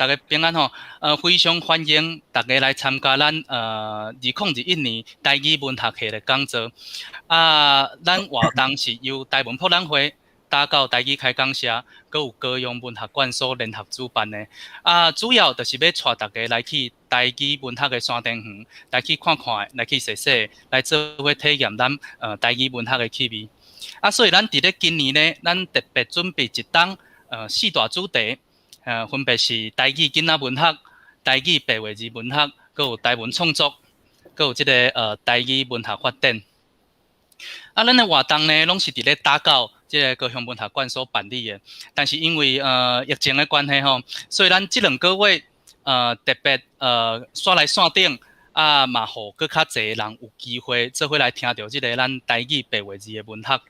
逐家平安吼，非常歡迎逐家來參加咱2021年台語文學系的講座。啊，咱活動是由台文博覽會、打狗台語開講社，閣有高雄文學館所聯合主辦的。啊，主要就是欲帶逐家來去台語文學的山田園，來去看看，來去踅踅，來做伙體驗咱台語文學的氣味。啊，所以咱佇咧今年呢，咱特別準備一檔四大主題。分別是台語囡仔文學、台語白話字文學，閣有台文創作，閣有這个台語文學發展。啊，咱的活動呢，攏是佇咧打狗這个高雄文學館所辦理的。但是因為疫情的關係吼，所以咱這兩個月特別煞來線頂，啊嘛，予閣較濟人有機會做伙來聽著這个咱台語白話字的文學。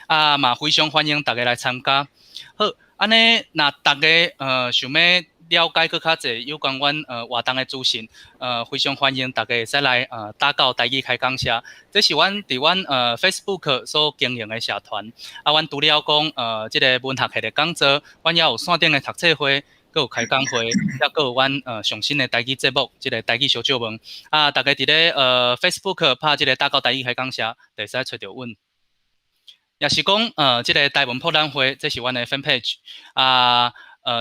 啊嘛，非常歡迎逐家來參加。好。按呢，若逐家想欲了解閣較濟有關阮活動的資訊，非常歡迎逐家會使來打狗台語開講社，這是阮佇阮Facebook 所經營的社團。啊，阮除了講這个文學系的講座，阮也有線頂的讀冊會，閣有開講會，抑閣有阮上新的台語節目，這个台語相借問。啊，逐家佇咧Facebook 拍這个打狗台語開講社，就會使揣著阮。也是講，這个台文博覽會，這是阮的 fan page 啊，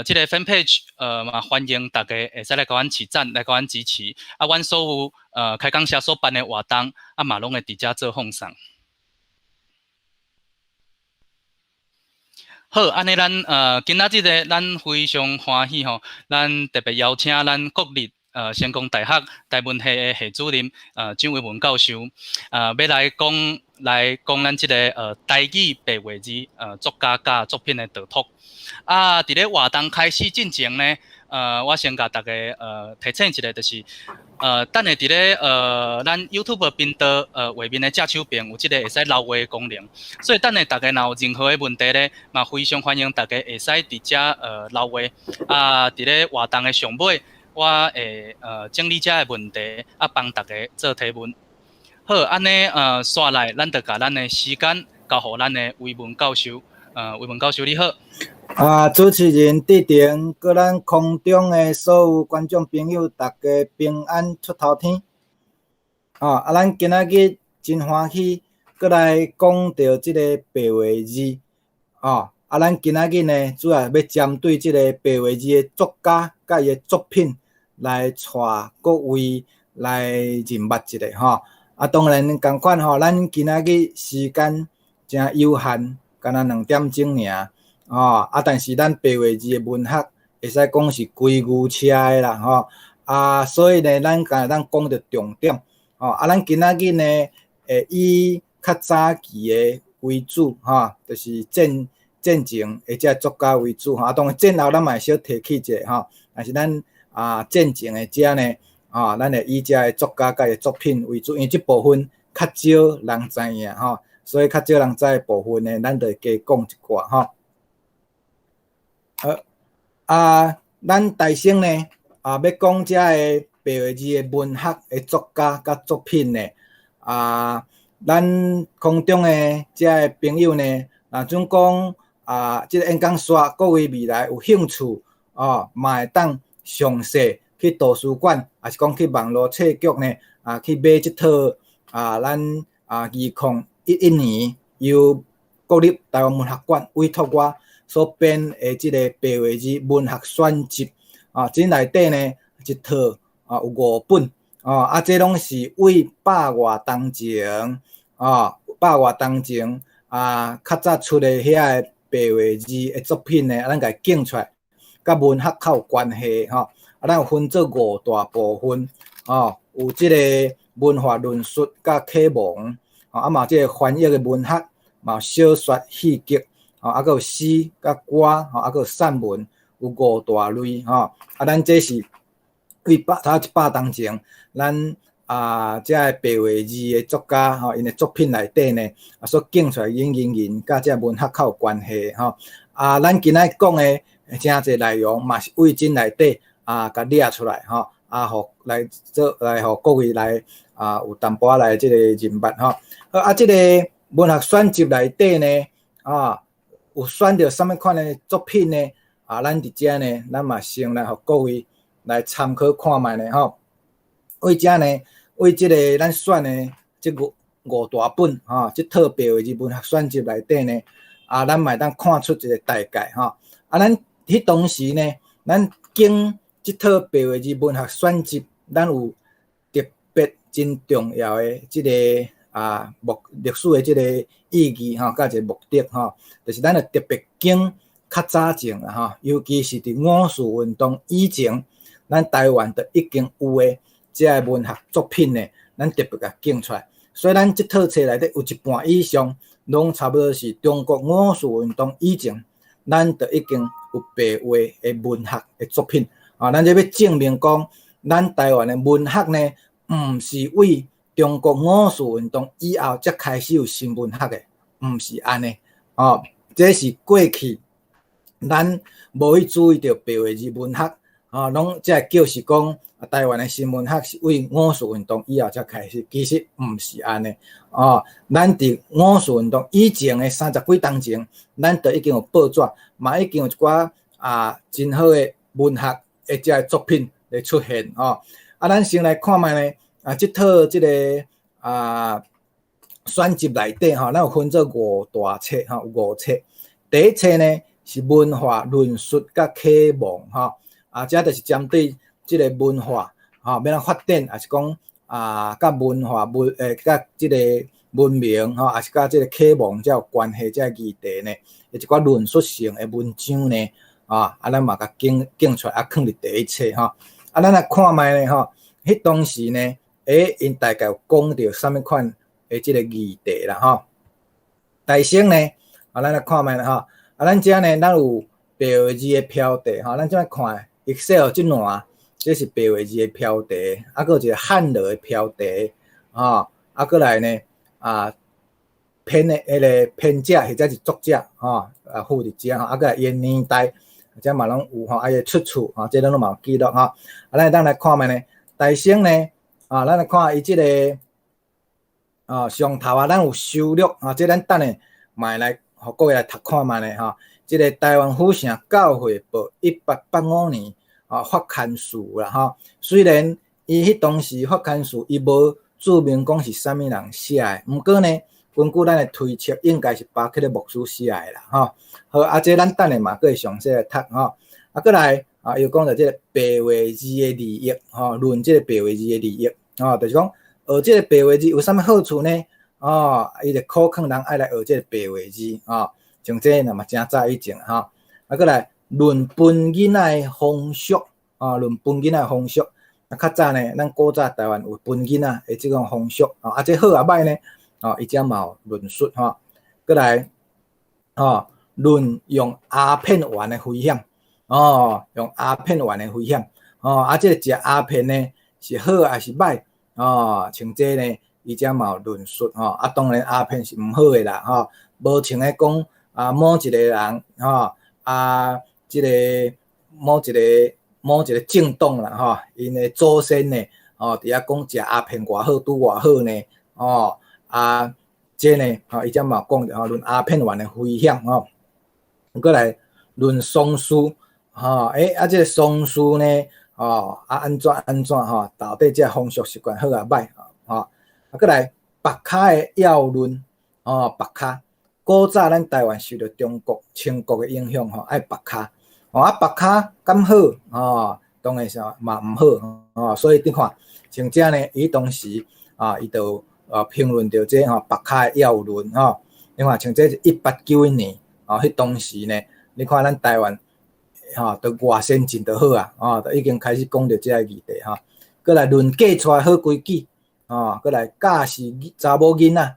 這个 fan page，嘛歡迎逐家會使來共阮起讚，來共阮支持。啊，阮所有開講社所辦的活動，啊嘛攏會佇遮做放送。好，按呢咱今仔日呢，咱非常歡喜吼，咱特別邀請咱國立成功大學台文系的系主任蔣維文教授，欲來講咱這个台語白話字作家佮作品的導讀。啊，佇咧活動開始進前呢，我先共逐家提醒一下，就是等下佇咧咱 YouTube 頻道畫面的正手邊有這个會使留話的功能，所以等下逐家若有任何的問題咧，嘛非常歡迎逐家會使佇遮留話。啊，佇咧活動的上尾，我會整理遮的問題，啊，幫逐家做提問。好，按呢紲來，咱就共咱的時間交予咱的維文教授。維文教授你好。啊，主持人志廷，佮咱空中的所有觀眾朋友，逐家平安出頭天。哦，啊，咱今仔日真歡喜，閣來講著這个白話字。哦，啊，咱今仔日呢，主要欲針對這个白話字的作家佮伊的作品，來帶各位來認捌一下吼。啊，當然仝款吼，咱今仔日時間誠有限，干焦兩點鐘爾，吼。啊，但是咱白話字的文學會使講是規牛車的啦，吼。啊，所以呢，咱敢會當講著重點，吼。啊，咱今仔日呢，會以較早期的為主，吼，就是戰前的這作家為主，吼。啊，當然戰後咱嘛會小提起一下，吼。但是咱啊，戰前的遮呢，吼，咱會以遮的作家佮伊的作品為主，因為這部分較少人知影，吼，所以較少人知的部分呢，咱就會加講一寡，吼。好，啊，咱台先呢，啊，欲講遮个白話字的文學的作家佮作品呢，啊，咱空中的遮个朋友呢，若準講啊，這个演講煞各位未來有興趣，哦，嘛會當詳細去圖書館，抑是講去網路冊局呢，啊，去買這套啊，咱啊2011年由國立臺灣文學館委託我所編的這个白話字文學選集，啊，這內底呢一套啊有五本，哦，啊，這攏是為百外當前，啊，百外當前啊，較早出的遐个白話字的作品呢，啊，咱共伊揀出來。佮文學較有關係吼，啊，咱有分做五大部分，吼，有這个文化論述佮啟蒙，吼，啊嘛這个翻譯的文學，嘛有小說戲劇，吼，啊閣有詩佮歌，吼，啊閣有散文，有五大類，吼，啊，咱這是為頭一百當前，咱啊遮个白話字的作家，吼，𪜶的作品內底呢，啊所揀出來引引引，佮這文學較有關係，吼，啊，咱今仔講的誠濟內容嘛是為這內底啊，共掠出來吼，啊，予來做來予各位來啊，有淡薄仔來這个認捌吼。好啊，這个文學選集內底呢，啊，有選著啥物款的作品呢？啊，咱佇遮呢，咱嘛先來予各位來參考看覓呢吼。為遮呢，為這个咱選的這五大本吼，這套白話字文學選集內底呢，啊，咱嘛會當看出一个大概吼。啊，咱彼當時呢，咱揀這套白話字文學選集，咱有特別真重要的這个啊歷史的這个意義吼，佮一个目的吼，就是咱會特別揀較早前啦吼，尤其是佇五四運動以前，咱台灣就已經有的這个文學作品呢，咱特別共揀出來。所以咱這套冊內底有一半以上，攏差不多是中國五四運動以前，咱就已經有白話的文學的作品。啊，咱這欲證明講，咱台灣的文學呢，毋是為中國五四運動以後才開始有新文學的，毋是按呢。哦，這是過去咱無去注意著白話字文學，啊，攏才會叫是講台灣的新文學是為五四運動以後才開始，其實毋是按呢。哦，咱佇五四運動以前的三十幾冬前，咱就已經有報紙，嘛已經有一寡啊真好的文學的這个作品咧出現哦。啊，咱先來看覓呢？啊，這套這个啊選集內底吼，咱有分做五大冊吼，五冊。第一冊呢是文化論述佮啟蒙吼，啊，這就是針對這个文化吼，欲按怎發展，抑是講啊，佮文化文欸，佮這个文明吼，抑是佮這个啟蒙才有關係，這个議題呢，一寡論述性的文章呢，啊，啊，咱嘛共揀揀出來，啊，囥佇第一冊吼。啊，咱來看覓呢吼，彼當時呢，欸，𪜶大概有講著啥物款的這个議題啦吼。大先呢，啊，咱來看覓啦吼。啊，咱遮呢，咱有白話字的標題吼，咱這擺看 Excel 這欄，這是白話字的標題，啊，閣有一个漢羅的標題，吼，啊，閣來呢，啊，編的彼个編者或者是作者，吼，啊，附佇遮吼，啊，閣來伊的年代，這嘛攏有吼，啊，伊的出處，吼，這攏攏嘛有記錄吼。啊，咱會當來看覓呢？大先呢，啊，咱來看伊這个，啊，上頭啊，咱有收錄啊，這咱等下嘛會來，予各位來讀看覓呢吼。這个台灣府城教會報1885年啊發刊數啦吼。雖然伊彼當時發刊數伊無註明講是啥物人寫的，毋過呢，根據咱的推測，應該是巴克的牧師寫的啦吼。好，啊，這咱等下嘛閣會詳細來讀吼。啊，閣來啊，又講著這个白話字的利益吼，論這个白話字的利益吼，就是講學這个白話字有啥物好處呢？哦，伊就鼓勸人愛來學這个白話字吼。像這若嘛誠早以前吼，啊，閣來論分囡仔的風俗，啊，論分囡仔的風俗。啊，較早呢，咱古早台灣有分囡仔的這種風俗，啊，這好抑䆀呢？哦，伊遮嘛有論述吼。閣來，哦，論用鴉片丸的危險，哦，用鴉片丸的危險，哦，啊，這个食鴉片呢是好抑是䆀？哦，像這呢，伊遮嘛有論述吼。啊，當然鴉片是毋好的啦，吼，無像咧講啊，某一个人吼，啊，這个某一个政黨啦，吼，𪜶的祖先呢，哦，佇遐講食鴉片偌好，拄偌好呢，哦，啊，這呢，吼，伊遮嘛有講著吼，論鴉片丸的危險吼。閣來論喪事，吼，欸，啊，這个喪事呢，吼，啊，按怎按怎吼，到底這風俗習慣好抑䆀，吼，啊，閣來縛跤的要論，哦，縛跤，古早咱台灣受著中國清國的影響吼，愛縛跤，哦，啊，縛跤敢好，哦，當然是嘛毋好，哦，所以你看，像這呢，伊當時啊，伊就評論著這吼縛跤的要論吼，你看像這是1891年，哦，彼當時呢，你看咱台灣吼，都偌先進就好啊，哦，都已經開始講著這个議題吼。閣來論嫁娶好規矩，哦，閣來教示查某囡仔，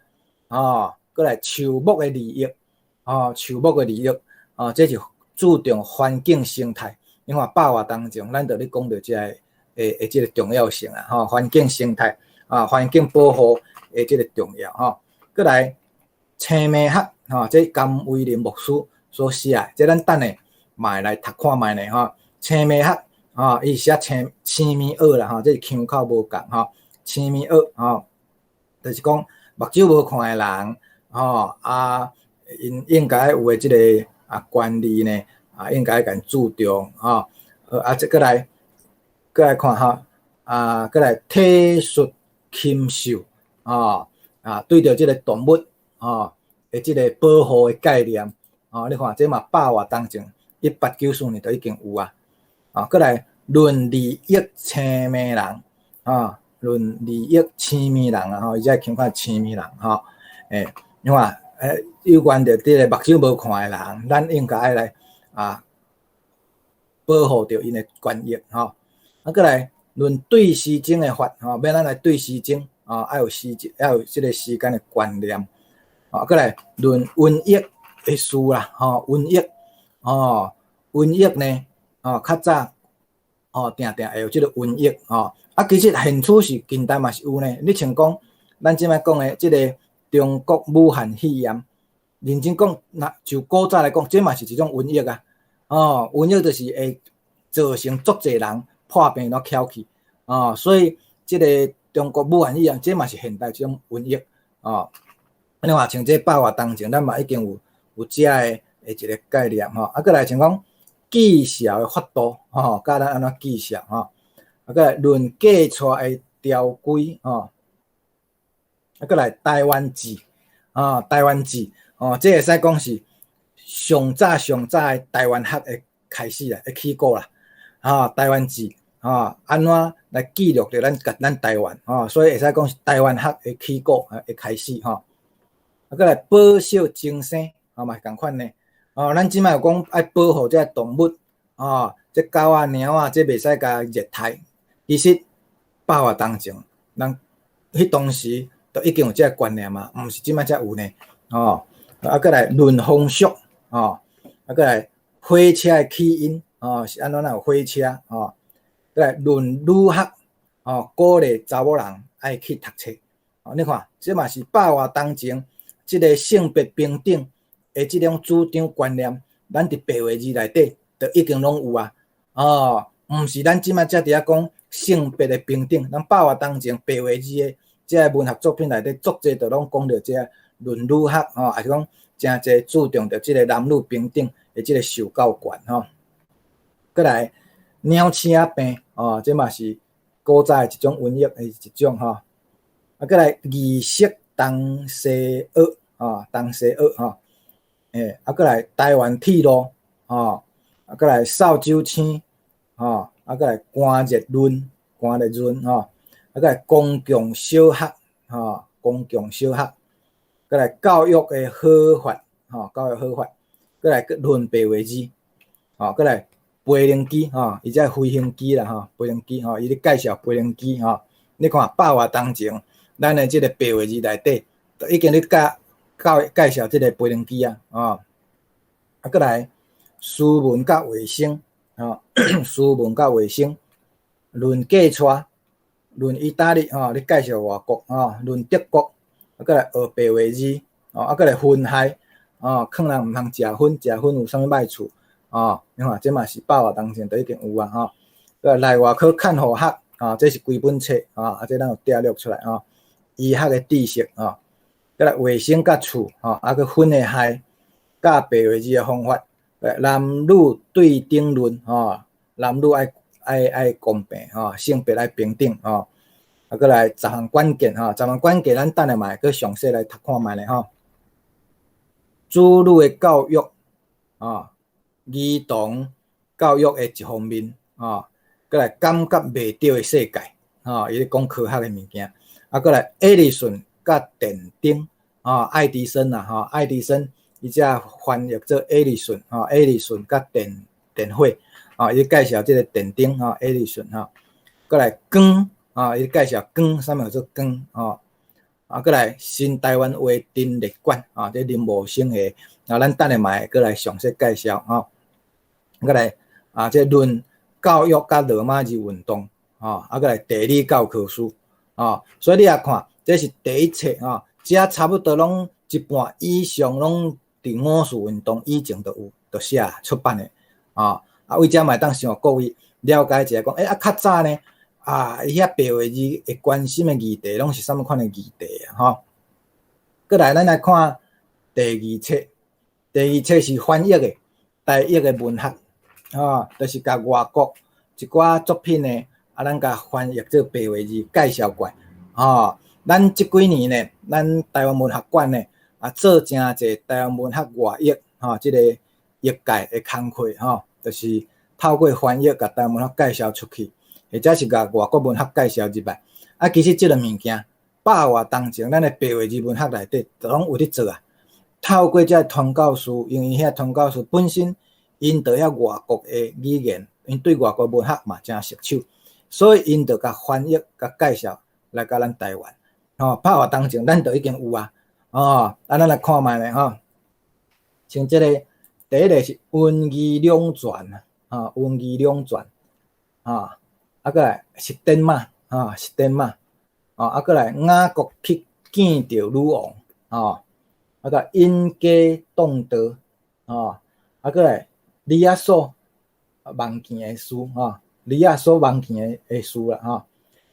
哦，閣來樹木的利益，哦，樹木的利益，哦，這是注重環境生態。你看百外當中，咱就咧講著這个的這个重要性啊，吼，環境生態啊，環境保護的這个重要吼。閣來青梅學，吼，這甘威林牧師所寫的，這咱等下嘛會來讀看覓呢，吼。青梅學，吼，伊寫青青物學啦，吼，這是腔口無仝吼。青物學，吼，就是講目睭無看的人，吼，啊，𪜶應該有的這个啊權利呢，啊，應該共注重吼。啊，這閣來，閣來看吼，啊，閣來體恤禽獸，吼，啊，對著這个動物，吼，的這个保護的概念，吼，你看這嘛百外當前，1894年就已經有啊，啊，閣來論利益青盲人，啊，論利益青盲人啊，吼，伊才會看青盲人，吼，欸，你看，欸，有關著這个目睭無看的人，咱應該愛來啊，保護著𪜶的權益，吼。啊，閣來論對時鐘的法，吼，欲按怎來對時鐘，啊，愛有時間，愛有這个時間的觀念，啊，閣來論瘟疫的事啦，吼，瘟疫，吼，瘟疫呢，吼，較早，吼，定定會有這个瘟疫，吼，啊，其實現處是近代嘛是有呢。你像講，咱這擺講的這个中國武漢肺炎，認真講，若就古早來講，這嘛是一種瘟疫啊，哦，瘟疫就是會造成足濟人破病攏翹去，哦，所以這个中國武漢肺炎，這嘛是現代一種瘟疫，哦。你看像這百外當前，咱嘛已經有這个的一个概念吼，啊，閣來像講記數的法度，吼，教咱按怎記數吼，啊，閣來論嫁娶的條規，吼，啊，閣來台灣志，啊，台灣志，哦，這會使講是上早上早的台灣學的開始啦，的起鼓啦，啊，台灣志，啊，按怎來記錄著咱佮咱台灣，吼，所以會使講是台灣學的起鼓的開始，吼。啊，閣來保惜眾生，吼嘛是仝款呢。哦，咱這擺有講愛保護這个動物，哦，這狗仔、貓仔，這袂使共虐待。其實百外當前，人彼當時都已經有這个觀念啊，毋是這擺才有呢。哦，啊，閣來論風俗，哦，啊，閣來火車的起因，哦，是按怎有火車，哦，閣來論女學，哦，鼓勵查某人愛去讀冊。哦，你看，這嘛是百外當前。這个性別平等的這種主張觀念，咱佇白話字內底就已經攏有啊。哦，毋是咱這擺才佇遐講性別的平等，咱百外當前白話字的這个文學作品內底，足濟就攏講著這个論女學，吼，抑是講誠濟注重著這个男女平等的這个受教權，吼。閣來鳥鼠仔病，哦，這嘛是古早的一種瘟疫的一種，吼。啊，閣來儀式東西學。啊，東西學吼，欸，啊，閣來台灣鐵路，吼，啊，閣來掃帚星，吼，啊，閣來寒熱論，寒熱論，吼，啊，閣來公共小學，吼，公共小學，閣來教育的好法，吼，教育好法，閣來論白話字，吼，閣來飛行機，吼，伊這飛行機啦，吼，飛行機，吼，伊咧介紹飛行機，吼，你看百外當前，咱的這个白話字內底，都已經咧教。教介紹這个飛行機啊，哦，啊，閣來斯文佮衛生，哦，斯文佮衛生，論嫁娶，論意大利，吼，咧介紹外國，吼，論德國，啊，閣來學白話字，哦，啊，閣來薰害，哦，勸人毋通食薰，食薰有啥物歹處，哦，你看這嘛是百外當前就已經有啊，吼，閣來內外科看護學，啊，這是規本冊，啊，這咱有摘錄出來，吼，醫學的知識，吼。閣來衛生佮厝，吼，啊，閣薰的害，教白話字的方法，男女對等論，吼，男女愛愛愛公平，吼，性別愛平等，吼，啊，閣來十項關鍵，吼，十項關鍵，咱等下嘛會閣詳細來讀看覓咧，吼。子女的教育，吼，兒童教育的一方面，吼，閣來感覺袂著的世界，吼，伊咧講科學的物件，啊，閣來愛迪生佮電燈，啊，愛迪生啦，吼，愛迪生，伊才翻譯做愛迪生，吼，愛迪生佮電電火，啊，伊介紹這个電燈，吼，愛迪生，吼，閣來光，啊，伊介紹光，啥物叫做光，吼，啊，閣來新台灣話陳列館，啊，這林茂生的，啊，咱等下嘛會閣來詳細介紹，吼，閣來，啊，這論教育佮羅馬字運動，吼，啊，閣來地理教科書，啊，所以你也看。這是第一冊吼，這差不多攏一半以上攏佇五四運動以前就有，就寫出版的，啊，啊，為這嘛會當想予各位了解一下，講，欸，啊，較早呢，啊，伊遐白話字會關心的議題，攏是啥物款的議題啊？吼，閣來，咱來看第二冊，第二冊是翻譯的，台譯的文學，吼，就是共外國一寡作品呢，啊，咱共翻譯做白話字介紹過來，吼。咱這幾年呢，咱台灣文學館呢，啊，做誠濟台灣文學外譯，吼，這個譯界的工課，吼，就是透過翻譯共台灣文學介紹出去，或者是共外國文學介紹入來。啊，其實這个物件，百外當前，咱的白話字文學內底，都攏有佇做啊。透過這傳教士，因為遐傳教士本身，𪜶就曉外國的語言，𪜶對外國文學嘛誠熟手，所以𪜶就共翻譯、共介紹來共咱台灣。吼，百外當前，咱就已經有啊。哦，啊，咱來看覓咧吼。像這個第一个是文藝兩全啊，文藝兩全啊，啊，閣來是典馬啊，是典馬，啊，啊，閣來雅各去見著女王，啊，啊，閣引家擋道，啊，啊，閣來李亞所夢見的事，吼，李亞所夢見的事啦，吼，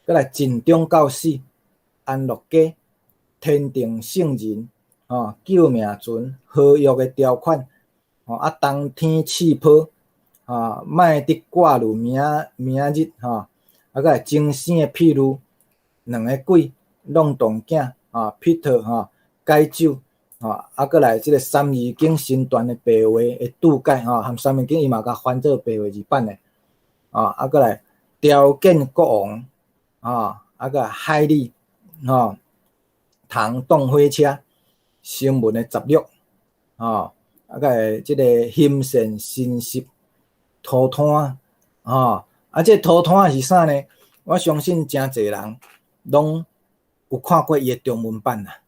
閣來盡忠到死，安樂家，天定聖人，吼，救命船，合約的條款，吼，啊，冬天刺泡，啊，莫得掛慮明明日，吼，啊，閣來精生的譬喻，兩个鬼，弄堂囝，啊，彼得，吼，解酒，吼，啊，閣來這个三字經身段的白話的注解，吼，含三字經伊嘛共翻做白話字版的，啊，啊，閣來條件國王，啊，啊，閣來海里，吼，糖凍火車，新聞的雜錄，吼，啊，閣來這个欣善新習塗炭，吼，啊，這塗炭是啥呢？我相信誠濟人攏有看過伊的中文版啦，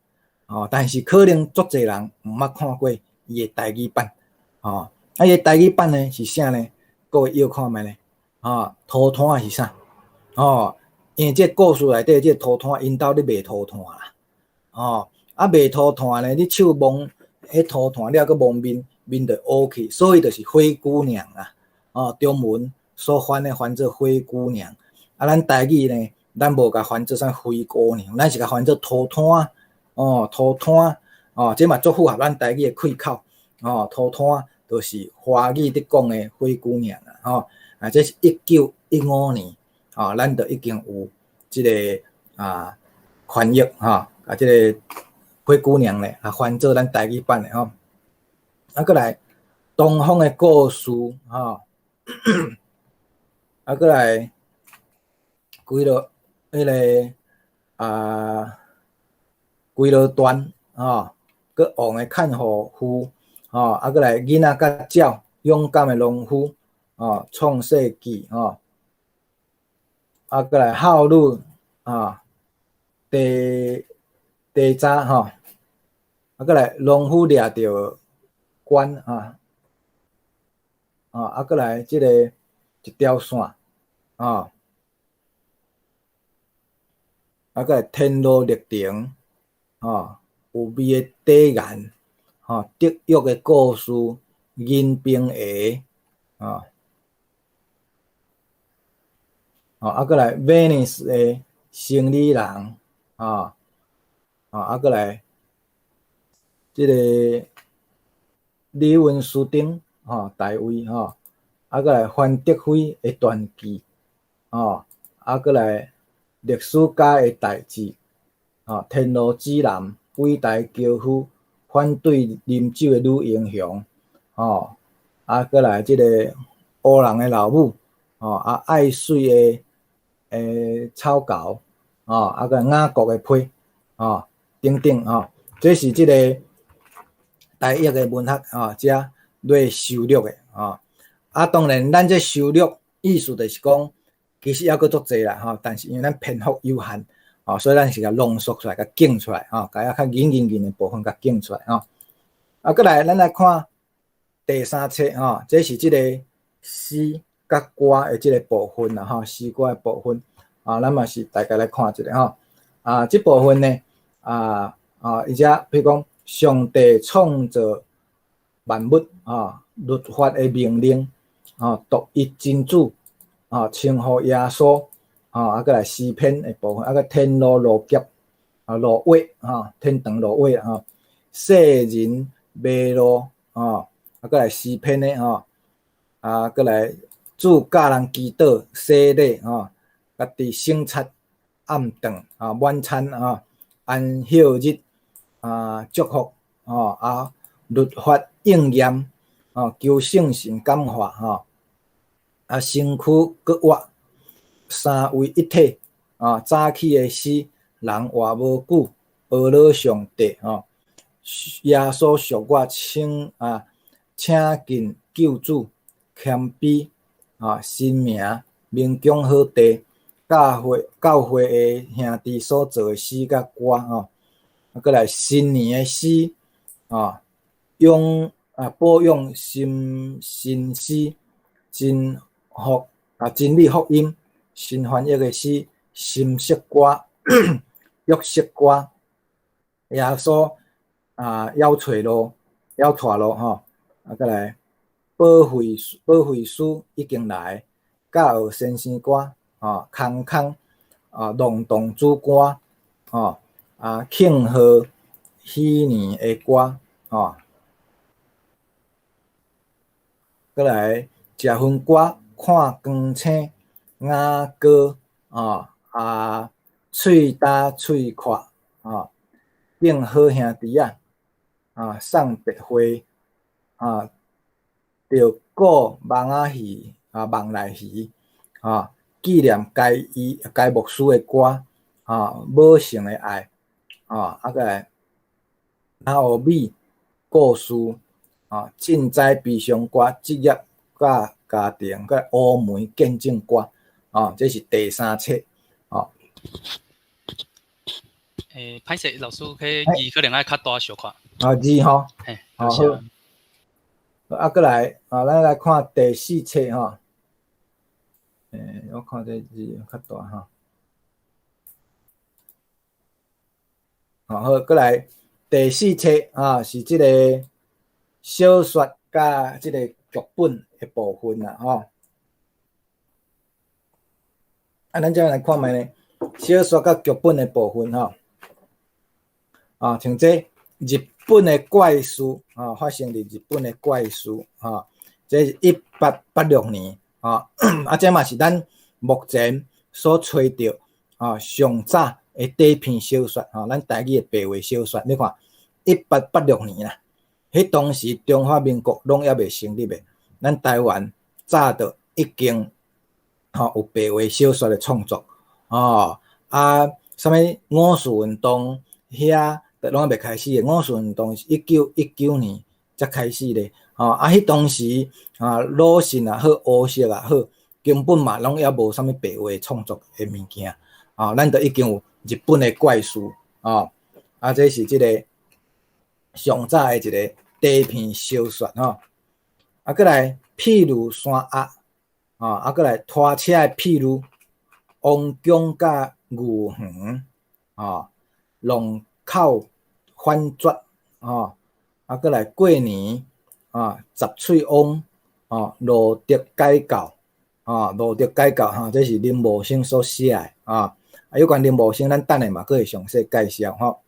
吼，但是可能足濟人毋捌看過伊的台語版，吼，啊，伊的台語版呢是啥呢？各位臆看覓咧，吼，塗炭是啥？吼，因為這故事內底這塗炭𪜶兜咧賣塗炭啦，吼，啊賣塗炭呢，你手摸彼塗炭了閣摸面，面就烏去，所以就是灰姑娘啊，哦，中文所翻的翻做灰姑娘，啊，咱台語呢，咱無共翻做啥灰姑娘，咱是共翻做塗炭，哦，塗炭，哦，這嘛足符合咱台語的開口，哦，塗炭就是華語佇講的灰姑娘啊，吼，啊，這是1915年，哦，咱就已經有這个啊翻譯，吼，啊，這个灰姑娘咧，啊，翻做咱台語版的吼，啊，閣來東方的故事，吼，啊，閣來幾落彼个啊，幾落段，吼，閣王的看護婦，吼，啊，閣來囡仔佮鳥，勇敢的農夫，吼，創世紀，吼，啊，閣來孝女，啊，第第早，吼，啊，閣來農夫掠著官，啊，啊，啊，閣來這个一條線，啊，啊，閣來天路歷程，吼，有味的底岩，吼，德育的故事，銀兵鞋，啊，啊，閣來威尼斯的生理人，啊，啊，閣來這个李文斯丁，吼，大衛，吼，啊，閣來范德輝的傳記，吼，啊，閣來歷史家的代誌，吼，天路指南，偉大樵夫，反對啉酒的女英雄，吼，啊，閣來這个烏人的老母，吼，啊，愛媠的草猴，吼，啊，閣雅各的批，吼，等等，吼，這是這个台譯的文學，吼，遮咧收錄的，吼，啊，當然，咱這收錄意思就是講，其實猶閣足濟啦，吼，但是因為咱篇幅有限，吼，所以咱是共濃縮出來，共揀出來，吼，共遐較緊緊緊的部分共揀出來，吼。啊，閣來，咱來看第三冊，吼，這是這个詩佮歌的這个部分啦，吼，詩歌的部分，啊，咱嘛是大概來看一下，吼，啊，這部分呢，啊啊，伊遮比如講，上帝創造萬物，啊，律法的命令，啊，獨一真主，啊，稱呼耶穌，啊，閣來詩篇的部分，啊，閣天路路劫，啊，路尾，啊，天堂路尾，啊，世人迷路，啊，啊，閣來詩篇的吼，啊，閣來主教人祈禱洗禮吼，家己省察暗頓啊，晚餐啊，安息日啊，祝福吼啊，律法應驗吼，求聖神感化吼，啊，身軀閣活，三位一體啊，早起的詩，人活無久，呵咾上帝吼，耶穌贖我，請啊，請近救主，謙卑啊，神名明講好地，教會教會的兄弟所做的詩佮歌吼，啊，閣來新年的詩啊，養啊保養心新詩，真福啊真理福音，新翻譯的詩，心色歌，約瑟歌，耶穌啊枵揣路，枵帶路吼，啊，閣來保惠保惠師已經來，教學先生歌，吼，空空啊，朗讀主歌，吼，啊，慶賀喜年的歌，吼，閣來食薰歌，看光星，雅歌，吼，啊，喙焦喙渴，吼，敬好兄弟仔，啊，送別會，啊，著顧網仔魚，啊，網內魚，啊，紀念該醫該牧師的歌，啊，母性的愛，啊，啊，閣來拿俄米故事，啊，賑災悲傷歌，職業佮家庭，佮烏梅見證歌，啊，這是第三冊，啊。欸，歹勢，老師，彼字可能愛較大小可。啊，字吼，嘿，好，好。啊，閣來，啊，咱來看第四冊吼。欸，我看這字較大吼。好，好，閣來第四冊啊，是這個小說佮這個劇本的部分啦，吼。啊，咱這來看覓呢？小說佮劇本的部分吼。啊，像這日本的怪事啊，發生佇日本的怪事啊，這是1886年啊，啊，這嘛是咱目前所揣著啊上早的短篇小說吼，咱台語的白話小說，你看1886年啦，彼當時中華民國攏猶未成立的，咱台灣早就已經吼有白話小說的創作，哦啊，啥物五四運動遐。攏猶未開始的，五四運動是1919年才開始咧，吼啊！彼當時啊，魯迅也好，胡適也好，根本嘛攏猶無啥物白話創作的物件，啊，咱就已經有日本的怪事，啊，啊，這是這個上早的一個短篇小說，吼，啊，閣來譬如山鴨，啊，啊，閣來拖車的譬如王宮佮牛園，啊，龍口反轉，吼，啊，閣來過年，啊，雜喙翁，啊，路德改教，啊，路德改教，吼，這是林茂生所寫的，啊，啊，有關林茂生，咱等下嘛閣會詳細介紹，吼。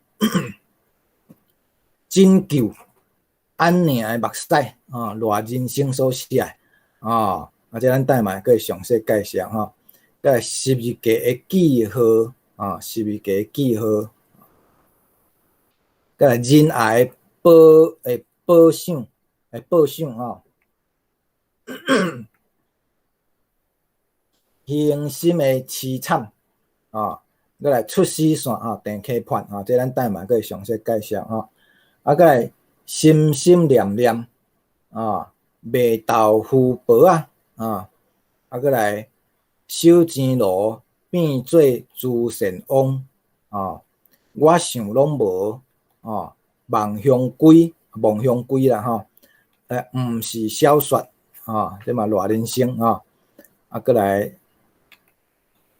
拯救安寧的目屎，啊，賴人生所寫的，啊，啊，這咱等下嘛閣會詳細介紹，吼。閣來十字架的記號，啊，十字架的記號。閣來仁愛的報的報賞的報賞吼，虛榮心的淒慘，啊，閣來出死線吼，鄭溪畔吼，這咱等下嘛閣會詳細介紹吼。啊，閣來心心念念，啊，賣豆腐婆仔，啊，啊，閣來收錢奴變做慈善翁，啊，我想攏無。哦，望鄉歸，望鄉歸啦吼，欸，毋是小說，吼，這嘛賴人生吼，啊，閣來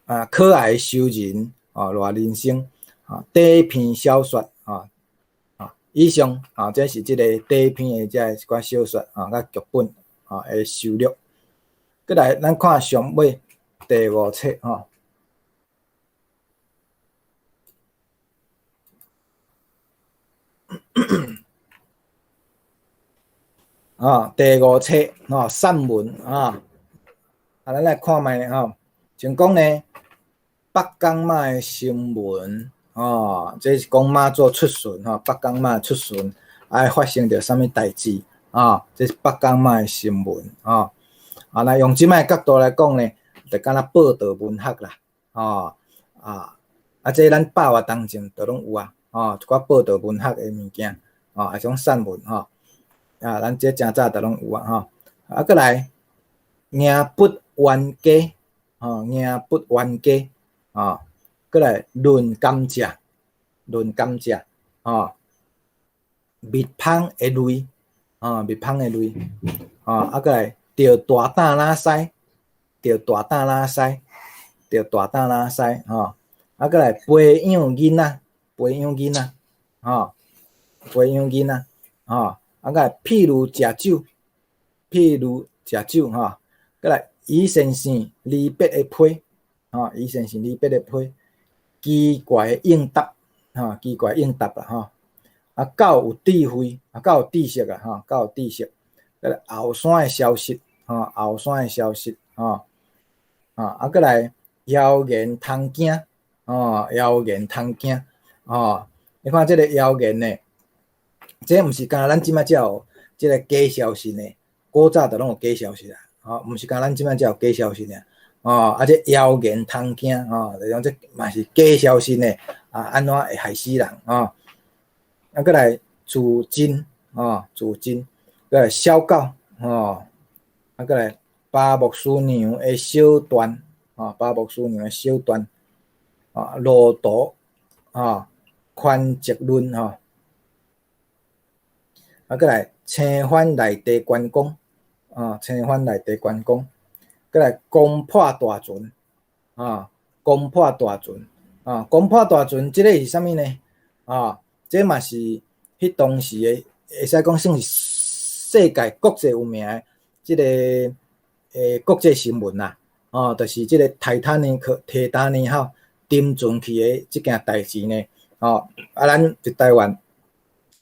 啊，可愛仇人，哦，賴人生，啊，短篇小說，啊，啊，以上啊，這是這個短篇的這一寡小說啊，佮劇本啊的收錄。閣來，咱看上尾第五冊吼。啊，第五冊吼，散文啊，啊，咱來看覓吼，像講呢，北港媽的新聞，哦，這是講媽祖出巡吼，北港媽出巡，啊，發生著啥物代誌啊？這是北港媽的新聞啊。啊，若用這擺角度來講呢，就敢若報導文學啦，哦，啊，啊，這咱百活當中都攏有啊，哦，一寡報導文學的物件，哦，啊種散文吼。啊，咱這誠早就攏有啊，吼。啊，閣來，迎不冤家，吼，迎不冤家，吼，閣來論甘蔗，論甘蔗，吼，蜜蜂的淚，吼，蜜蜂的淚，吼，啊，閣來，著大膽哪西，著大膽哪西，著大膽哪西，吼，啊，閣來培養囡仔，培養囡仔，吼，培養囡仔，吼。啊，閣來，譬如食酒，譬如食酒吼，閣來，余先生離別的批，吼，余先生離別的批，奇怪的應答，吼，奇怪應答啦，吼，啊，夠有智慧，啊，夠有知識啊，吼，夠有知識，閣來後山的消息，吼，後山的消息，吼，啊，啊，閣來，謠言通驚，吼，謠言通驚，吼，你看這个謠言呢？這毋是干焦咱這擺才有這个假消息呢，古早就攏有假消息啦，吼，毋是干焦咱這擺才有假消息爾，吼，啊，這謠言通驚，吼，就講這嘛是假消息呢，啊，按怎會害死人，吼，啊，閣來自盡，吼，自盡，閣來小狗，吼，啊，閣來巴牧師娘的小段，吼，巴牧師娘的小段，啊，路途，吼，寬則論，吼。啊，閣來青番內地觀光，啊，青番內地觀光，閣來攻破大船，啊，攻破大船，啊，攻破大船，這个是啥物呢？啊，這嘛是彼當時的，會使講算是世界國際有名的這个國際新聞啦，哦，就是這个泰坦尼克、鐵達尼號沉船去的這件代誌呢，哦，啊，咱佇台灣。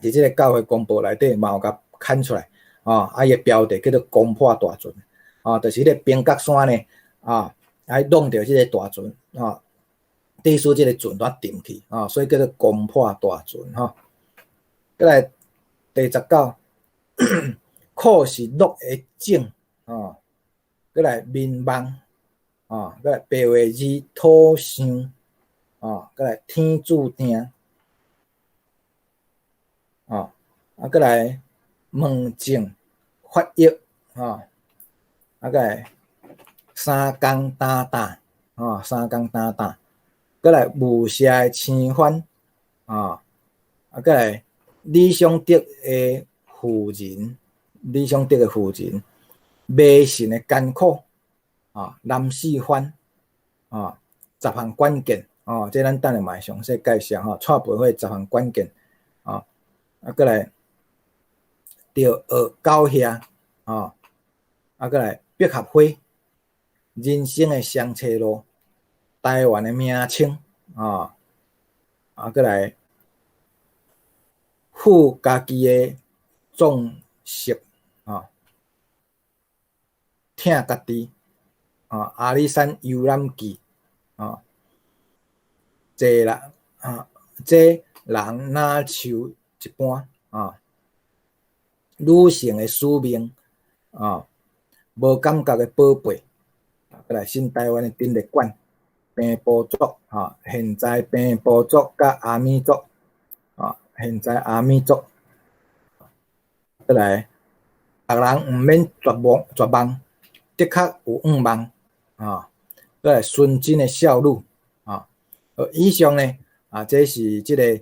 佇這个教會公報內底嘛有共刊出來，哦，啊，伊的標題叫做攻破大船，哦，就是彼个冰角山呢，啊，啊，弄著這个大船，哦，致使這个船拄沉去，哦，所以叫做攻破大船，吼。閣來第十九，苦是樂的種，哦，閣來眠夢，哦，閣來白話字土象，哦，閣來天注定。哦，啊，閣來問症發育，吼，啊，閣來三工擔擔，吼，三工擔擔，閣來霧社的生番，哦，啊，閣來理想德的婦人，理想德的婦人，迷信的艱苦，哦，南四番，哦，十項關鍵，哦，這咱等下嘛會詳細介紹吼，蔡培火十項關鍵，哦。啊，閣來，著學狗額，吼，啊，閣來百合花，人生的雙叉路，台灣的名稱，吼，啊，閣來，富家己的壯色，吼，疼家己，吼，阿里山遊覽記，吼，坐人，啊，這人若像一般啊，女性的使命啊，無感覺的寶貝，閣來新台灣的陳列館，平埔族啊，現在平埔族佮阿美族啊，現在阿美族，閣來，逐人毋免絕望，絕望，的確有願望啊，閣來純真的少女啊，以上呢啊，這是這个。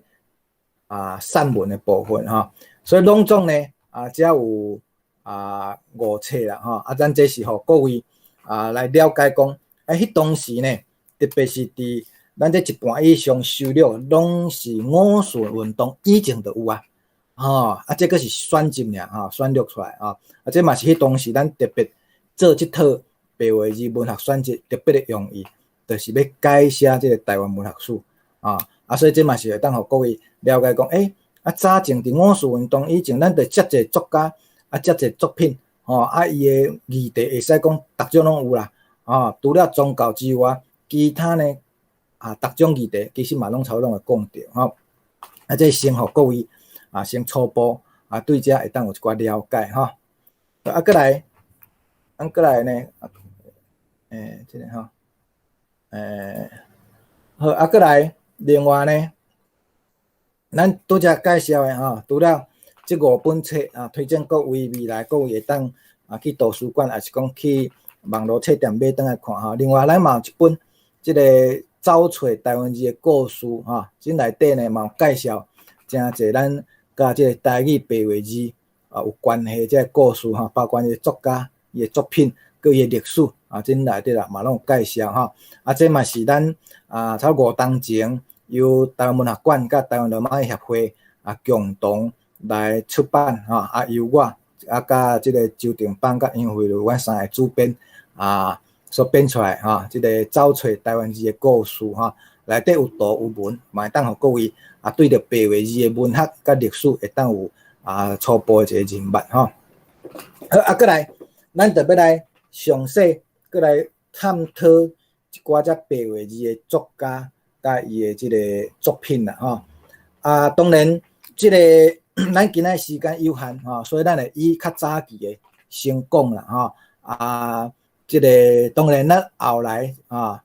啊，散文的部分吼，所以攏總呢啊，才有啊五冊啦吼，啊，咱這是予各位啊來了解講，啊，彼當時呢，特別是佇咱這一半以上收錄，攏是五四運動以前就有啊，吼，啊，這閣是選集爾吼，選錄出來啊，啊，這嘛是彼當時咱特別做這套白話字文學選集特別的用意，就是欲改寫這个台灣文學史啊。啊，所以這嘛是會當予各位了解講，欸，啊，早前佇五四運動以前，咱就遮濟作家啊，遮濟作品，吼，啊，伊的議題會使講逐種攏有啦，吼，除了宗教之外，其他呢，啊，逐種議題其實嘛攏差不多攏會講著，吼。啊，這先予各位啊，先初步啊，對這會當有一寡了解，吼。啊，閣來，咱閣來呢，這个吼，好，啊，閣來，另外呢，咱拄才介紹的吼，除了這五本冊啊，推薦各位未來各位會當啊去圖書館，抑是講去網路冊店買轉來看吼。另外，咱嘛有一本這个走揣台灣字的故事吼，這內底呢嘛有介紹誠濟咱佮這个台語白話字啊有關係這个故事吼，包括伊的作家、伊的作品、佮伊的歷史啊，這內底啦嘛攏有介紹吼。啊，這嘛是咱啊，差不多5冬前由台灣文學館佮台灣羅馬戲協會啊共同來出版吼，啊由我啊佮這个周定邦佮楊惠如阮三個主編啊所編出來吼，這个走揣台灣字的故事吼，內底有圖有文，嘛會當予各位啊對著白話字的文學佮歷史會當有啊初步的一個認捌吼。好，啊，閣來，咱就欲來詳細閣來探討一寡這白話字的作家佮伊的這个作品啦吼。啊，當然，這个咱今仔時間有限吼，所以咱會以較早期的先講啦吼。啊，這个當然咱後來啊，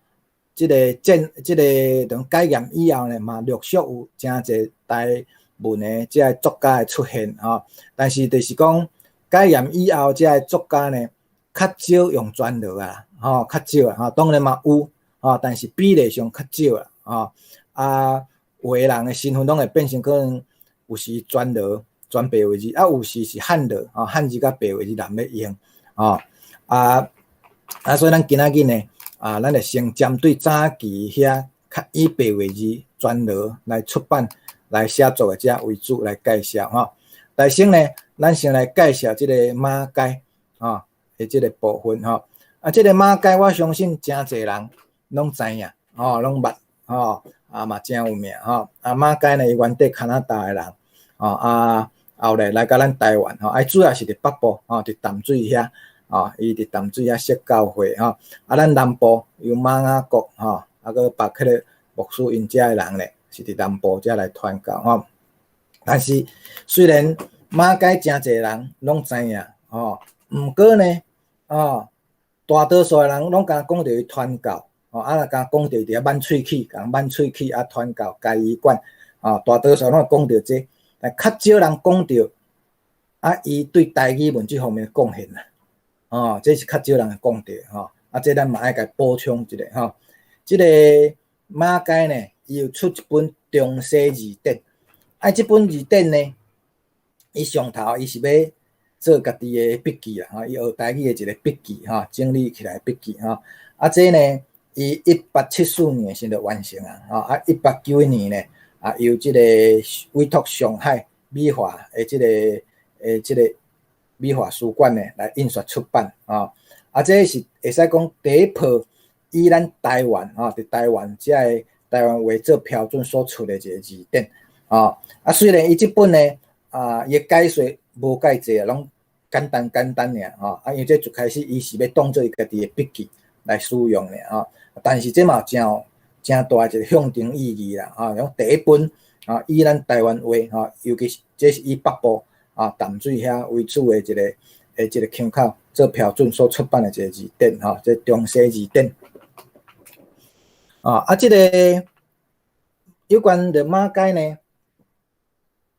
這个戰這个從解嚴以後呢，嘛陸續有誠濟台文的這个作家的出現吼。但是就是講解嚴以後，這个作家呢，較少用全羅啊，吼，較少啊，吼，當然嘛有，吼，但是比例上較少啊，吼，啊，有的人的身份攏會變成可能有時全羅全白話字，啊，有時是漢羅，吼，漢字佮白話字連咧用，吼，啊，啊，所以咱今仔日呢，啊，咱就先針對早期遐較以白話字全羅來出版、來寫作的這為主來介紹，吼。首先呢，咱先來介紹這個馬偕，吼的這個部分，吼。啊，這個馬偕我相信誠濟人攏知影，吼，攏捌，吼，啊嘛誠有名，吼。啊，馬偕呢，伊原底加拿大的人，吼，啊，後來來到咱台灣，吼，啊，主要是佇北部，吼，佇淡水遐，吼，伊佇淡水遐設教會，吼。啊，咱南部有馬雅各，吼，啊，閣巴克勒牧師𪜶遮的人咧，是佇南部遮來傳教，吼。但是雖然馬偕誠濟人攏知影，吼，毋過呢，吼，大多數的人攏敢講著伊傳教，吼，啊，若敢講著佇遐挽喙齒，共挽喙齒啊，傳教嘉義館，吼，大多數攏講著這，但較少人講著啊，伊對台語文這方面的貢獻啦，吼，這是較少人會講著，吼，啊，這咱嘛愛共補充一下，吼，這个馬偕呢，伊有出一本中西字典，啊，這本字典呢，伊上頭伊是欲做家己的筆記啦，吼，伊學台語的一個筆記，吼，整理起來筆記，吼，啊，這呢，伊1874年時就完成啊，吼，啊，1891年呢，啊，由這個委託上海美華的這個的這個美華書館呢來印刷出版，吼，啊，這是會使講第一批以咱台灣，吼，佇台灣這个台灣話做標準所出的一個字典，吼，啊，雖然伊這本呢，啊，伊的解說無介濟啊，攏簡單簡單爾，吼，啊，因為這最開始伊是欲當做伊家己的筆記來使用爾，吼，但是這嘛誠有誠大一個象徵意義啦，吼，講第一本啊，以咱台灣話，吼，尤其是這是以北部啊淡水遐為主的一個的一個腔口做標準所出版的一個字典，吼，這中西字典。啊，這個有關著馬偕呢，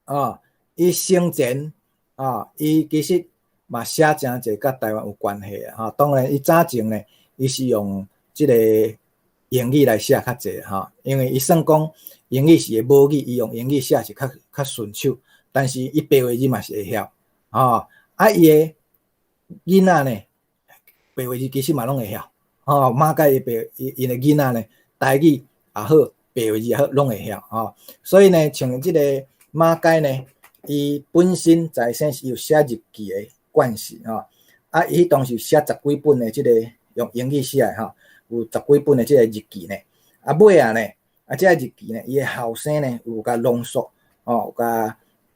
啊，伊生前啊，伊其實嘛寫誠濟佮台灣有關係啊，吼，當然伊早前呢，伊是用這個英語來寫較濟吼，因為伊算講英語是伊母語，伊用英語寫是較較順手，但是伊白話字嘛是會曉，吼，啊，伊的囡仔呢，白話字其實嘛攏會曉，吼，馬偕伊白伊𪜶的囡仔呢，台語也好，白話字也好，攏會曉，吼，所以呢，像這個馬偕呢，伊本身在生是有寫日記的慣勢，吼，啊，伊彼當時寫十幾本的這個用英語寫的吼，有十幾本的這個日記呢，啊，尾仔呢，啊，這個日記呢，伊的後生呢有共濃縮，吼，有共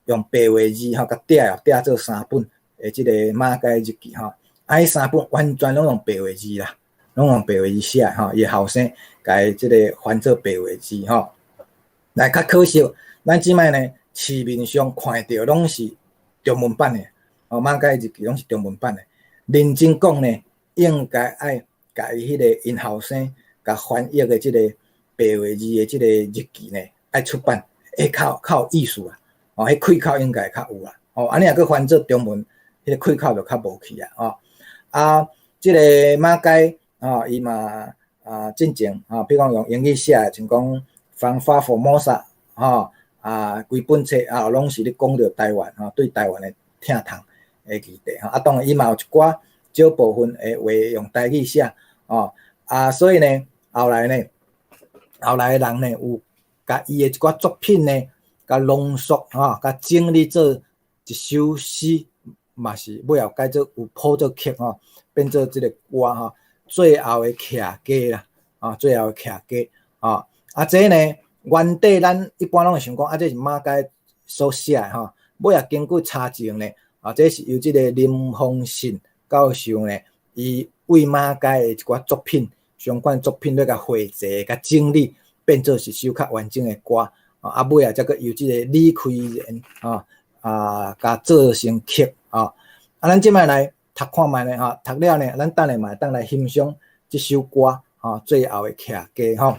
用白話字吼，共疊疊做三本，的這個馬偕日記吼。啊，彼三本完全攏用白話字啦，攏用白話字寫吼。伊後生共這個翻做白話字吼。來較可惜，咱這擺呢市面上看著攏是中文版的，哦，馬偕日記攏是中文版的。認真講呢，應該愛共伊彼個𪜶後生共翻譯的這個白話字的這個日記呢，愛出版，會較較有意思啊！哦，彼氣口應該較有啦。哦，按呢若閣翻做中文，彼個氣口就較無去啊！哦，啊，這個馬偕哦，伊嘛啊進前啊，比如講用英語寫的，像講《繁花 Formosa》吼，啊，規本冊啊，攏是咧講著台灣吼，對台灣的疼痛的議題吼。啊，當然伊嘛有一寡少部分的話用台語寫，哦，啊，所以呢，後來呢，後來的人呢，有共伊的一寡作品呢，共濃縮吼，共整理做一首詩，嘛是尾後改做有譜做曲吼，變做這個歌吼。最後的徛家啦，啊，最後的徛家，啊，啊，這呢，原底咱一般攏會想講，啊，這是馬偕所寫的吼，尾後經過查證呢，啊，這是由這個林豐信教授呢，伊為馬偕的一寡作品，相關作品咧共匯集、共整理，變做一首較完整的歌，啊，尾後才閣由這個李開仁，啊，啊，共做成曲，啊，啊，咱這擺來讀看覓咧，吼，讀了呢，咱等下嘛會當來欣賞這首歌，吼，最後的徛家，吼。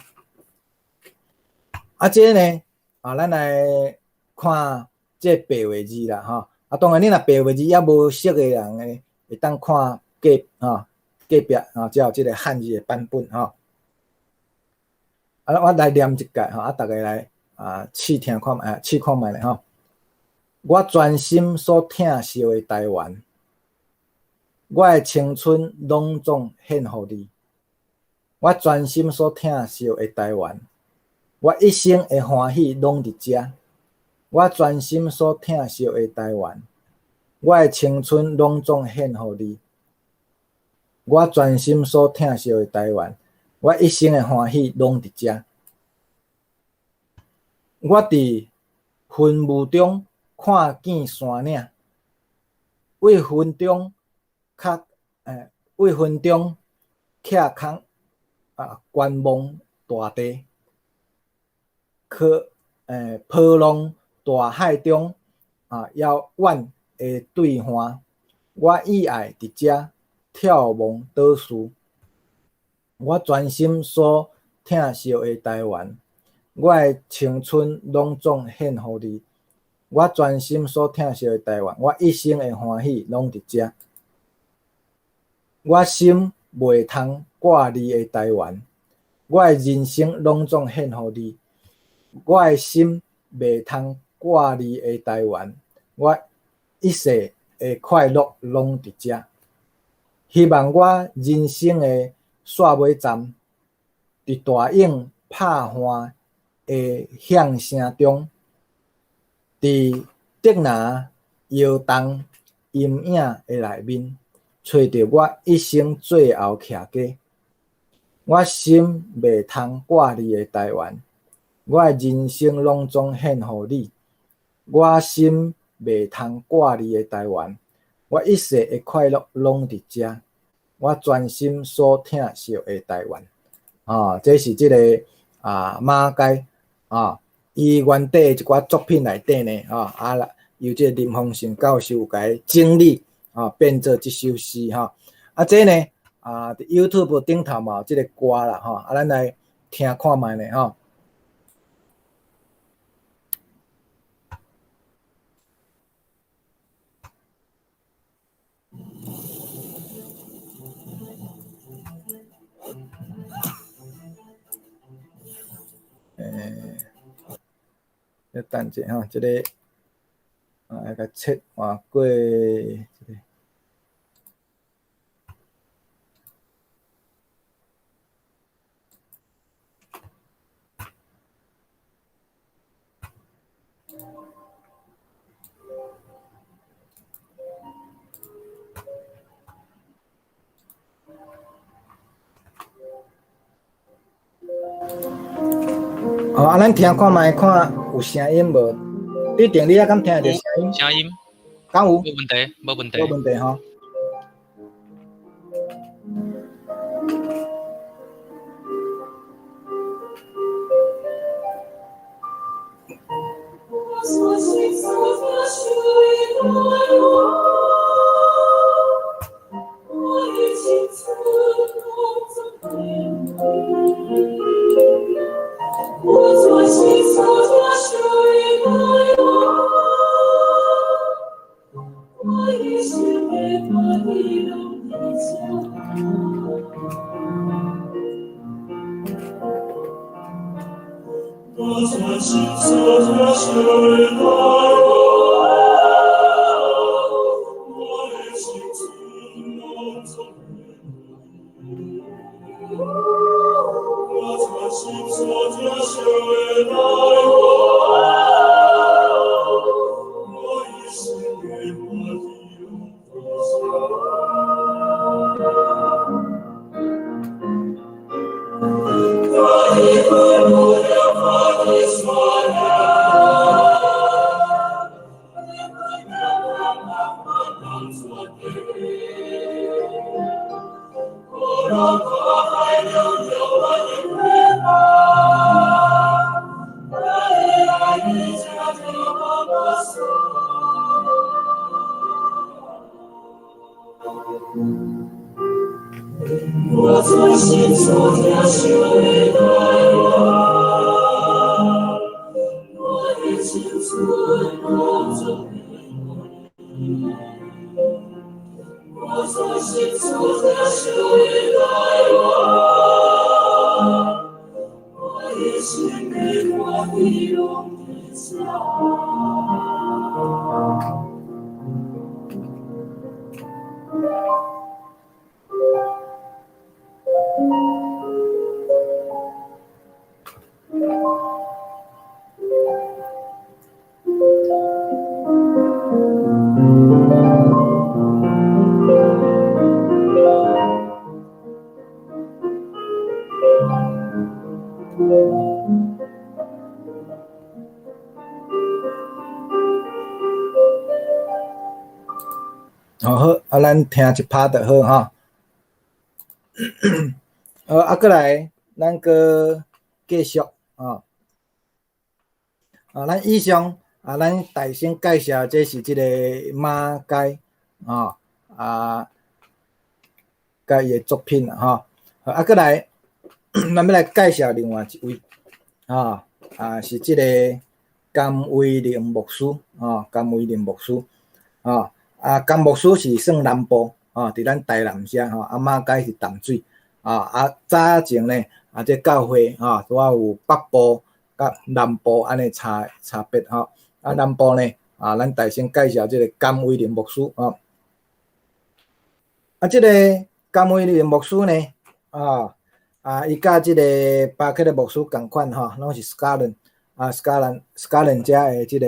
啊，這個呢，啊，咱來看這白話字啦，吼。啊，當然你若白話字猶無識的人呢，會當看隔吼隔壁吼，才有這個漢字的版本吼。啊，我來念一解吼，啊，逐家來啊試聽看覓，試看覓咧吼。我全心所疼惜的台灣，我的青春攏總獻予你。我全心所疼惜的台灣，我一生的歡喜攏佇遮。我全心所疼惜的台灣，我的青春攏總獻予你。我全心所疼惜的台灣，我一生的歡喜攏佇遮。我佇雲霧中看見山嶺，為雲中較為雲中徛空啊，觀望大地，可波浪大海中啊，遙遠的對岸，我意愛佇遮眺望島嶼。我全心所疼惜的台灣，我的青春攏總獻予你。我全心所疼惜的台灣，我一生的歡喜攏佇遮。我心袂通掛離的台灣，我的人生攏總獻予你。我的心袂通掛離的台灣，我一世的快樂攏佇遮。希望我人生的煞尾站，佇大湧拍岸的響聲中，佇竹籃搖動陰影的內面，揣著我一生最後徛家。我心袂通掛離的台灣，我的人生攏總獻予你。我心袂通掛離的台灣，我一世的快樂攏佇遮。我全心所疼惜的台灣，啊，這是這個啊馬偕啊，伊原底的一寡作品內底呢，啊啊，由這個林豐信教授共伊整理啊，變做這首詩吼。啊，這呢啊，佇 YouTube 頂頭嘛有這個歌啦，吼，啊，咱來聽看覓咧，吼。欸，等者吼，這個啊，愛共切換過這個。哦，啊，咱聽看覓，看有聲音無？你頂你遐敢聽著聲音？聲音。敢有？無問題，無問題。無問題吼。好，啊，咱聽一拍就好吼。好，啊，閣來，咱閣繼續吼。啊，咱以上啊，咱大先介紹這是這個馬偕吼啊，佮伊的作品啦吼。啊，閣來，咱欲來介紹另外一位，吼啊，是這個甘為霖牧師，吼，甘為霖牧師，吼。啊，甘牧師是算南部，吼，佇咱台南遮吼，啊馬偕是淡水，啊啊早前呢，啊這教會吼，拄仔有北部佮南部按呢差差別吼，啊南部呢，啊咱大先介紹這個甘為霖牧師吼，啊這個甘為霖牧師呢，啊啊伊佮這個巴克的牧師仝款吼，攏是 Scotland 啊 Scotland Scotland 遮的這個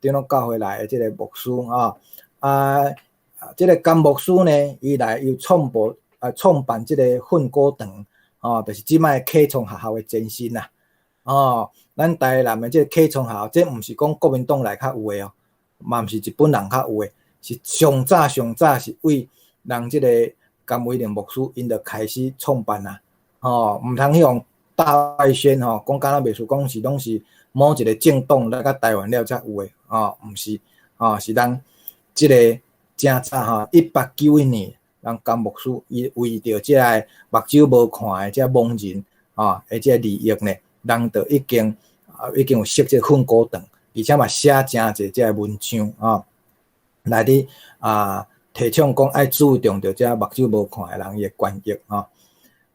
長老教會來的這個牧師吼。啊，這個甘牧師呢，伊來又創辦啊，創辦這個訓果堂，哦，就是這擺啟聰學校的前身啦。哦，咱台南的這個啟聰學校，這毋是講國民黨來較有的哦，嘛毋是日本人較有的，是上早上早是為人這個甘為霖牧師，𪜶就開始創辦啦。哦，毋通去予大外宣吼，講敢若袂輸講是攏是某一個政黨來到台灣了才有的，哦，毋是，哦，是咱。這個誠早吼，1891年，人甘牧師伊為著這个目睭無看的這盲人吼，的這個利益呢，人就已經啊已經有設這個訓果堂，而且嘛寫誠濟這个文章吼，來佇啊提倡講愛注重著這目睭無看的人伊的權益吼。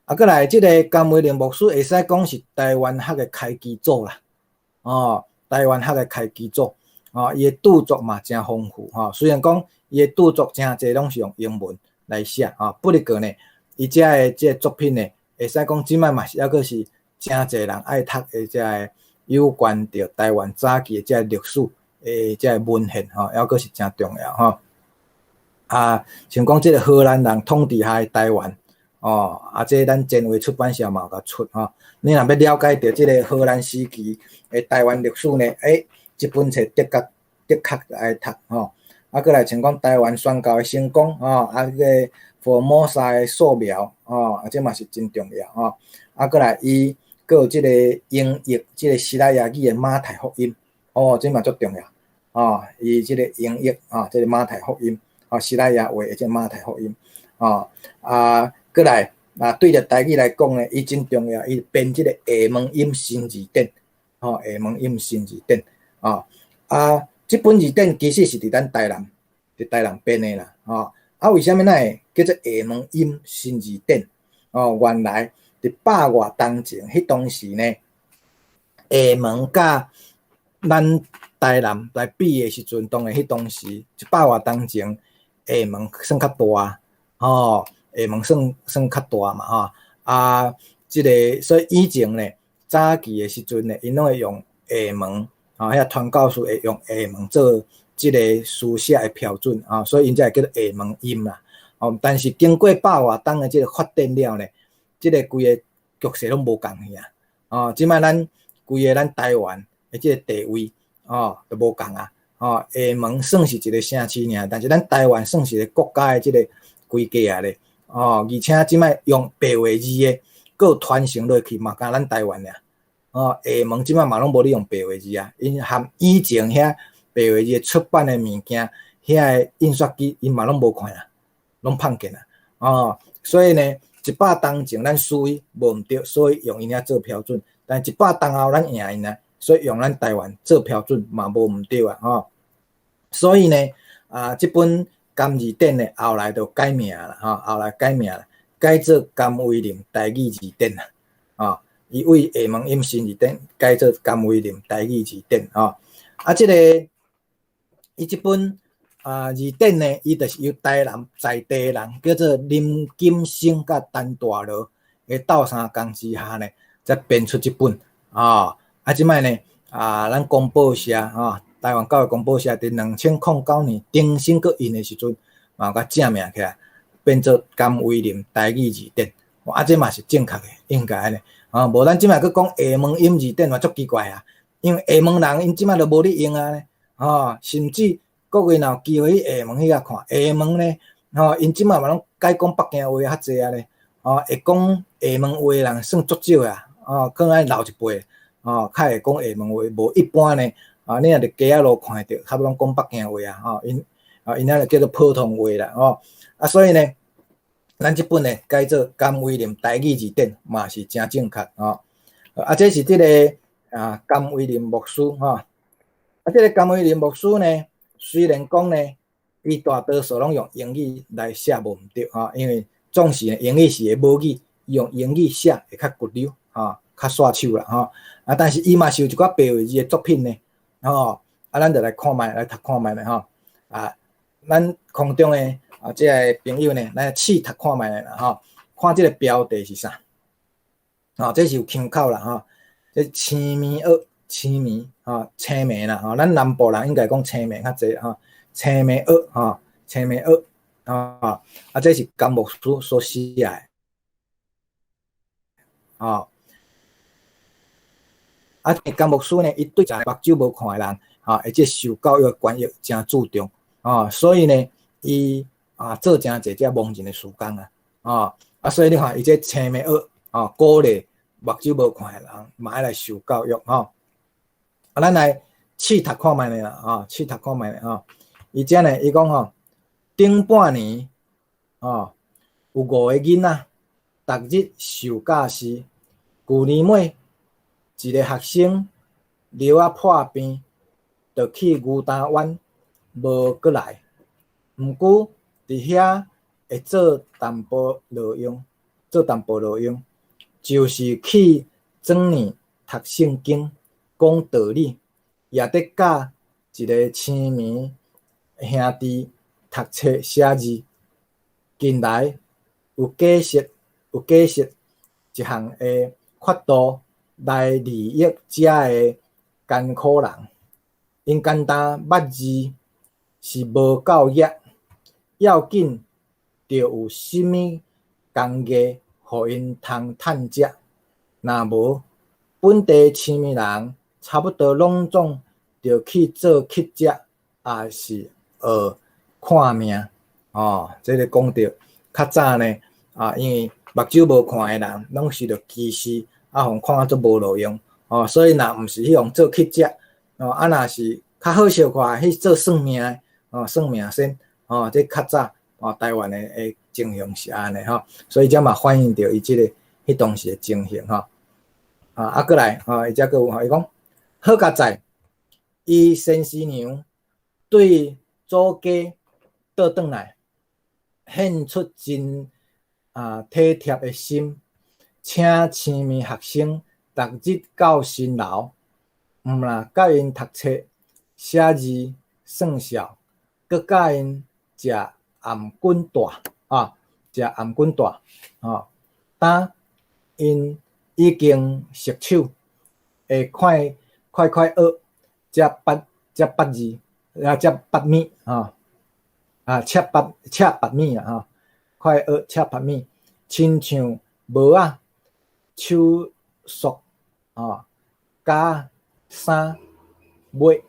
啊，閣來這個甘為霖牧師會使講是台灣學的開基祖啦，哦，台灣學的開基祖。哦，伊的著作嘛誠豐富吼，雖然講伊的著作誠濟攏是用英文來寫吼，不過呢，伊遮的這個作品呢，會使講這擺嘛是猶閣是誠濟人愛讀的這个有關著台灣早期的這個歷史的這個文獻吼，猶閣是誠重要吼。啊，像講這個荷蘭人統治下的台灣，哦，啊，這咱前衛出版社嘛有共出吼。你若欲了解著這個荷蘭時期的台灣歷史呢，欸，這本冊的確的確愛讀吼。啊，閣來像講台灣宣教的成功，吼，啊，這个福爾摩沙的素描，吼，啊，這嘛是真重要，吼。啊，閣來伊閣有這个英譯這个西拉雅語的馬太福音，哦，這嘛足重要，吼，伊這个英譯啊，這个馬太福音，哦，西拉雅話的這个馬太福音，吼，啊，閣來啊，對著台語來講呢，伊真重要，伊編這个廈門音新字典，吼，廈門音新字典，吼，啊，這本字典其實是佇咱台南，佇台南編的啦，吼，啊，為啥物咱會叫做廈門音新字典？哦，原來佇百外冬前，彼當時呢，廈門佮咱台南來比的時陣，當然彼當時一百外冬前，廈門算較大，吼，廈門算算較大嘛，吼，啊，這个所以以前呢，早期的時陣呢，𪜶攏會用廈門，吼，遐傳教士會用廈門做這个書寫的標準，啊，所以𪜶才會叫做廈門音啦。哦，但是經過百外冬的這个發展了呢，這个規个局勢攏無仝去啊。哦，這擺咱規个咱台灣的這个地位，哦，都無仝啊。哦，廈門算是一个城市爾，但是咱台灣算是一個國家的這个規格啊咧。哦，而且這擺用白話字的，閣有傳承落去嘛，干咱台灣爾。哦，廈門這擺嘛攏無咧用白話字啊，𪜶含以前遐白話字出版的物件，遐个印刷機，𪜶嘛攏無看啊，攏放見啊。哦，所以呢，一百冬前咱輸伊無毋對，所以用𪜶遐做標準。但一百冬後咱贏𪜶啊，所以用咱台灣做標準嘛無毋對啊。吼，所以呢，啊，這本甘字典呢，後來就改名啦，吼，後來改名啦，改做甘為霖台語字典啦，啊，伊為廈門音新字典改做甘為霖台語字典，吼，啊，這个伊這本啊字典呢，伊就是由台南在地人叫做林金生佮陳大羅的鬥相共之下呢，才編出這本，啊，啊，這擺呢，啊，咱公報社，吼，台灣教育公報社佇2009年重新閣印的時陣，嘛有共正名起來，變做甘為霖台語字典，啊，這嘛是正確的，應該按呢，啊，無咱這擺閣講廈門音字典嘛足奇怪啊，因為廈門人𪜶這擺都無咧用啊，吼，甚至各位若有機會去廈門彼遐看，廈門呢，吼，𪜶這擺嘛攏改講北京話較濟啊咧，吼，會講廈門話的人算足少啊，哦，可能愛老一輩，哦，較會講廈門話，無一般呢，啊，你若佇街仔路看會著，差不多攏講北京話啊，吼，𪜶啊，𪜶遐就叫做普通話啦，吼，啊，所以呢，咱這本呢改做甘為霖台語字典嘛是誠正確，吼，啊，這是這个啊甘為霖牧師，吼，啊，這个甘為霖牧師呢，雖然講呢，伊大多數攏用英語來寫無毋對，吼，因為總是英語是伊母語，伊用英語寫會較骨溜，吼，較煞手啦，吼，啊，但是伊嘛是有一寡白話字的作品呢，吼，啊，咱就來看覓，來讀看覓咧，吼，啊，咱空中的啊，這个朋友呢，來試讀看覓啦，吼，看這个標題是啥？吼，這是有腔口啦，吼，這青暝蚵，青暝，吼，青暝啦，吼，咱南部人應該講青暝較濟，吼，青暝蚵，吼，青暝蚵，啊，啊，這是甘牧師所寫的，吼，啊，甘牧師呢，伊對目睭無看的人，吼，會這受教育的權益誠注重，吼，所以呢，伊啊做誠濟這盲人的事工啊，吼，啊，所以你看伊這青暝蚵，吼，鼓勵目睭無看的人嘛愛來受教育，吼，啊，咱來試讀看覓咧啦，吼，試讀看覓咧，吼，伊這呢，伊講吼，頂半年，吼，有五个囡仔，逐日受教時，舊年尾，一个學生尿仔破病，就去牛呾灣，無閣來。毋過佇遐會做淡薄路用，做淡薄路用，就是去轉呢讀聖經、講道理，也佇教一个青年兄弟讀冊寫字。近來有假設，有假設一項的法度來利益遮的艱苦人，𪜶簡單捌字是無夠額，要緊著有啥物工藝，予𪜶通趁食。若無，本地青年人差不多攏總著去做乞食，抑是學看命，哦，這个講著較早呢，啊，因為目睭無看的人，攏受著歧視，啊，予看啊足無路用，哦，所以若毋是彼種做乞食，哦，啊，若是較好相看去做算命的，哦，算命仙，哦，這較早，哦，台灣的情形是按呢吼，所以這嘛反映著伊這个彼當時的情形吼。啊，閣來，哦，伊遮閣有吼，伊講好佳哉，伊先師娘對祖家倒轉來，獻出真體貼的心，請青暝學生逐日到新樓，毋但教𪜶讀冊、寫字、算數，閣教𪜶食頷頸大啊，食頷頸大，吼，當𪜶已經熟手，會快快快學，才捌字，啊，才捌物，吼，啊，切捌物啊，吼，快學切捌物，親像帽仔、手束，吼，夾衫襪，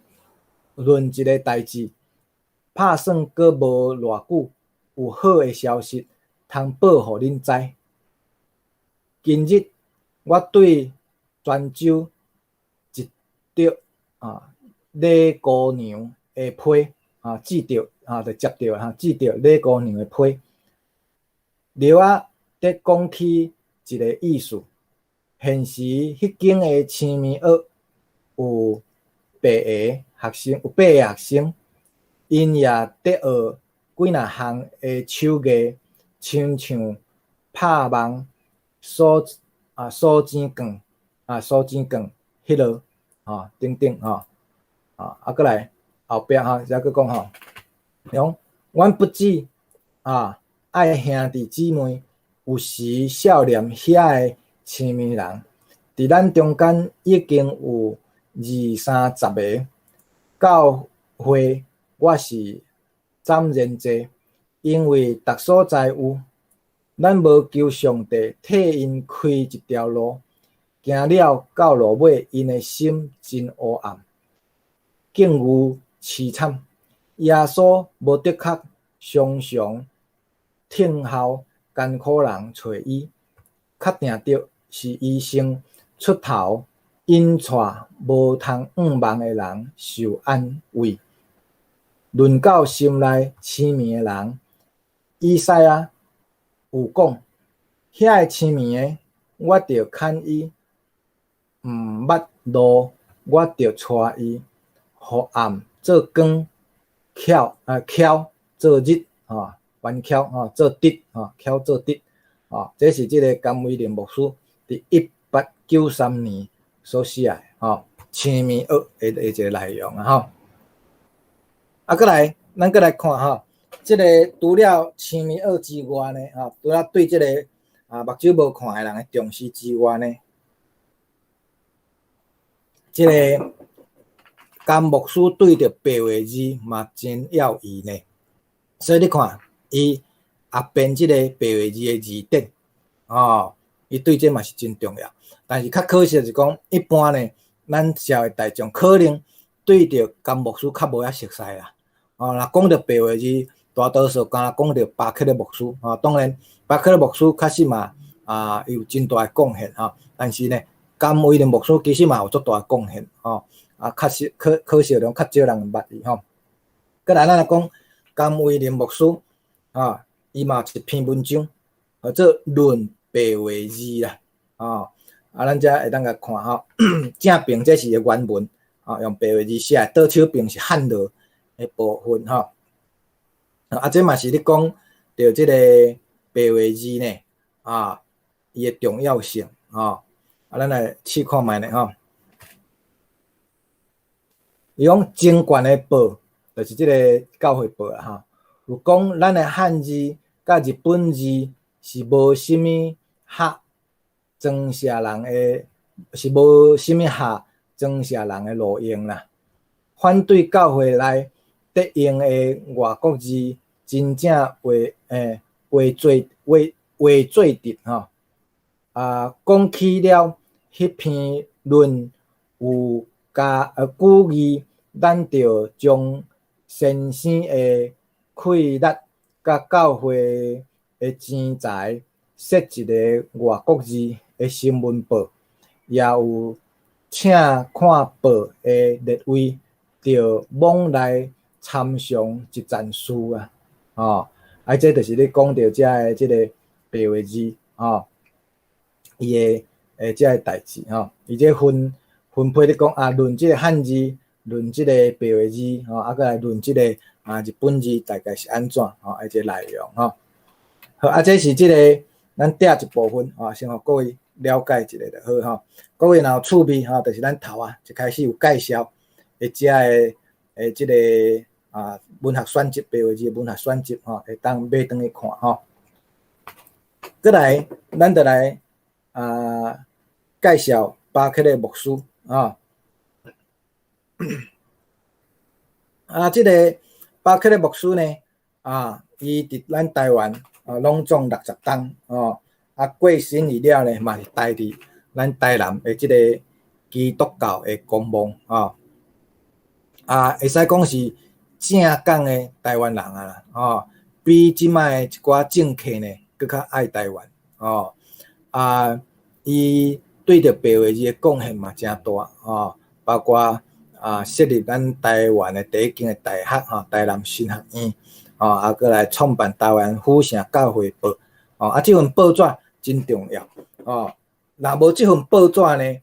論一个代誌，拍算閣無偌久，有好的消息通報予恁知。今日我對泉州一得啊李姑娘的批啊，接著啊，就接著哈，接著李姑娘的批，著仔得講起一个意思。現時彼間的青暝學有八个學生，有八个學生，𪜶也得學幾若項的手藝，親像拍網、鎖錢棍啊、鎖錢棍彼落吼等等吼啊，閣來後壁吼，遮閣講吼，講阮不止啊愛兄弟姊妹，有時少念遐个青暝人，佇咱中間已經有二三十个教會，我是斬然濟，因為逐所在有，咱無求上帝替𪜶開一條路，行了到落尾，𪜶的心真烏暗，境遇淒慘。耶穌無的確常常聽候艱苦人揣伊，確定著是伊先出頭引帶無通向望的人受安慰。論到心內痴迷的人，以賽亞有講：遐个痴迷的，我著牽伊；毋捌路，我著帶伊。予暗做光，巧做日，吼，彎巧吼做直，吼，巧做直，吼，這是這个甘威廉牧師佇1893年所寫的，吼，青暝學的一个內容啊，吼。啊，閣來，咱閣來看吼，這个除了青暝學之外呢，吼，除了對這个目睭無看的人的重視之外呢，這个甘牧師對著白話字嘛真要意呢。所以你看，伊也編這个白話字的字典，哦，伊對這嘛是真重要。但是較可惜的是講，一般呢，咱社會大眾可能對著甘牧師較無遐熟似啦。哦，若講著白話字，大多數敢若講著巴克的牧師，哦，當然巴克的牧師確實嘛有真大的貢獻吼，但是呢，甘威廉牧師其實嘛有足大的貢獻，吼，啊，確實可惜講較少人捌伊吼。閣來咱來講甘威廉牧師，啊，伊嘛有一篇文章，號做《論白話字》啦，哦，啊，咱遮會當共看吼，正爿這是伊的原文，哦，用白話字寫，倒手爿是漢字的部分吼。啊，這嘛是咧講著這個白話字呢，啊，伊的重要性，吼。啊，咱來試看覓咧吼。伊講貞觀的報，就是這个教會報啦，吼。有講咱的漢字佮日本字是無啥物合裝卸人的，是無啥物合裝卸人的路用啦。反對教會內得用的外國字，真正話做話做直吼。啊，講起了彼篇論有加古義，咱著將先生的氣力佮教會的錢財設一个外國字的新聞報，也有請看報的列位著罔來參詳一層事啊！吼，啊，這就是咧講著遮的這个白話字，吼，伊的欸這个代誌吼，伊這分分配咧講啊，論這个漢字，論這個白話字，吼，啊，閣來論這个啊日本字，大概是按怎吼，啊，這個內容吼。好，啊，這是這个咱摘一部分，吼，先予各位了解一下就好吼。各位若有趣味吼，就是咱頭仔一開始有介紹的遮的欸這个啊文學選集，白話字的文學選集吼，會當買轉去看吼。閣來，咱就來啊介紹巴克禮牧師啊。啊，這个巴克禮牧師呢，啊，伊佇咱台灣啊，攏總60冬哦，啊，過身去了呢，嘛是待佇咱台南的這个基督教的公墓啊，啊，會使講是正港的台灣人啊啦，哦，比這擺的一寡政客呢，閣較愛台灣哦，啊，伊對著白話字的貢獻嘛誠大哦，包括啊，設立咱台灣的第一間的大學吼，台南神學院，吼，啊，閣來創辦台灣府城教會報，哦，啊，這份報紙真重要，哦，若無這份報紙呢，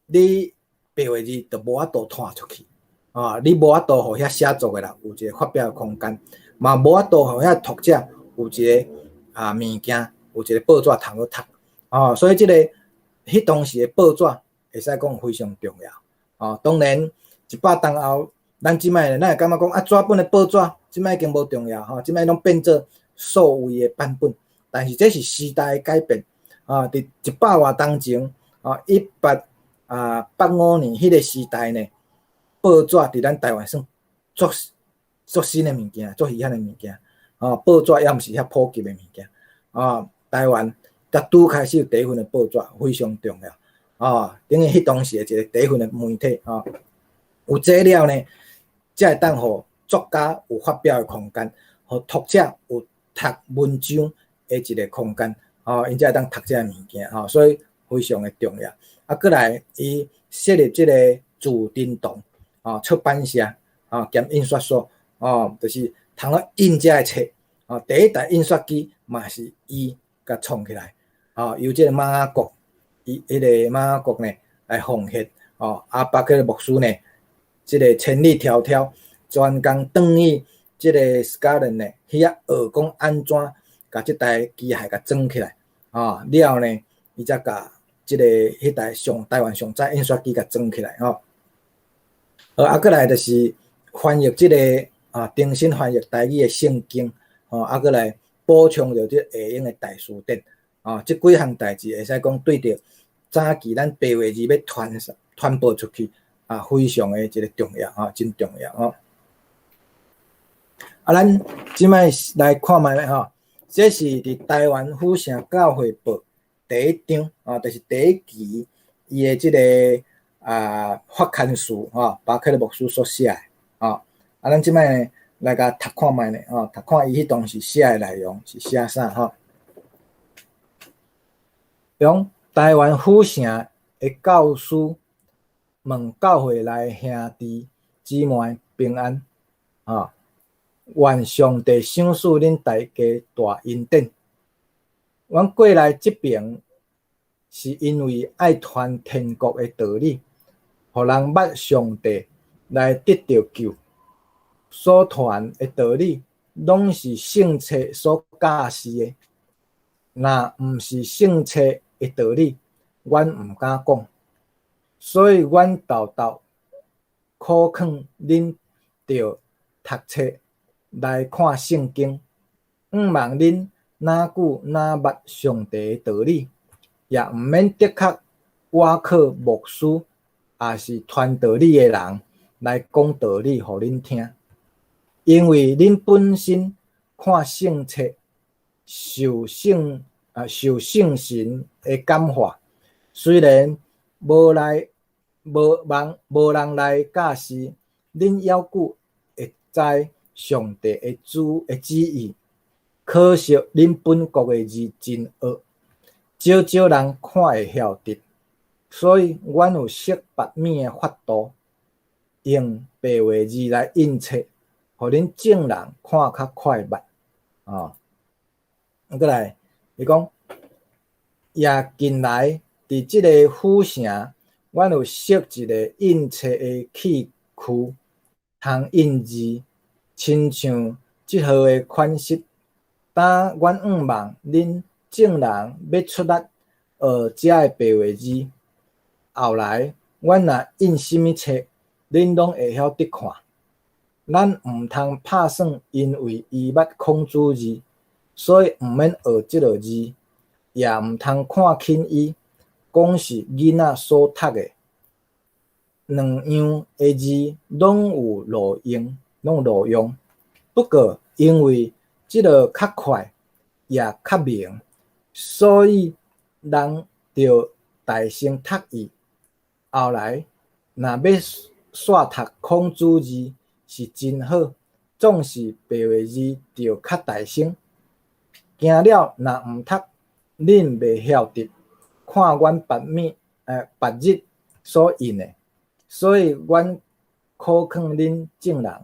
你白話字就無法度傳出去，哦，你無法度予遐寫作的人有一個發表的空間，嘛無法度予遐讀者有一個啊物件，有一個報紙通去讀，哦，所以這个彼當時的報紙會使講非常重要。哦，當然100冬後，咱這擺咱會感覺講啊，紙本的報紙這擺已經無重要吼，這擺攏變做數位的版本。但是這是時代的改變啊！佇100外冬前，啊，1885年彼个時代呢，報紙佇咱台灣算足足新的物件，足稀罕的物件。啊，報紙猶毋是遐普及的物件。啊，台灣才拄開始有第一份的報紙，非常重要。啊，等於彼當時的一个第一份的媒體啊，有這了呢，才會當予作家有發表的空間，予讀者有讀文章的一个空間，哦，𪜶才會當讀這个物件，吼，所以非常的重要。啊，閣來伊設立這个自振堂，哦，出版社，哦，兼印刷所，哦，就是通咧印這个冊，哦，第一台印刷機嘛是伊共創起來，哦，由這个馬國。伊彼个馬國呢來奉獻，哦，啊，巴克禮牧師呢，這个千里迢迢專工轉去這个斯嘉倫呢，去遐學講按怎共這台機械共裝起來，哦，了後呢，伊才共這个彼台上台灣上早印刷機共裝起來，吼。啊，閣來就是翻譯這个啊，重新翻譯台語的聖經，吼，啊，閣來補充著這下英的大辭典。啊，這幾項代誌會使講對著早期咱白話字欲傳傳播出去啊，非常的一个重要啊，真重要吼。啊，咱這擺來看覓咧吼，這是佇台灣府城教會報第一張啊，就是第一期伊的這个啊發刊詞吼，巴克禮牧師所寫的啊。啊，咱這擺來共讀看覓咧吼，讀看伊彼當時寫的內容是寫啥吼。用台灣府城的教師問教會內兄弟姊妹平安，啊，願上帝賞賜恁大家大恩典。阮過來這爿是因為愛傳天國的道理，予人捌上帝來得著救。所傳的道理，攏是聖冊所教示的。若毋是聖冊的道理，阮毋敢講。所以阮沓沓苦勸恁著讀冊來看聖經，向望恁哪久哪捌上帝的道理，也毋免的確倚靠牧師，抑是傳道理的人來講道理予恁聽，因為恁本身看聖冊。受聖啊，受聖神的感化，雖然無來無人無人來教示，恁猶閣會知上帝的主的旨意。可惜恁本國的字真惡，少少人看會曉得，所以阮有設別物的法度，用白話字來印冊，予恁眾人看較快捌。哦，閣來，伊講，也近來佇這个府城，阮有設一个印冊的器具，通印字，親像這號的款式。今阮向望恁眾人欲出力學遮的白話字，後來阮若印啥物冊，恁攏會曉得看。咱毋通拍算，因為伊捌孔子字，所以毋免學這个字，也毋通看輕伊，講是囡仔所讀的。兩樣的字攏有路用，攏有路用。不過因為這个較快，也較明，所以人著大聲讀伊。後來若欲煞讀孔子字是真好，總是白話字著較大聲。驚了若毋讀，恁袂曉得看阮別物別日所印的，所以阮苦勸恁眾人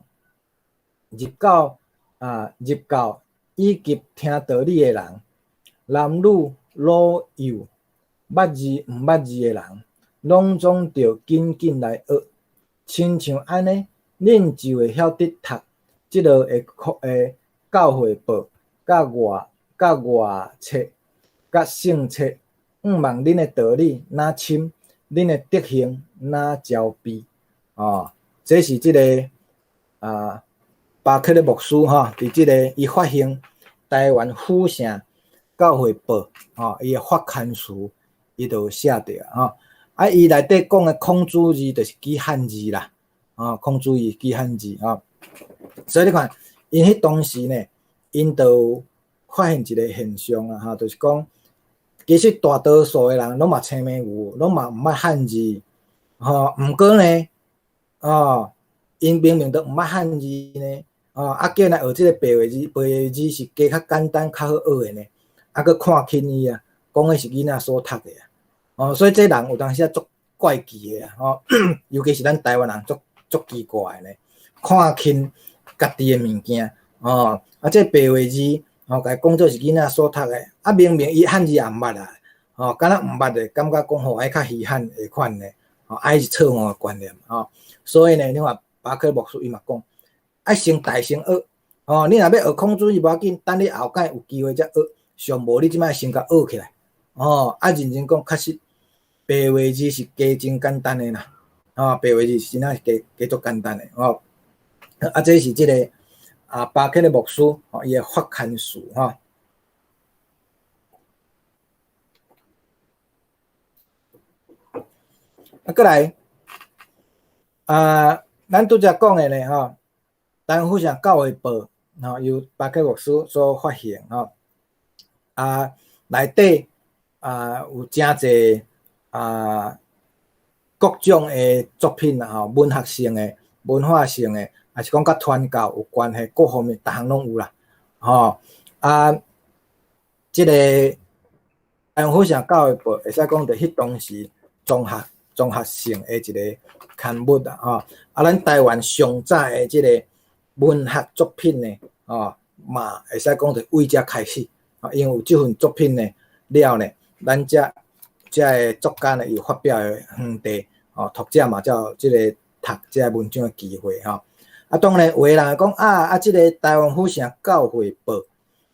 入教以及聽道理的人，男女老幼，捌字毋捌字的人，攏總著緊緊來學。親像按呢，恁就會曉得讀這个的教會報、佮外冊、佮聖冊。向望恁的道理若深，恁的德行若焦備。哦，這是這个巴克的牧師吼，佇這个伊發行台灣府城教會報，吼，伊的發刊詞，伊就有寫著吼。啊，伊內底講的孔子字就是指漢字啦，哦，孔子字指漢字吼。所以你看，𪜶彼當時呢，𪜶就發現一个現象啊，吼，就是講，其實大多數的人攏嘛青盲牛，攏嘛毋捌漢字，吼，毋過呢，哦，𪜶明明都毋捌漢字呢，哦，啊，叫來學這个白話字，白話字是加較簡單、較好學的呢，啊，閣看輕伊啊，講彼是囡仔所讀的啊，哦，所以這人有當時啊足怪奇的啊，吼，尤其是咱台灣人足足奇怪的呢，看輕家己的物件，哦，啊，這白話字，哦，共伊講做是囡仔所讀的，啊，明明伊漢字也毋捌啊，哦，敢若毋捌的，感覺講吼愛較稀罕的款呢，哦，啊，彼是錯誤的觀念，吼，所以呢，你看巴克牧師伊嘛講，愛先大聲學，哦，你若欲學孔子字無要緊，等你後蓋有機會才學，上無你這擺先共學起來，哦，啊，認真講，確實白話字是加真簡單的啦，哦，白話字是真正是加加足簡單的，哦，啊，這是這个巴克的牧師，吼，伊的發刊詞，吼。啊，閣來，咱拄才講的呢，吼，台灣府城教會報，吼，由巴克牧師所發行，吼，啊，內底有誠濟各種的作品啦，吼，文學性的、文化性的，抑是講佮傳教有關係，各方面逐項攏有啦，吼，啊，這个台灣府城教會報會使講佇彼當時綜合性的一个刊物啦，吼，啊，咱台灣上早的這个文學作品呢，吼，嘛會使講佇為遮開始，因為有這份作品呢了呢，咱遮遮个作家呢有發表的園地，吼，讀者嘛才有這个讀這个文章的機會，吼。啊，當然有的人會講啊，啊，這个台灣府城教會報，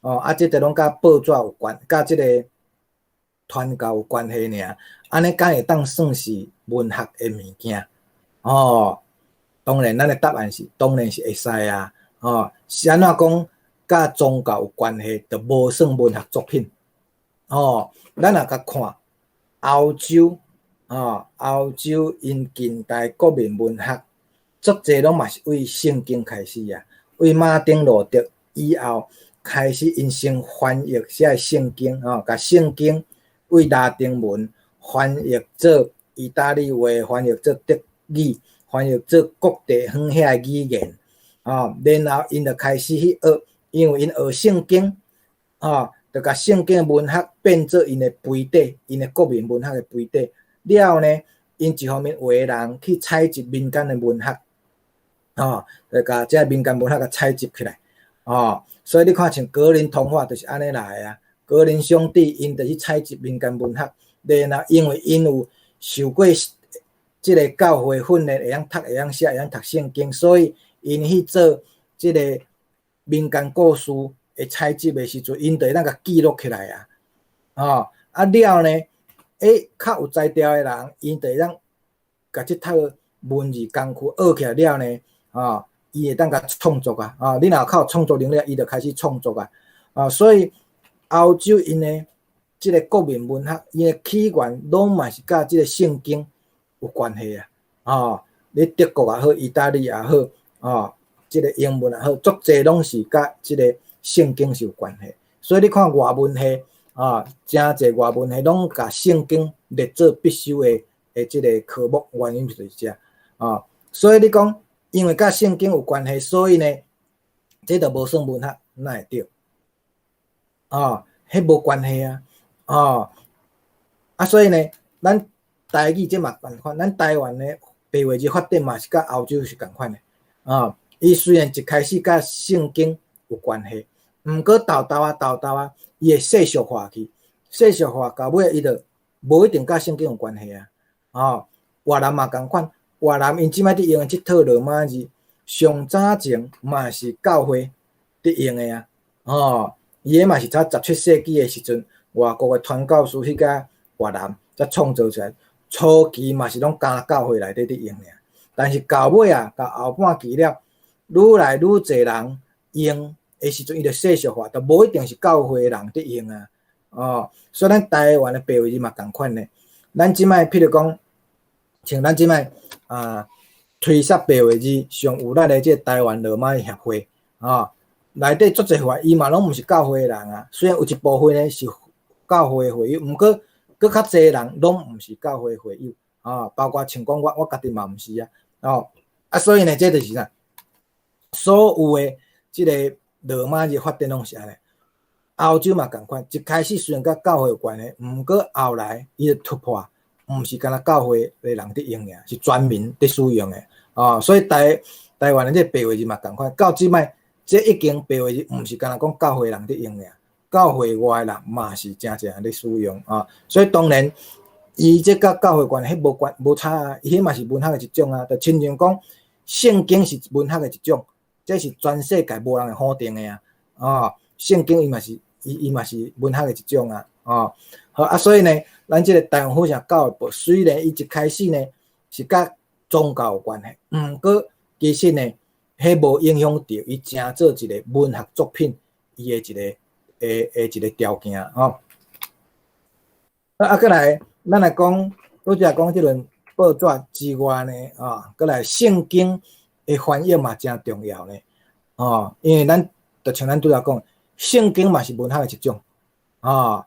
哦，啊，這个攏佮報紙有關，佮這个傳教有關係爾，按呢敢會當算是文學的物件？哦，當然，咱的答案是當然是會使啊。哦，是按怎講，佮宗教有關係，就無算文學作品。哦，咱若共看歐洲，哦，歐洲𪜶近代國民文學，足濟攏嘛是為聖經開始啊，為馬丁路德以後開始，𪜶先翻譯寫聖經，哦，共聖經為拉丁文翻譯做意大利話，翻譯做德語，翻譯做各地鄉遐的語言，哦，然後𪜶就開始去學，因為𪜶學聖經，哦，就共聖經文學變做𪜶的肥底，𪜶的國民文學的肥底。了後呢，𪜶一方面畫人去採集民間的文學，哦，就共這民間文學共採集起來，哦，所以你看像格林童話就是按呢來的啊，格林兄弟𪜶就去採集民間文學，然後因為𪜶有受過這个教會訓練，會曉讀、會曉寫、會曉讀聖經，所以𪜶去做這个民間故事的採集的時陣，𪜶就會當共記錄起來啊，哦，啊了呢，較有才調的人，𪜶就會當共這套文字工具學起來了呢，哦，伊會當共創作啊，哦，你若較有創作能力，伊就開始創作啊，啊，所以歐洲𪜶的這个國民文學，伊的起源攏嘛是佮這个聖經有關係啊，哦，你德國也好，意大利也好，哦，這个英文也好，足濟攏是佮這个聖經是有關係。所以你看外文系，啊，誠濟外文系攏共聖經列做必修的這个科目，原因就是這，啊，所以你講，因為佮聖經有關係，所以呢，這就無算文學，哪會對？啊，彼無關係啊，哦，啊，所以呢，咱台語這嘛仝款，咱台灣的白話字發展嘛是佮歐洲是仝款的，啊，伊雖然一開始佮聖經有關係，毋過沓沓啊沓沓啊，伊會世俗化去，世俗化到尾伊就無一定佮聖經有關係啊，哦，越南嘛仝款，越南𪜶這擺佇用的這套羅馬字，上早前嘛是教會佇用的啊，哦，伊彼嘛是早17世紀的時陣，外國的傳教士去甲越南才創造出來，初期嘛是攏干教會內底佇用爾，但是到尾啊，到後半期了，愈來愈濟人用的時陣，伊就世俗化，就無一定是教會的人佇用啊，哦，所以咱台灣的白話字嘛仝款呢。咱這擺譬如講，像咱這擺啊，推捒白話字上有力的這個台灣羅馬協會，哦，內底足濟會員，伊嘛攏毋是教會的人啊。雖然有一部分呢是教會的會友，毋過閣較濟人攏毋是教會會友，啊，包括像講我，我家己嘛毋是啊，哦，啊，所以呢，這就是啥？所有的這个羅馬字發展攏是按呢。歐洲嘛仝款，一開始雖然佮教會有關係，毋過後來伊就突破，毋是干焦教會的人佇用爾，是全民佇使用的，哦，所以台灣的這個白話字嘛仝款，到這擺這已經白話字毋是干焦講教會人佇用爾，教會外的人嘛是誠濟人佇使用啊，所以當然伊這佮教會關係無關無差啊，伊彼嘛是文學的一種啊，就親像講聖經是文學的一種，這是全世界無人會否定的啊，哦，聖經伊嘛是伊嘛是文學的一種啊，哦，好啊，所以呢，咱這个台灣府城教會報雖然伊一開始呢是佮宗教有關係，毋過其實呢，彼無影響著伊成做一个文學作品，伊的一个的一个條件吼。啊，閣來，咱來講，拄才講這輪報紙之外呢，啊，閣來聖經的翻譯嘛誠重要呢，哦，因為咱就像咱拄才講，聖經嘛是文學的一種，啊，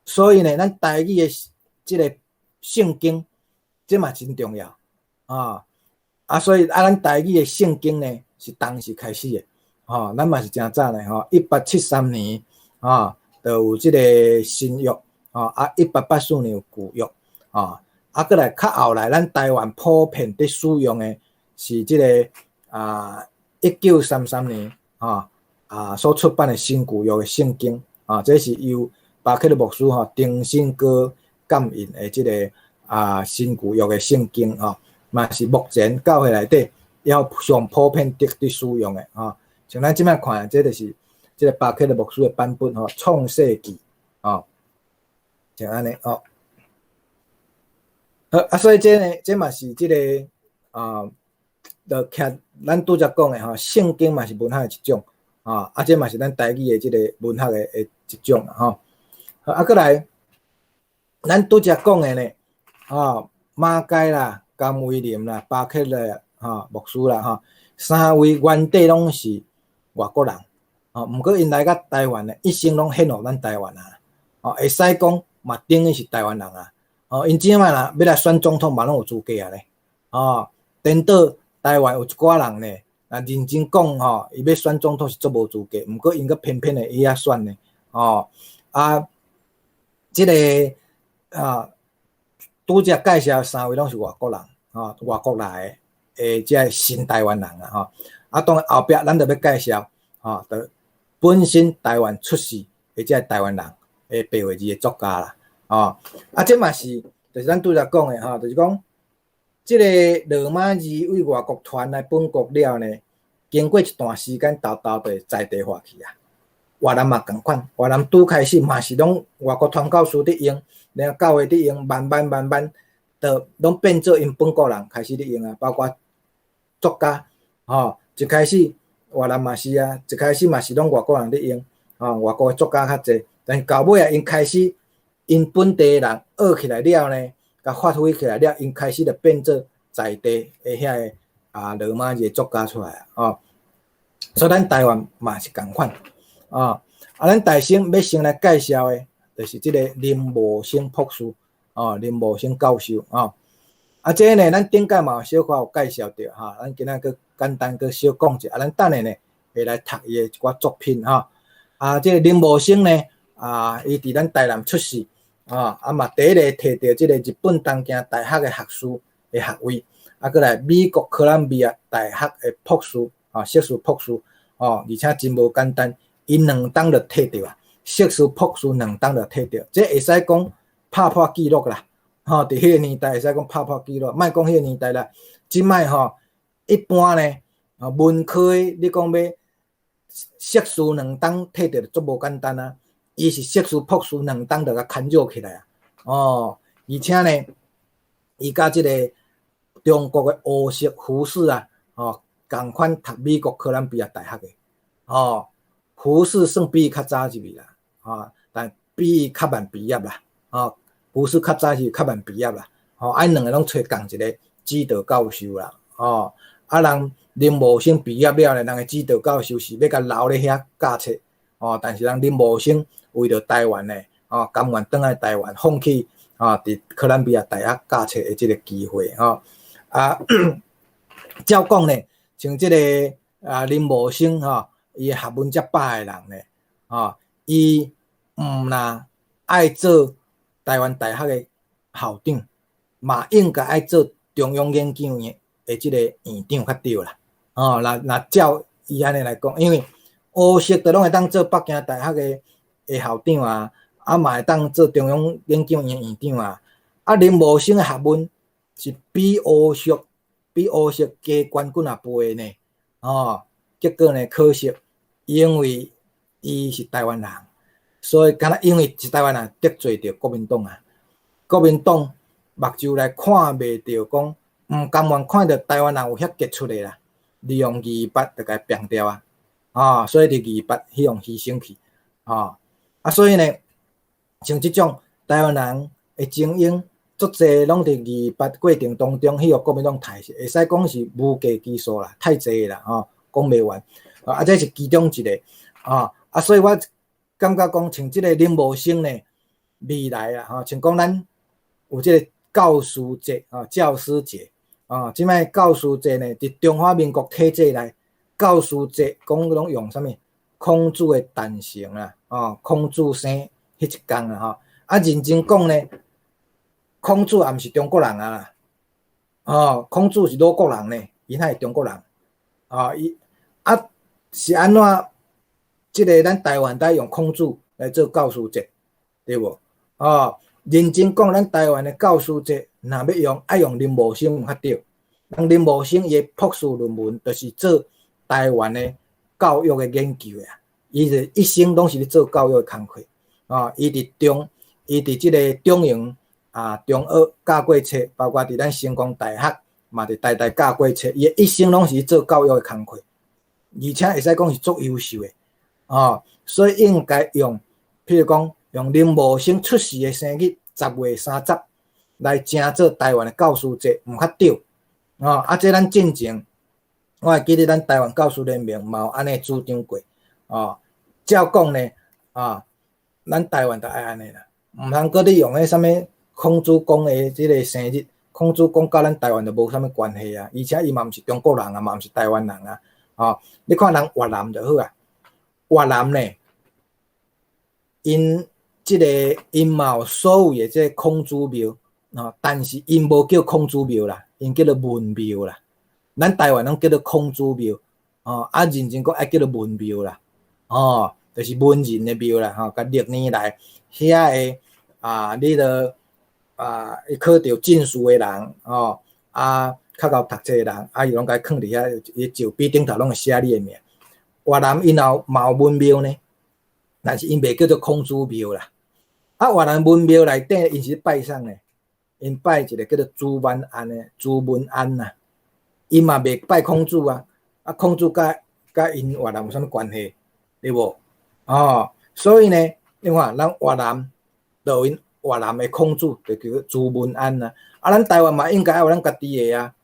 所以呢，咱台語的這个聖經，這嘛真重要，啊，啊，所以啊，咱台語的聖經呢，是當時開始的，吼，咱嘛是誠早呢，吼，1873年，啊，就有這个新約，吼，啊，1884年有舊約，啊，啊，閣來較後來，咱台灣普遍佇使用的是這个啊，1933年，啊所出版的新舊約的聖經，啊，這是由巴克利牧師吼重新閣監印的這个啊新舊約的聖經，吼，嘛是目前教會內底猶上普遍佇使用的，吼。像咱這擺看，這就是這个巴克利牧師的版本，吼，創世紀，吼，像按呢，吼。好啊，所以這呢，這嘛是這个啊，就徛咱拄才講的吼，聖經嘛是文學的一種，啊，啊，這嘛是咱台語的這个文學的一種吼。好，啊，閣來，咱拄才講的呢，啊，馬偕啦、甘為霖啦、巴克勒吼牧師啦吼，三位原底攏是外國人，吼，毋過𪜶來到台灣呢，一生攏獻予咱台灣啊，哦，會使講嘛等於是台灣人啊，哦，𪜶這擺若欲來選總統嘛攏有資格啊咧，哦，顛倒台灣有一寡人呢，若認真講吼，伊欲選總統是足無資格，毋過𪜶閣偏偏會去遐選呢，吼啊，這个啊，拄才介紹三位攏是外國人，吼，外國來的，這个新台灣人啊，吼，啊，當然後壁咱就欲介紹，吼，就本身台灣出世的這个台灣人的白話字的作家啦，吼，啊，這嘛是就是咱拄才講的吼，就是講這个羅馬字對外國傳來本國了呢，經過一段時間，沓沓就會在地化去啊。越南嘛仝款，越南拄開始嘛是攏外國傳教士佇用，然後教會佇用，慢慢慢慢，就攏變做𪜶本國人開始佇用啊，包括作家，吼，一開始越南嘛是啊，一開始嘛是攏外國人佇用，吼，外國的作家較濟，但是到尾啊，𪜶開始𪜶本地人學起來了呢，共發揮起來了，𪜶開始就變做在地的遐个啊羅馬字的作家出來啊，吼，所以咱台灣嘛是仝款。啊，啊，咱台先欲先來介紹的，就是這个林茂生博士，哦，林茂生教授，哦，啊，這个呢，咱頂擺嘛有小可有介紹著哈，咱今仔閣簡單閣小講一下，啊，咱等下呢會來讀伊的一寡作品哈。啊，這个林茂生呢，啊，伊佇咱台南出世，啊，啊嘛第一个提著這个日本東京大學的學士的學位，啊，閣來美國哥倫比亞大學的博士，啊，碩士博士，哦，而且真無簡單。伊兩冬就提著啊，碩士博士兩冬就提著，這會使講拍破紀錄啦，吼！佇彼个年代會使講拍破紀錄，莫講彼个年代啦，這擺吼，一般呢，啊文科的你講欲碩士兩冬提著足無簡單啊，伊是碩士博士兩冬就共牽繞起來啊，哦，而且呢，伊佮這个中國的胡適胡適啊，吼，仝款讀美國哥倫比亞大學的，吼。胡適算比伊較早入去啦，啊，但比伊較慢畢業啦，啊，胡適較早是較慢畢業啦，吼，啊，𪜶兩个攏揣仝一个指導教授啦，吼，啊，人林茂生畢業了呢，人的指導教授是欲共留咧遐教冊，哦，但是人林茂生為著台灣呢，哦，甘願轉來台灣，放棄啊，佇哥倫比亞大學教冊的這个機會，吼，啊，照講呢，像這个啊林茂生吼。伊的學問遮飽的人呢，吼，伊毋若愛做台灣大學的校長，嘛應該愛做中央研究院的這个院長較對啦。吼，若若照伊按呢來講，因為胡適就攏會當做北京大學的的校長啊，啊嘛會當做中央研究院院長啊。啊，林茂生的學問是比胡適比胡適加懸幾若倍呢，吼。結果呢，可惜，因為伊是台灣人，所以敢若因為是台灣人得罪著國民黨啊。國民黨目睭來看袂著，講毋甘願看著台灣人有遐傑出的啦，利用二二八就共伊拚掉啊，啊，所以佇二二八彼予犧牲去，啊，啊，所以呢，像這種台灣人的精英，足濟攏佇二二八過程當中，彼予國民黨刣死，會使講是無計其數啦，太濟啦，吼。講袂完，啊，這是其中一个，啊，啊，所以我感覺講，像這个林茂生呢，未來啊，吼，像講咱有這个教師節，啊，教師節，啊，這擺教師節呢，佇中華民國體制內，教師節講攏用啥物？孔子的誕辰啊，啊，孔子生彼一工啊，吼，啊，認真講呢，孔子也毋是中國人啊，哦，孔子是魯國人呢，伊哪會中國人？啊，伊啊是按怎？這个咱台灣在用孔子來做教師節，對無？哦，認真講，咱台灣的教師節若欲用，愛用林茂生較對。人林茂生伊的博士論文就是做台灣的教育的研究的啊，伊就一生攏是咧做教育的工課。啊，伊佇中，伊佇這个中營啊、中學教過冊，包括佇咱成功大學嘛佇台大教過冊，伊的一生攏是咧做教育的工課，而且會使講是足優秀的，哦，所以應該用，譬如講用林茂生出世的生日10月30來正做台灣的教師節，毋較對，哦，啊，這咱進前，我會記得咱台灣教師聯盟嘛有按呢主張過，哦，照講呢，啊，咱台灣就愛按呢啦，毋通閣咧用彼啥物孔子公的這个生日，孔子公佮咱台灣就無啥物關係啊，而且伊嘛毋是中國人啊，嘛毋是台灣人啊，吼，你看人越南就好啊，越南呢，𪜶這个𪜶嘛有所謂的這个孔子廟，吼，但是𪜶無叫孔子廟啦，𪜶叫做文廟啦。咱台灣攏叫做孔子廟，吼，啊認真講愛叫做文廟啦，吼，就是文人的廟啦，吼，共歷年來遐的啊，你著啊，伊考著進士的人，吼，啊，較𠢕讀冊的人，啊，伊攏共伊囥佇遐，伊石碑頂頭攏會寫你的名。越南𪜶有嘛有文廟呢，但是𪜶袂叫做孔子廟啦。啊，越南文廟內底，𪜶是拜啥呢？𪜶拜一个叫做朱萬安的朱文安呐。𪜶嘛袂拜孔子啊，啊，孔子佮佮𪜶越南有啥物關係？對無？哦，所以呢，你看咱越南就𪜶越南的孔子就叫做朱文安啊。啊，咱台灣嘛應該愛有咱家己的啊。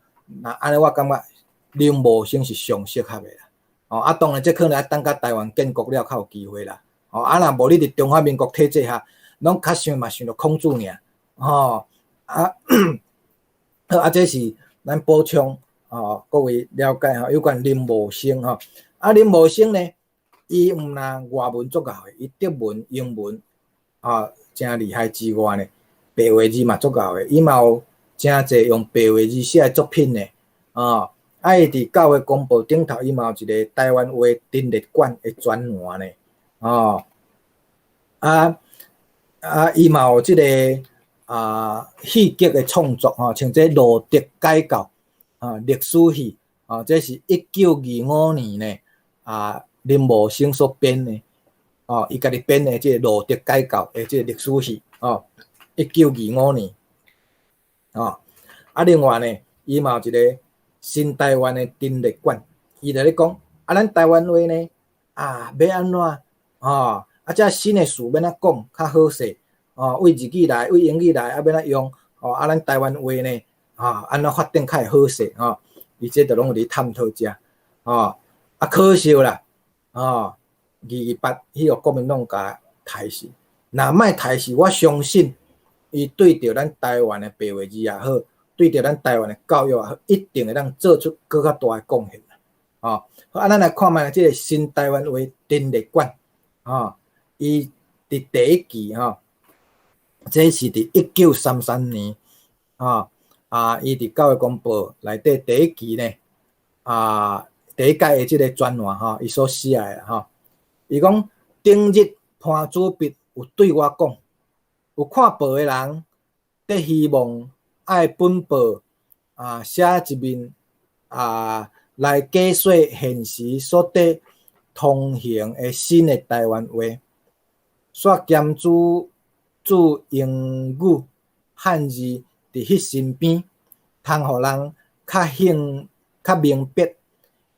那按呢，我感覺林茂生是上適合的啦。哦，啊，當然這可能愛等甲台灣建國了較有機會啦。哦，啊，若無你佇中華民國體制下，攏較想嘛想著孔子爾。吼，啊，好，啊，這是咱補充，哦，各位了解吼，有關林茂生吼。啊，林茂生呢，伊毋但外文足𠢕的，伊德文、英文啊，誠厲害之外呢，白話字嘛足𠢕的，伊嘛有誠濟用白話字寫的作品呢，啊，啊，伊佇教育公報頂頭，伊嘛有一個台灣話陳列館的專欄呢，哦，啊啊，伊嘛有這個啊戲劇的創作吼，像這路德改教啊歷史戲啊，這是1925年呢啊林茂生所編的，哦，伊家己編的這個路德改教的這個歷史戲，哦，一九二五年，哦，啊，另外呢，伊嘛有一個新台灣的陳列館，伊就咧講，啊，咱台灣話呢，啊，欲按怎，哦，啊，這新的詞欲按怎講較好勢，哦，對日語來，對英語來，啊，欲按怎用，哦，啊，咱台灣話呢，啊，按怎發展較會好勢，吼，伊這就攏有佇探討遮，哦，啊，可惜啦，哦，228彼個國民黨共刣死，若莫刣死，我相信伊對著咱台灣的白話字也好，對著咱台灣的教育也好，一定會當做出閣較大的貢獻啦。哦，好，啊，咱來看覓這個新台灣話陳列館，哦，伊佇第一期吼，這是佇1933年，哦，啊，伊佇教育公報內底第一期呢，啊，第一屆的這個專欄吼，伊所寫的吼，伊講頂日潘主筆有對我講，有看報的人佇希望愛本報啊寫一面啊來解說現時所佇通行的新的台灣話，煞兼注注英語漢字佇彼身邊，通予人較興較明白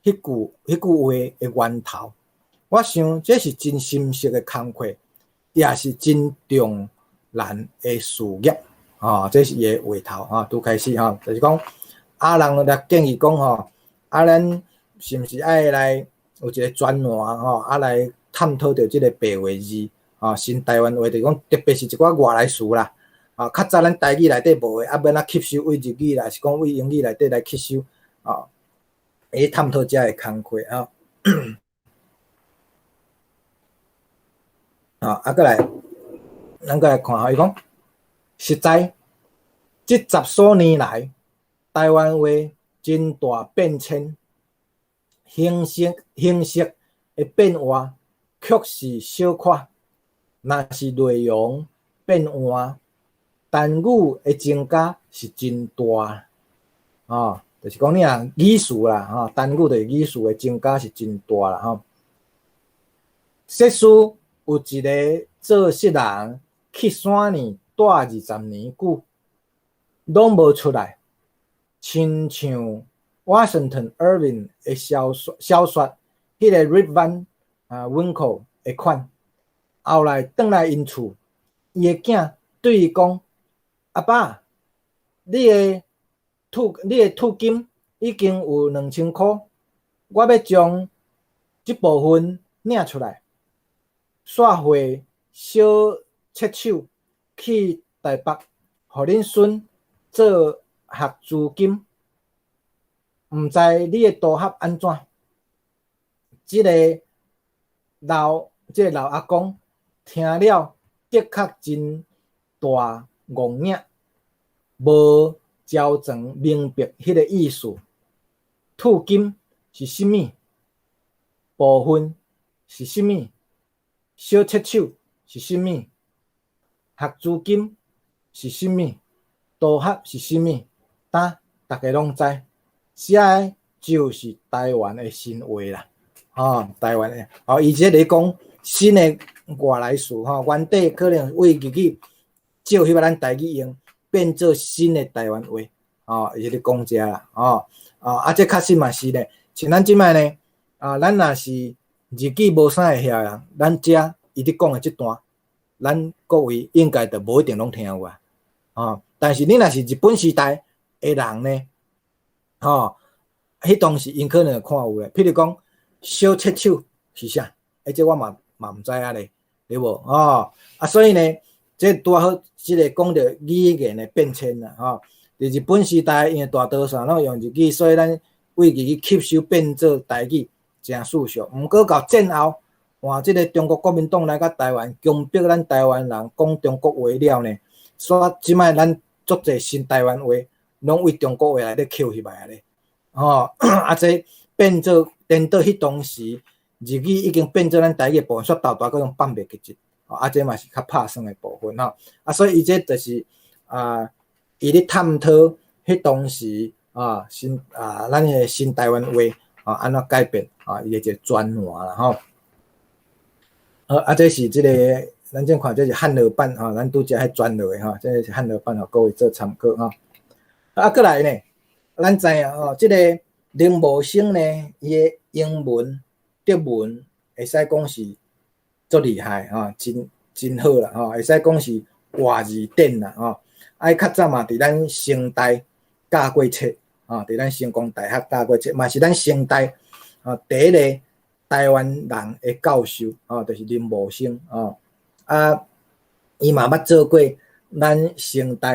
彼句話的源頭。我想這是真深色的工課，也是真重難的事業。吼，這是伊的話頭吼，拄開始吼，就是講啊，人來建議講吼，啊，咱是毋是愛來有一個專欄吼，啊來探討著這個白話字，吼，新台灣話，就是講特別是一寡外來詞啦，啊，較早咱台語內底無的，啊，欲按怎吸收對日語啦，是講對英語內底來吸收，啊，會探討這个工課啊。啊，啊，閣來，咱閣來看吼，伊講，實在，這十數年來，台灣話真大變遷，形式的變化確實小可，若是內容變換，單語的增加是真大，哦，就是講你若語詞啦，吼，單語就是語詞的增加是真大啦，吼。設使有一个做穡人去山裡蹛20年久，攏無出來，親像 Washington Irving 的小說，彼个 Rip Van 啊 Winkle 的款，後來轉來𪜶厝，伊的囝對伊講：阿爸，你的退金已經有2000箍，我欲將這部分領出來，煞匯小切手去台北，予恁孫做學資金。毋知你的賭合按怎？這個老阿公聽了，的確真大戇影，無焦全明白彼个意思。吐金是啥物？部分是啥物？小切手是啥物？學資金是啥物？道學是啥物？呾逐家攏知，這个就是台灣的新話啦，吼，台灣的，吼，伊這咧講新的外來詞吼，原底可能為日語借彼擺咱台語用，變做新的台灣話，吼，伊是咧講這啦，吼，啊，這確實嘛是咧，像咱這擺呢，啊，咱若是日語無啥會曉的人，咱遮伊咧講的這段，咱各位應該就無一定攏聽有啊，吼，但是你若是日本時代的人呢，吼，彼當時𪜶可能會看有的，譬如講小切手是啥？欸，這我嘛毋知影咧，對無？吼，啊，所以呢，這拄仔好，這個講著語言的變遷啦，吼。佇日本時代，因為大多數攏用日語，所以咱為日語吸收變做台語，誠順暢。毋過到戰後，換這個中國國民黨來到台灣，強迫咱台灣人講中國話了呢，所以這擺咱足濟新台灣話，攏為中國話內底抾彼擺咧。吼，啊，這變做顛倒彼當時日語已經變做咱台語的部分，煞沓沓閣攏放袂記得，啊，這嘛是較拍算的部分吼。啊，所以伊這就是啊，伊咧探討彼當時啊新啊咱的新台灣話啊按怎改變啊，伊的一個專欄啦吼。好，啊，這是這個咱正看這是漢和版吼，咱拄才彼轉落的吼，這是漢和版吼，各位做參考吼。啊，閣來呢，咱知影吼，這個林茂生呢，伊的英文、德文會使講是足厲害吼，真真好啦吼，會使講是活字典啦吼。啊，伊較早嘛佇咱成大教過冊，吼，佇咱成功大學教過冊，嘛是咱成大啊第一個台灣人的教授，吼，就是林茂生吼。啊，伊嘛捌做過咱成大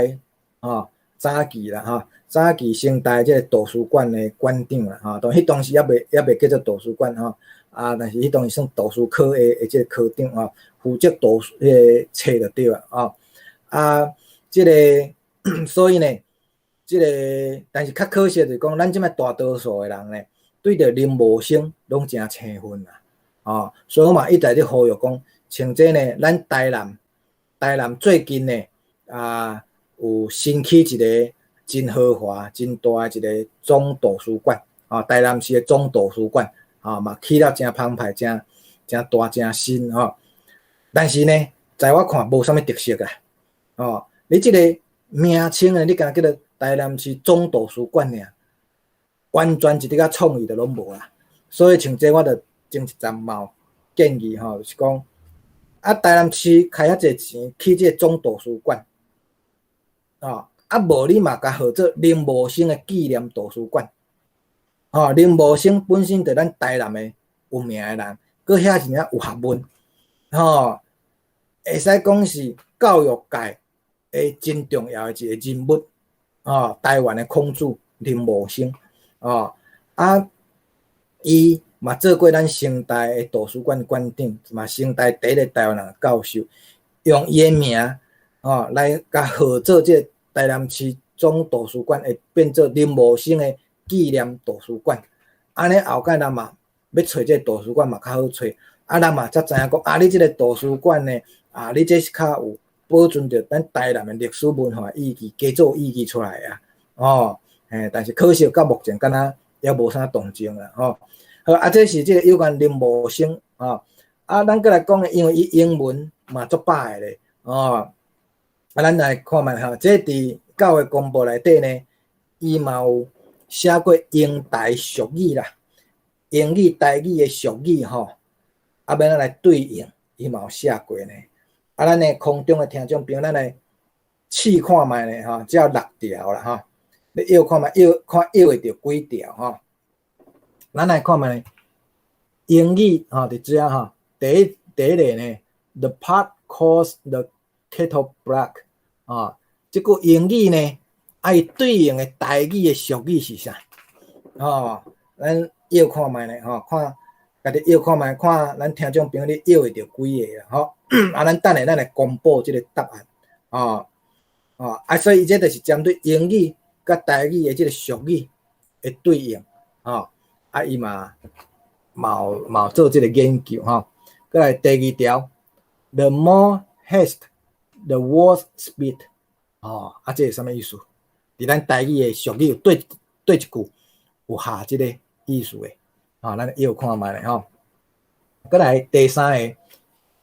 吼早期啦吼，早期成大這個圖書館的館長啦吼，當彼當時猶未叫做圖書館吼，啊，但是彼當時算圖書科的這個科長吼，負責圖書彼個冊就對啊，吼，啊，這個所以呢，這個但是較可惜就是講，咱這擺大多數的人呢，對著林茂生攏誠生分啦，吼，所以我嘛一直咧呼籲講，像這呢，咱台南最近呢，啊，有新起一個真豪華、真大的一個總圖書館，啊，台南市的總圖書館，啊，嘛起了誠澎湃、誠誠大、誠新吼。但是呢，在我看無啥物特色啊，哦，你這個名稱呢，你敢若叫做台南市總圖書館爾，完全一點仔創意都攏無啦。所以像這我就前一陣嘛有建議吼，就是講啊，台南市開遐濟錢起這個總圖書館，哦，啊無你嘛共號做林茂生的紀念圖書館，吼，林茂生本身就咱台南的有名的人，閣遐爾有學問，吼，會使講是教育界的真重要的一個人物，吼，台灣的孔子林茂生，吼，啊，伊嘛做過咱成大的圖書館館長，嘛成大第一個台灣人教授，用伊的名，吼，來共號做這個台南市總圖書館，會變做林茂生的紀念圖書館。按呢後蓋人嘛欲揣這個圖書館嘛較好揣，啊人嘛才知影講，啊你這個圖書館呢，啊你這是較有保存著咱台南的歷史文化意義，加做意義出來啊，哦，嘿，但是可惜到目前敢若猶無啥動靜啦，吼。好，啊，這是這個有關林茂生，吼，啊，咱閣來講，因為伊英文嘛足百的咧，哦，啊，咱來看覓吼，這佇教育公報內底呢，伊嘛有寫過英台俗語啦，英語台語的俗語吼，啊，欲按怎來對應，伊嘛有寫過呢。啊，咱的空中的聽眾朋友，咱來試看覓咧吼，只有六條啦吼，你臆看覓，臆看臆會著幾條吼。咱來看覓英語吼，佇遮吼，第一個呢，The pot calls the kettle black 啊，這句英語呢，啊，伊對應的台語的俗語是啥？吼，咱臆看覓咧吼，看家己臆看覓，看咱聽眾朋友你臆會著幾个啦，吼。啊，咱等下咱來公布這个答案，哦，哦，啊，所以這就是針對英語佮台語的這个俗語的對應，吼，啊，伊嘛嘛有做這个研究，吼。閣來第二條，The more haste, the worse speed，吼，啊，這是啥物意思？佇咱台語的俗語有對對一句有下這个意思的，吼，咱臆看覓咧，吼。閣來第三个，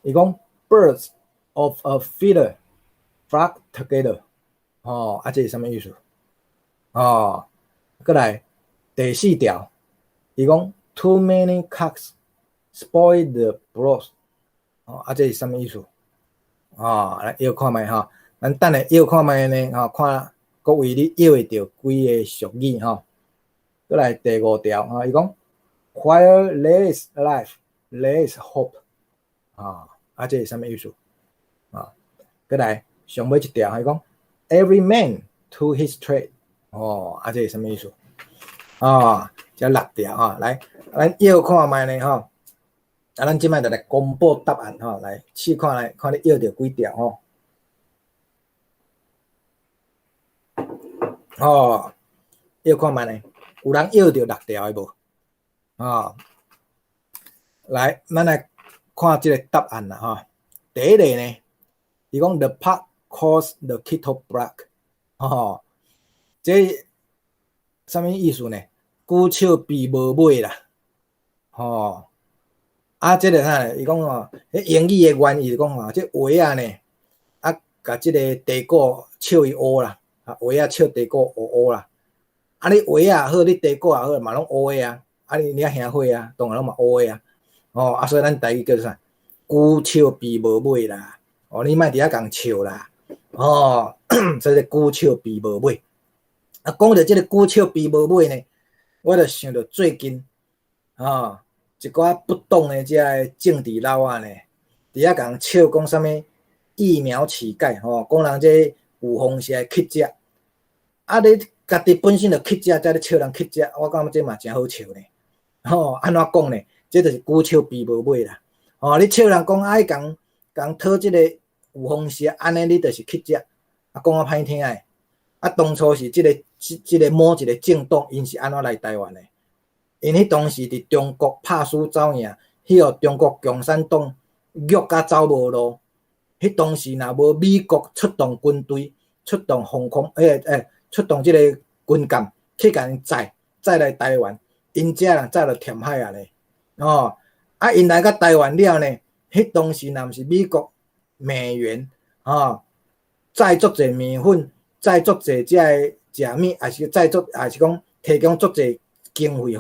伊講 Birds of a feather flock together，吼，啊，這是啥物意思？哦，閣來第四條，伊講 Too many cooks spoil the broth，哦，啊，這是啥物意思？哦，來臆看覓吼，咱等下臆看覓呢，吼，看各位你臆會著幾个俗語吼。閣來第五條，吼，伊講 While there is life, there is hope，啊，啊，這是啥物意思？啊，閣來上尾一條，伊講 Every man to his trade，哦，啊，這是啥物意思？啊，這六條吼，來，咱臆看覓呢吼。啊，咱這擺就來公布答案吼，來試看來看你臆著幾條吼。哦，臆看覓呢？有人臆著六條的無？哦，來，咱來看這个答案啦吼。第一个呢，伊講 The pot calls the kettle black，吼，這啥物意思呢？久笑鱉無尾啦，吼。啊，這个啥呢？伊講吼，彼英語的原意就講吼，這萵仔呢，啊，共這个茶果笑伊烏啦，啊，萵仔笑茶果烏烏啦。啊，你萵仔也好，你茶果也好，嘛攏烏的啊。啊，你遐兄火啊，當然攏嘛烏的啊。哦，啊，所以咱台語叫做啥？久笑鱉無尾啦。哦，你莫佇遐共笑啦。哦，所以久笑鱉無尾。啊，講著這个久笑鱉無尾呢，我就想著最近，哦，一寡不懂的這个政治老仔呢，佇遐共笑講啥物疫苗乞丐吼，講人這有風險乞食，啊，你家己本身就乞食，才咧笑人乞食，我感覺這嘛誠好笑呢。吼，按怎講呢？這就是久笑鱉無尾啦。吼，你笑人講愛共共討這個有風險，按呢你就是乞食，啊，講較歹聽的。啊，當初是這个這這个某一个政黨，𪜶是按怎來台灣的？𪜶彼當時佇中國拍輸走贏，去予中國共產黨虐甲走無路。彼當時若無美國出動軍隊，出動防空，出動這个軍艦去共𪜶載載來台灣，𪜶遮人早就填海啊咧。哦，啊，𪜶來到台灣了呢，彼當時若毋是美國美元，吼，載足濟麵粉，載足濟遮个食物，抑是載足，抑是講提供足濟經費予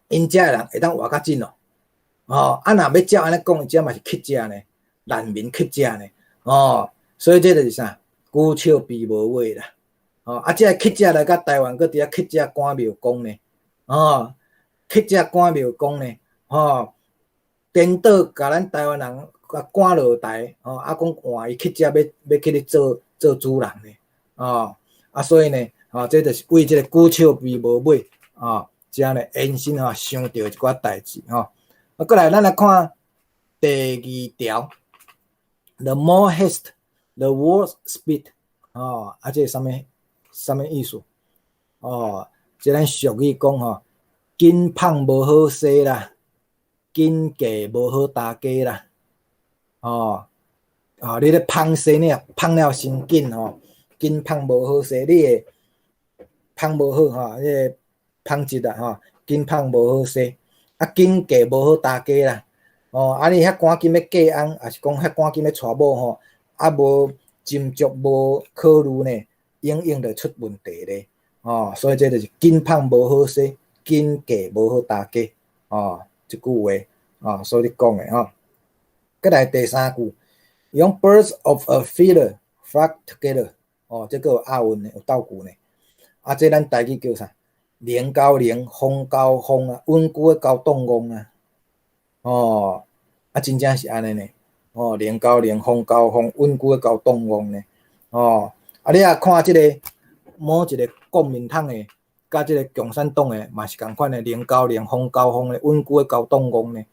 𪜶，𪜶遮个人會當活較盡咯。哦，啊，若欲照按呢講，遮嘛是乞食呢，難民乞食呢。哦，所以這就是啥？久笑鱉無尾啦。哦，啊，這个乞食來到台灣，閣佇遐乞食趕廟公呢。哦，乞食趕廟公呢。吼，顛倒共咱台灣人共趕落台，吼，啊，講換伊乞食欲去咧做做主人呢。哦，啊，所以呢，哦，這就是為這个久笑鱉無尾，哦，遮呢延伸吼想著一寡代誌吼。啊，閣來咱來看第二條，The more haste, the worse speed。哦，啊，這是啥物啥物意思？哦，這咱俗語講吼，緊麭無好勢啦，緊嫁無好大家啦。哦，哦，你咧麭勢呢？麭了傷緊吼，緊麭無好勢，你會麭無好吼，彼个麭質啊吼，緊麭無好勢，啊，緊嫁無好大家啦。哦，啊，你遐趕緊欲嫁翁，抑是講遐趕緊欲娶某吼，啊，無斟酌無考慮呢，永遠就出問題咧。哦，所以這就是緊麭無好勢，緊嫁無好大家。哦，這句話，哦，所以講的吼。閣來第三句，伊講 Birds of a feather flock together。哦，這閣有押韻呢，有鬥句呢。啊，這咱台語叫啥？龍交龍，鳳交鳳啊，穩久的交當戇啊。哦，啊，真正是按呢呢。哦，龍交龍，鳳交鳳，穩久的交當戇呢。哦，啊，你若看這个某一个國民黨的佮這个共產黨的嘛是仝款的，林高寧、方高峰的，穩固的高黨戇呢，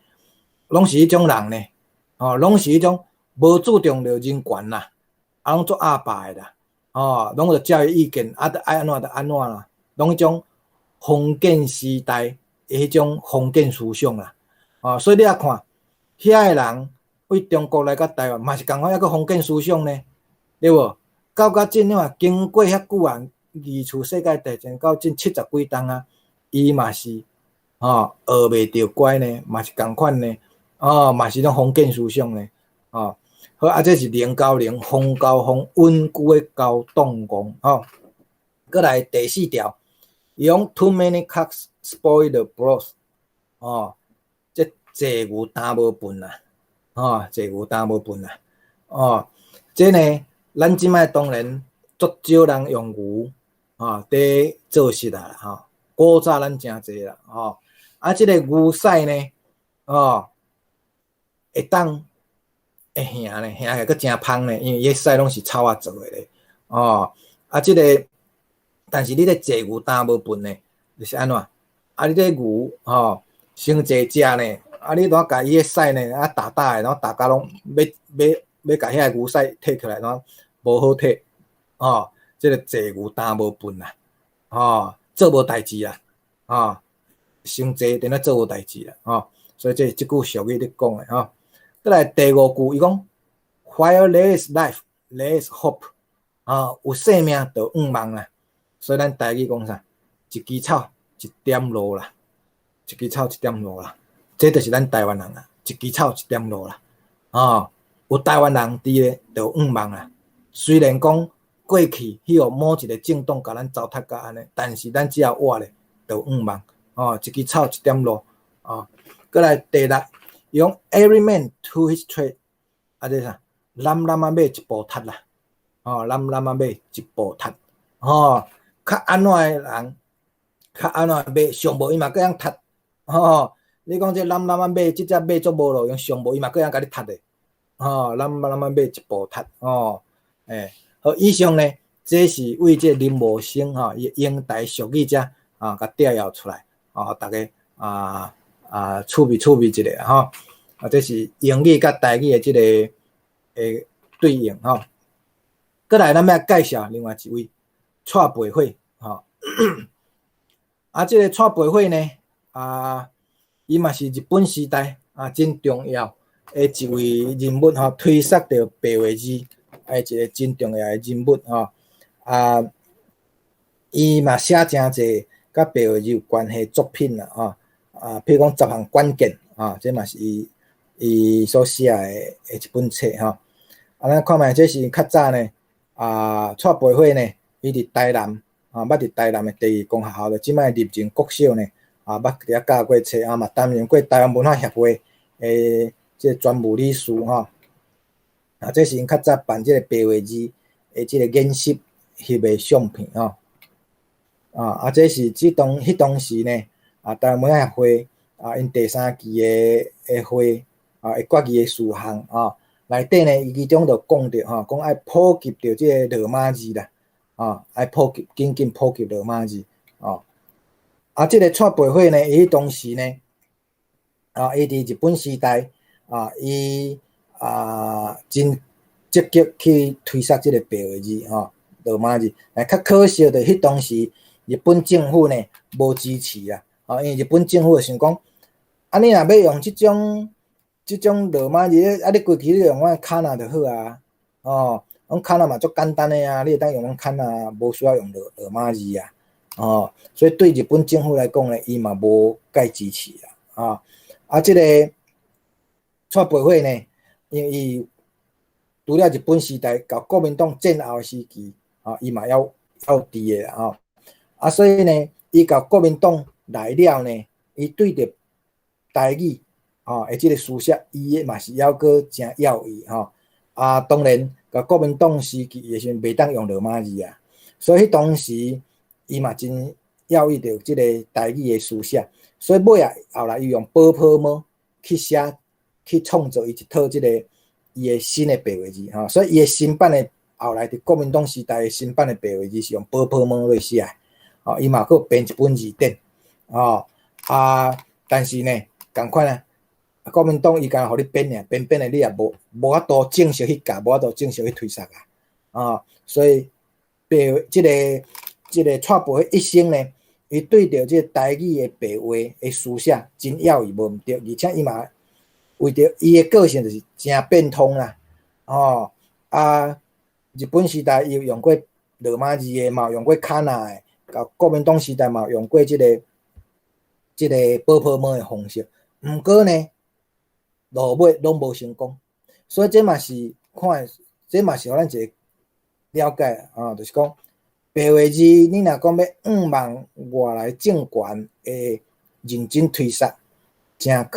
攏是彼種人呢，吼，攏是彼種無注重著人權啦，啊，攏做鴨霸的啦，吼，攏著照伊意見，啊，著愛按怎就按怎啦，攏彼種封建時代的彼種封建思想啦，哦，所以你也看，遐个人對中國來佮台灣嘛是仝款，抑閣封建思想呢，對無？到甲這樣經過遐久啊，二次世界大戰到這七十幾冬啊，伊嘛是吼學袂著乖呢，嘛是仝款呢，哦，嘛是種封建思想呢，哦，好啊，這是林高寧、方高峰穩固的高黨戇，吼。閣來第四條，伊講 too many cooks spoil the broth，哦，這濟牛擔無糞啊，吼，濟牛擔無糞啊，哦，這呢，咱這擺當然足少人用牛，吼，佇做食啊，吼，古早咱誠濟啦，吼，啊，這個牛屎呢，哦，會當會行呢，行起來閣誠芳呢，因為伊的屎攏是草仔做的咧，哦，啊，這個，但是你咧濟牛擔無糞呢，就是按怎？啊，你這牛吼，傷濟食呢，啊，你怎共伊的屎呢？啊，焦焦的，然後大家攏欲欲欲共遐個牛屎摕起來，然後無好摕，吼，這個濟牛擔無糞啊，吼，做無代誌啊，吼，傷濟等於做無代誌啦，吼，所以這這句俗語咧講的吼。閣來第五句，伊講，While there is life, there is hope。啊，有生命就有望啦。所以咱台語講啥？一枝草，一點露啦。一枝草，一點露啦。這就是咱台灣人啊，一枝草，一點露啦。哦，有台灣人佇咧，就有望啦。雖然講過去彼個某一個政黨共咱糟蹋甲按呢，但是咱只要活咧，就有望。哦，一枝草，一點露。哦，閣來第六，伊講 Every man to his trade，啊，這啥？濫濫仔馬一步踢啦。哦，濫濫仔馬一步踢。哦，較按怎的人，較按怎馬，上無伊嘛閣曉踢。吼，你講這濫濫仔馬，這隻馬足無路用，上無伊嘛閣曉共你踢的。吼，濫濫仔馬一步踢。吼，欸，好，以上呢，這是為這林茂生吼，伊英台俗語遮啊，共摘要出來，哦，逐家啊啊趣味趣味一下吼。啊，這是英語佮台語的這個的對應吼。閣來，咱欲介紹另外一位蔡培慧吼。啊，這個蔡培慧呢，啊，伊嘛是日本時代啊真重要的一位人物吼，推捒著白話字的一個真重要的人物吼。啊，伊嘛寫誠濟佮白話字有關係作品啦吼。啊，譬如講十項關鍵啊，這嘛是伊伊所寫的一本冊吼。啊，咱看覓這是較早呢，啊，蔡培慧呢，伊佇台南啊，捌佇台南的第二公學校，就這擺立仁國小呢，啊，捌佇遐教過冊，啊，嘛擔任過台灣文化協會的這個專務理事吼。啊，這是𪜶較早辦這個白話字的這個研習翕的相片吼。啊啊，這是這當彼當時呢，啊，台灣文化協會啊，𪜶第三期的的會啊，會決議的事項啊，內底呢，伊其中就講著吼，講愛普及著這個羅馬字啦，啊，愛普及，緊緊普及羅馬字，哦。啊，這個蔡培慧呢，伊彼當時呢，啊，伊佇日本時代，啊，伊啊真積極去推捒這個白話字，吼，羅馬字。但較可惜著彼當時日本政府呢無支持啊，啊，因為日本政府就想講，啊，你若欲用這種這種羅馬字，啊，你規氣你用阮卡納就好啊，哦，阮卡納嘛足簡單的啊，你會當用阮卡納，無需要用羅羅馬字啊，哦，所以對日本政府來講呢，伊嘛無介支持啦，啊，啊，這個蔡培慧呢，因為伊除了日本時代到國民黨戰後的時期，啊，伊嘛猶猶佇的啦，吼，啊，所以呢，伊到國民黨來了呢，伊對著台語，吼，的這個書寫，伊嘛是猶閣誠躍意，吼，啊，當然，到國民黨時期的時陣，袂當用羅馬字啊，所以彼當時伊嘛真躍意著這個台語的書寫，所以尾仔後來伊用寶寶毛去寫，去創造伊一套這個伊的新的白話字，吼，所以伊的新版的後來佇國民黨時代的新版的白話字是用寶寶毛來寫的，哦，伊嘛閣編一本字典，哦，啊，但是呢，仝款啊，國民黨伊敢若予你編爾，編編的你也無法度正式去教，無法度正式去推捒啊，哦，所以白這個蔡培火一生呢，伊對著這個台語的白話的書寫真猶豫無毋對，而且伊嘛為著伊的個性就是誠變通啦，哦，啊，日本時代伊有用過羅馬字的，嘛有用過卡那的，到國民黨時代嘛有用過這個寶寶毛的方式，毋過呢，落尾攏無成功，所以這嘛是看，這嘛是予咱一個了解啊，就是講白話字，你若講欲向望外來政權的認真推捒，誠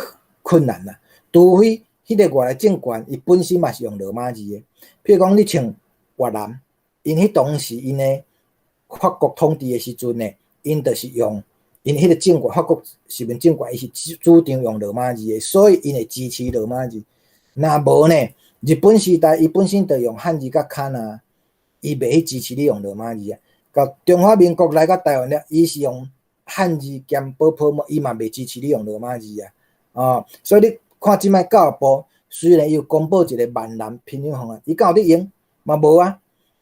困難啦。除非彼個外來政權，伊本身嘛是用羅馬字的，譬如講你像越南，𪜶彼當時𪜶的法國統治的時陣呢，𪜶就是用𪜶彼個政權，法國殖民政權，伊是主張用羅馬字的，所以𪜶會支持羅馬字。若無呢，日本時代伊本身就用漢字佮卡那，伊袂去支持你用羅馬字啊。到中華民國來到台灣了，伊是用漢字兼寶寶嘛，伊嘛袂支持你用羅馬字啊。哦，所以你看這擺教育部雖然伊有公布一個閩南拼音方案，伊敢有咧用？嘛無啊。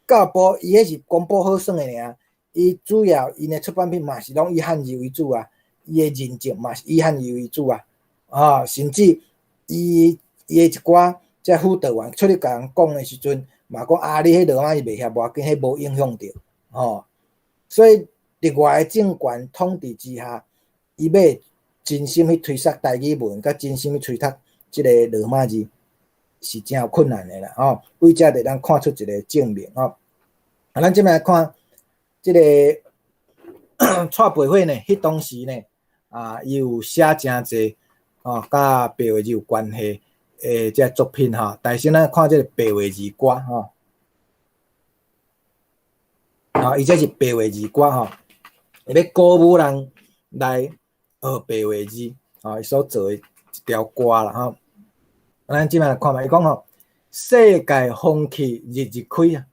教育部伊彼是公布好耍的爾，伊主要𪜶的出版品嘛是攏以漢字為主啊，伊的認證嘛是以漢字為主啊，啊，甚至伊的一寡這輔導員出去共人講的時陣，嘛講啊，你彼羅馬字袂曉無要緊，彼無影響著，吼。所以佇外來政權統治之下，伊欲真心去推捒台語文，佮真心去推捒這个羅馬字，是誠有困難的啦，吼。為這就咱看出一個證明，吼。啊，咱這擺來看這个蔡培火呢，彼當時呢，啊，伊有寫誠濟，吼，佮白話字有關係的這作品，吼。但是咱看這个白話字歌，吼，啊，伊這是白話字歌，吼，伊欲鼓舞人來學白話字，吼，伊所做的一條歌啦，吼。咱這擺來看覓，伊講吼，世界風氣日日開啊，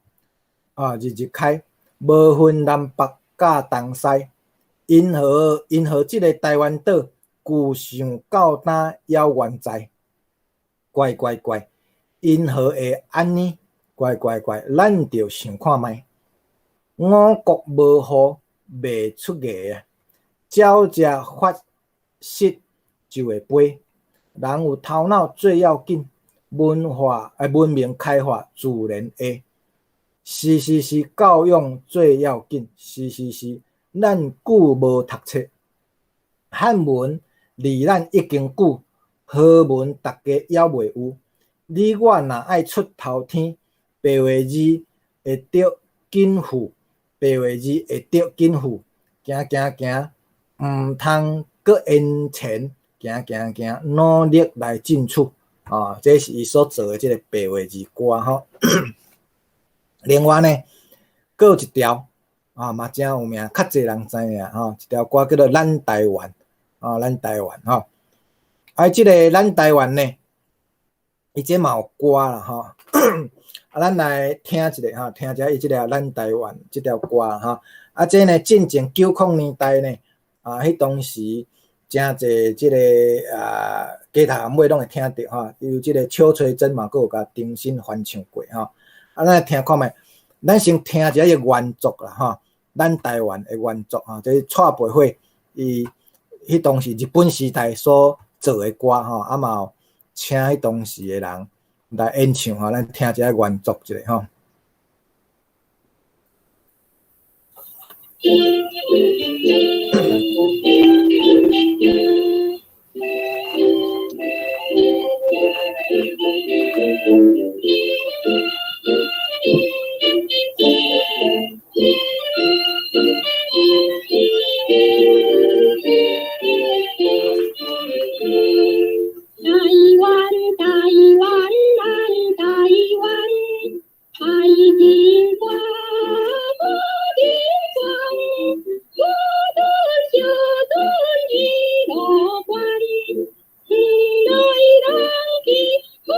啊，日日開，無分南北佮東西，𪜶予這个台灣島，舊想到今猶原在，怪怪怪，𪜶何會按呢？怪怪怪，咱著想看覓，五穀無雨袂出芽啊，鳥食發濕就會飛。人有頭腦最要緊，文化文明開化自然會。是是是，教養最要緊。是是是，咱久無讀冊，漢文離咱已經久，和文逐家猶未有。你我若愛出頭天，白話字會得緊富，白話字會得緊富。行行行，毋通閣延前。行行行，努力來進取，啊，這是伊所做的這个白話字歌吼。另外呢，閣有一條啊，嘛誠有名，較濟人知影吼，一條歌叫做《咱台灣》，啊，咱台灣吼。啊，這个咱台灣呢，伊這嘛有歌啦吼。啊，咱來聽一下吼，聽一下伊這个咱台灣這條歌吼。啊，這呢，進前90年代呢，啊，彼當時。誠濟這个啊，街頭巷尾攏會聽著吼，由這个邱垂貞嘛，閣有共重新翻唱過吼。啊，咱來聽看覓，咱先聽一下伊原作啦吼，咱台灣的原作吼，這是蔡培火伊彼當時日本時代所做的歌吼，啊嘛有請彼當時的人來演唱吼，咱聽一下原作一下吼。台灣，台灣，咱台灣，太金光，無定光，無頓小頓一路關，來人去好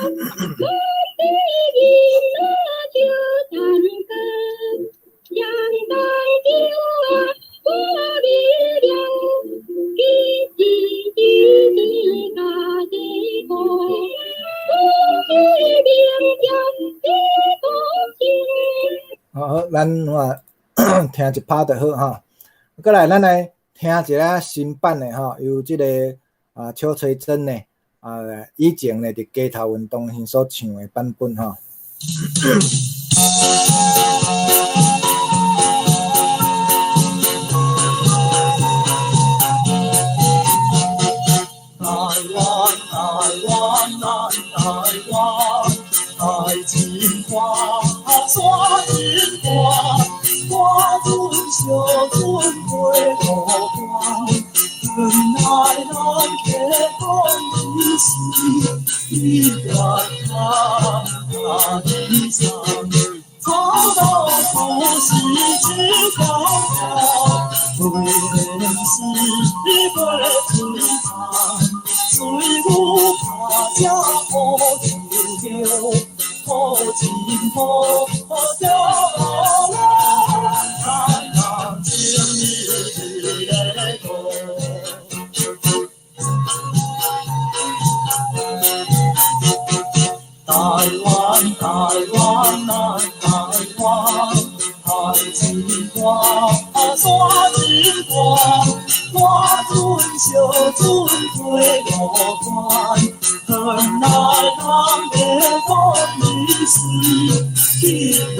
阮的囡仔笑谈歌，阳东州啊，我美丽，其实只是家己顾，阮的名叫李国清。好，咱话聽一拍就好吼。過來，咱來聽一下新版的吼，由這個邱垂貞呢以前呢佇街頭運動時所唱的版本吼。台灣，台灣，咱台灣，愛情歌，山情歌，歌陣小陣飛路關，原來咱客講你是你月潭阿里山，草豆腐是一口口，虽然是过璀璨，水牛拍只乌牛牛，好情好好啦，咱人情义的歌。台灣，台灣，咱台灣，愛情歌，山情歌，歌陣小陣飛路關，原來人的講你是去月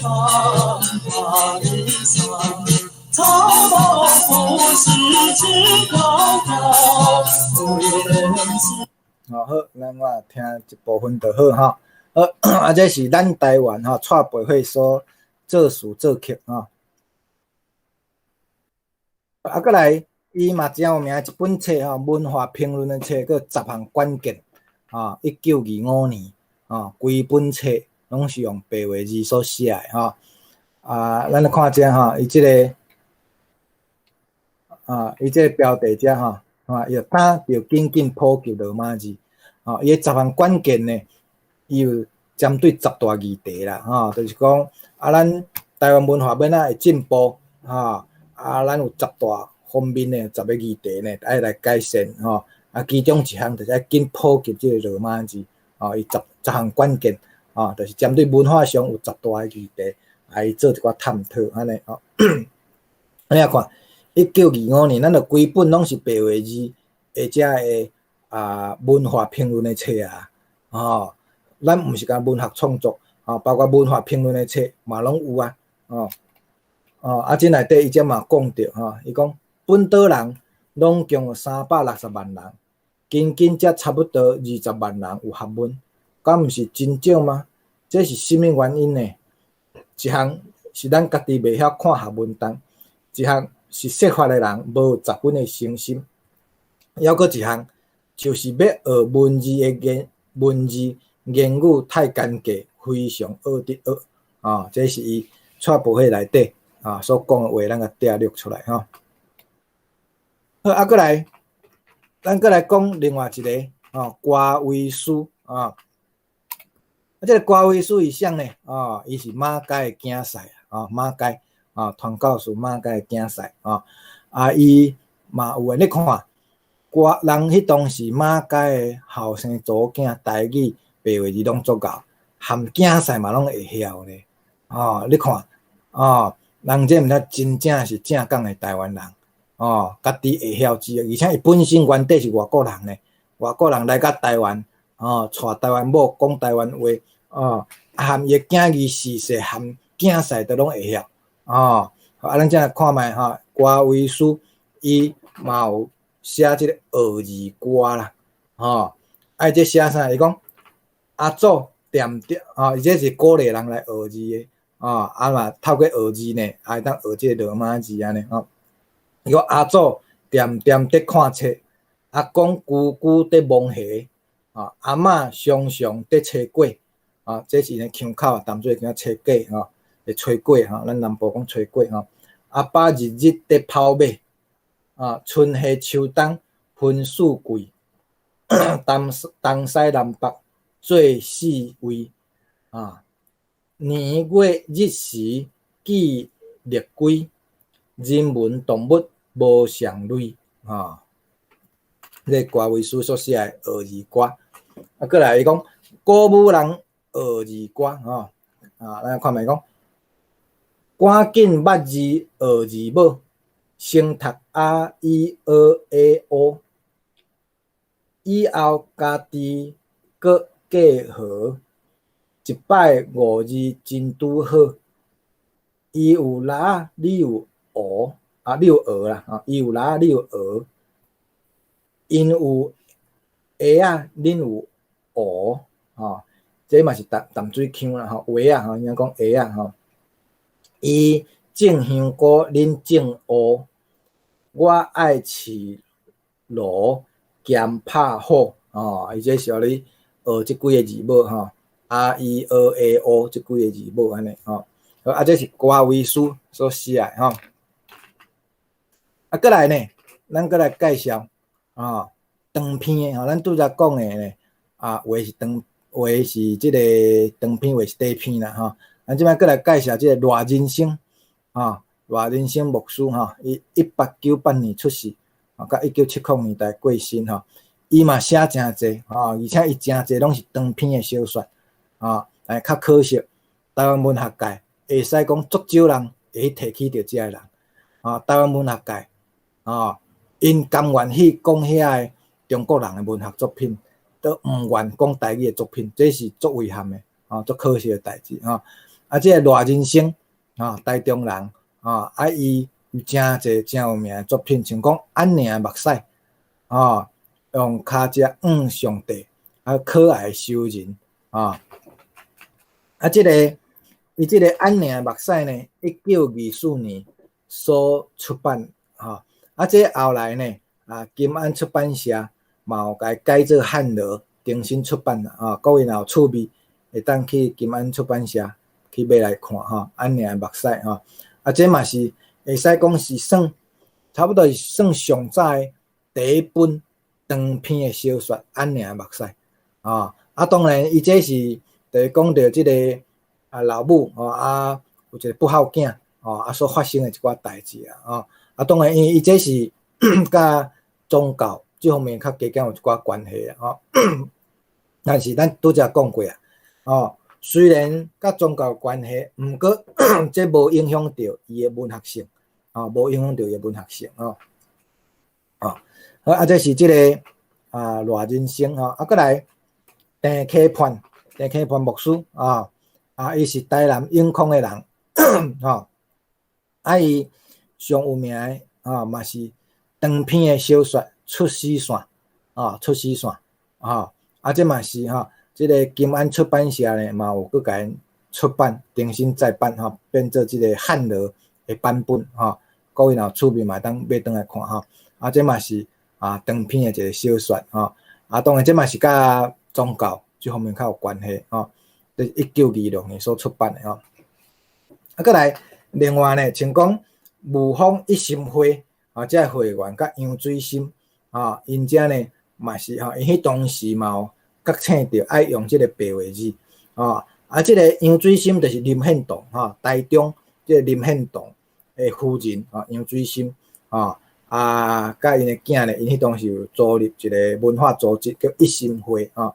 潭阿里山，草豆腐是一口口，虽然是。哦，好，咱我聽一部分就好吼。好，這是咱台灣吼，蔡培慧所作詞作曲吼。啊，過來，伊嘛誠有名一本冊吼，文化評論的冊，叫《十項關鍵》吼，1925年吼，規本冊攏是用白話字所寫的吼。啊，咱來看這吼，伊這個啊，伊這個標題這吼。啊，伊就打著緊緊普及羅馬字，吼，伊的十項關鍵呢，伊有針對十大議題啦，吼，就是講啊，咱台灣文化欲按怎會進步，吼，啊，咱有十大方面的十個議題呢，愛來改善，吼，啊，其中一項就是愛緊普及這個羅馬字，吼，伊十項關鍵，吼，就是針對文化上有十大的議題，來做一寡探討，按呢，吼，按呢看。1925年，咱就規本攏是白話字，或者會文化評論的冊啊，吼，咱毋是干文學創作，吼，包括文化評論的冊嘛攏有啊，吼，哦，啊，這內底伊這嘛講著，吼，伊講本島人攏共有360萬人，僅僅才差不多20萬人有學問，敢毋是真少嗎？這是啥物原因呢？一項是咱家己袂曉看學問單，一項是說法的人無十分的誠心，猶閣一項就是欲學文字的言文字言語太艱拮，非常學得學啊！這是伊蔡培慧內底啊所講的話，咱共摘錄出來吼。好，啊，閣來，咱閣來講另外一個吼，郭維書啊。啊，這個郭維書伊啥呢？啊，伊是馬偕的囝婿啊，馬偕。啊，傳教士馬偕的囝婿啊，啊，伊嘛有的，你看，郭人彼當時馬偕的後生查某囝台語白話字攏足𠢕，含囝婿嘛攏會曉咧。哦，你看，哦，人這毋知真正是正港的台灣人，哦，家己會曉字，而且伊本身原底是外國人呢，外國人來到台灣，哦，娶台灣某，講台灣話，哦，含伊的囝兒四歲，含囝婿都攏會曉。哦，啊，咱這來看覓吼，郭維書伊嘛有寫這個學字歌啦，吼，啊，伊這寫啥？伊講阿祖恬恬，吼，伊這是鼓勵人來學字的，吼，啊嘛透過學字呢，會當學這個羅馬字按呢，吼。伊講阿祖恬恬佇看冊，阿公久久佇摸魚，吼，阿嬤常常佇炊粿，啊，這是𪜶腔口啊，淡水叫炊粿，吼。會炊粿吼，咱南部講炊粿吼。阿爸日日佇跑馬，啊，春夏秋冬分四季，東西南北做四位啊。年月日時記歷規，人文動物無相類啊。這個歌維斯所寫的學字歌，啊，閣來伊講鼓舞人學字歌吼，啊，咱看覓講，趕緊捌字學字母，先讀 R E 貳 A O，以後家己閣計和，一擺五字真拄好。伊有獵仔，你有蚵，啊，你有蚵啦，啊，伊有獵仔，你有蚵。𪜶有鞋仔，恁有湖，吼，這嘛是淡淡水腔啦，吼，鞋仔吼，𪜶講鞋仔吼。伊種香菇，恁種烏。我愛飼鱸兼拍虎，吼，伊這是予你學這幾个字母吼，R E 貳 A O 這幾个字母按呢吼。啊，這是歌維斯所寫的吼。啊，閣來呢，咱閣來介紹。啊，長篇的吼，咱拄才講的呢，啊，有的是長，有的是這個長篇，有的是短篇啦，吼。咱這擺閣來介紹這個賴仁生，啊，賴仁生牧師吼，伊1898年出世，啊，到1970年代過身吼。伊嘛寫誠濟，吼，而且伊誠濟攏是長篇的小說，啊，但較可惜，台灣文學界會使講足少人會去提起著這个人，啊，台灣文學界，啊。𪜶甘願去講遐个中國人的文學作品，都毋願講台語的作品，這是足遺憾的，啊，足可惜的代誌，吼。啊，這個賴仁生，啊，台中人，啊，啊，伊有誠濟誠有名的作品，像講按嶺的目屎，啊，用跤跡向上帝，啊，可愛的仇人，啊，啊，這个伊這个按嶺的目屎呢，1924年所出版，吼。啊，這後來呢，啊，金安出版社嘛有共伊改做漢羅重新出版啦，啊，各位若有趣味，會當去金安出版社去買來看吼，按嶺的目屎吼，啊，這嘛是會使講是算差不多是算上早的第一本長篇的小說《按嶺的目屎》啊，啊，當然伊這是就是講著這个啊老母吼啊有一个不孝囝吼啊所發生的一寡代誌啊，吼。啊，當然，因為伊這是佮宗教這方面較加減有一寡關係啊，吼。但是咱拄才講過啊，吼，雖然佮宗教有關係，毋過這無影響著伊的文學性，吼，無影響著伊的文學性，吼。吼，好，啊，這是這个啊賴仁生吼，啊，閣來鄭溪盼，鄭溪盼牧師啊，啊，伊是台南永康的人，吼，啊，伊上有名的啊，嘛是長篇的小說《出死線》啊，《出死線》啊，啊，這嘛是吼，這个金安出版社呢嘛有閣共𪜶出版，重新再版吼，變做這个漢羅的版本吼。各位若有趣味嘛，會當買轉來看吼。啊，這嘛是啊長篇的一个小說吼。啊，當然這嘛是佮宗教這方面較有關係吼。這1926年所出版的吼。啊，閣來另外呢，像講霧峰一心會啊，這个會員佮楊水心啊，𪜶遮呢嘛是吼，𪜶彼當時嘛有覺醒著愛用這个白話字啊。啊，這个楊水心就是林獻堂吼，台中這个林獻堂的夫人啊，楊水心啊，啊，佮𪜶的囝呢，𪜶彼當時有組立一个文化組織叫一心會啊，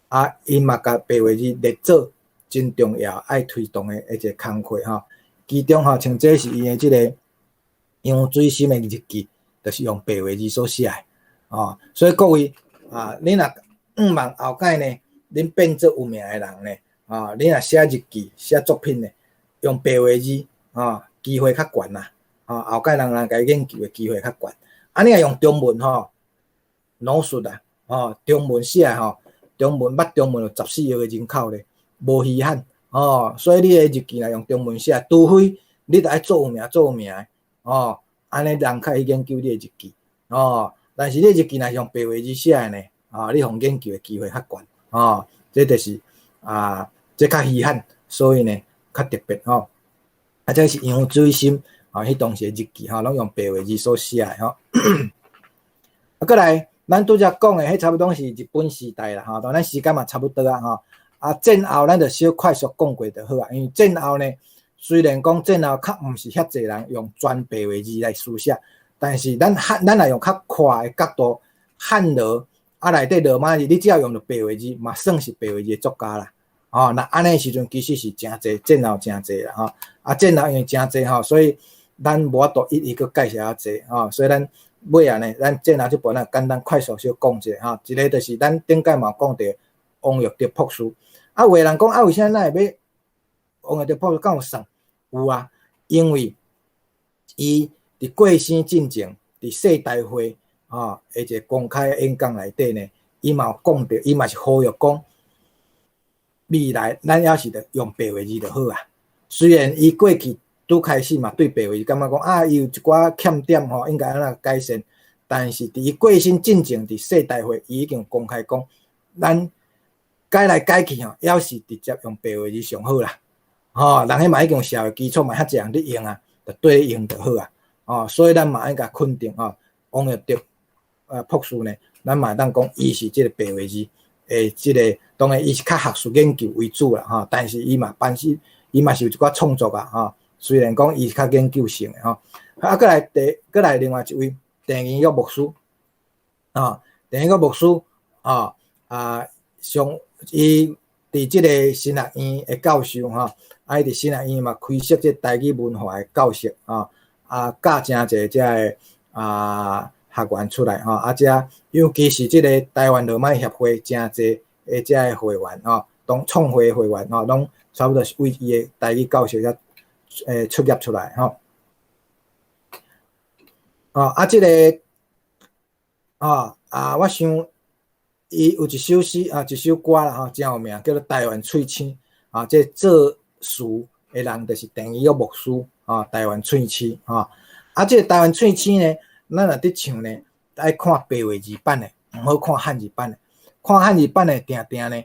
啊，𪜶嘛共白話字列做真重要愛推動的一个工課吼。其中吼，像這是伊的這个楊水心的日記，就是用白話字所寫的，哦，所以各位啊，恁若向望後蓋呢，恁變做有名的人呢，啊，恁若寫日記、寫作品呢，用白話字，啊，機會較懸啦，啊，後蓋人來共研究的機會較懸。啊，你若用中文吼，老實啊，哦，中文寫吼，中文捌中文有14億个人口咧，無稀罕，哦，所以你的日記若用中文寫，除非你著愛做有名、做有名的，哦，按呢人較會研究你的日記，哦，但是你日記若是用白話字寫的呢，啊，你予研究的機會較懸，哦，這就是啊，這較稀罕，所以呢，較特別吼。啊，這是楊水心啊，彼當時的日記吼，攏用白話字所寫的吼。啊，閣來咱拄才講的，彼差不多是日本時代啦，吼，當咱時間嘛差不多啊，吼。啊，戰後咱就小快速講過就好啊，因為戰後呢，雖然講戰後較毋是遐濟人用全白話字來書寫，但是咱漢咱若用較闊的角度，漢羅啊內底羅馬字，你只要用著白話字，嘛算是白話字的作家啦。吼，那按呢時陣其實是誠濟，戰後誠濟啦，吼。啊，戰後因為誠濟吼，所以咱無法度一一閣介紹遐濟吼，所以咱尾仔呢，咱戰後這部分簡單快速小講一下吼。一个就是咱頂擺嘛有講著王育德博士。啊，有的人講啊，為啥咱會欲王育德博士敢有算？有啊，因為伊佇過身進前，佇世大會吼，的一个公開演講內底呢，伊嘛有講著，伊嘛是呼籲講，未來咱猶是著用白話字就好啊。雖然伊過去拄開始嘛對白話字感覺講啊，伊有一寡欠點吼，應該按怎改善。但是佇伊過身進前，佇世大會，伊已經公開講，咱改來改去吼，猶是直接用白話字上好啦。吼，人彼嘛已經有社會基礎嘛，遐濟人佇用啊，就綴用就好啊。吼，所以咱嘛應該肯定吼，王育德博士呢，咱嘛會當講伊是這个白話字的這个，當然伊是較學術研究為主啦，吼，但是伊嘛凡是伊嘛是有一寡創作啊，吼。雖然講伊是較研究性的吼，啊，閣來第，閣來另外一位鄭怡玉牧師，啊，鄭怡玉牧師，啊啊，上伊佇這个神學院的教授吼，啊，伊佇神學院嘛開設這台語文化的教室，啊，啊，教誠濟這个學員出來吼，啊，這尤其是這个台灣羅馬協會誠濟的這个會員吼，當創會會員吼，攏差不多是為伊的台語教室遐出業出來吼。哦，啊，這个，哦，啊，我想伊有一首詩啊，一首歌啦吼，誠有名，叫做《台灣喙星》啊。這作詞的人就是鄭怡玉牧師啊，《台灣喙星》吼。啊，這个台灣喙星呢，咱若佇唱呢，愛看白話字版的，毋好看漢字版的。看漢字版的，定定呢，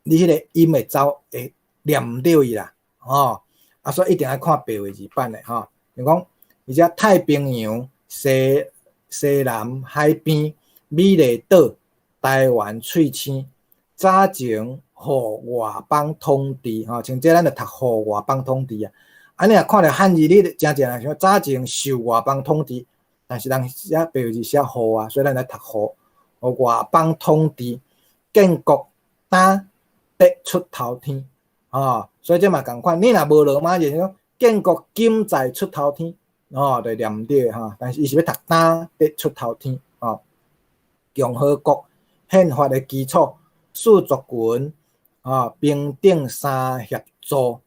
你彼个音會走會念毋對伊啦，吼。啊，所以一定愛看白話字版的吼。像講，而且太平洋西西南海邊，美麗島，台灣喙星，早前予外邦統治，吼，像這咱就讀予外邦統治啊。啊，你若看著漢字，你誠濟人想早前受外邦統治，但是人寫白話字寫予啊，所以咱來讀予，予外邦統治，建國擔得出頭天，吼，所以這嘛仝款。你若無羅馬字，講建國金在出頭天，吼，就念毋對吼。但是伊是欲讀擔得出頭天，吼。共和國憲法的基礎，四族群，平等三協助，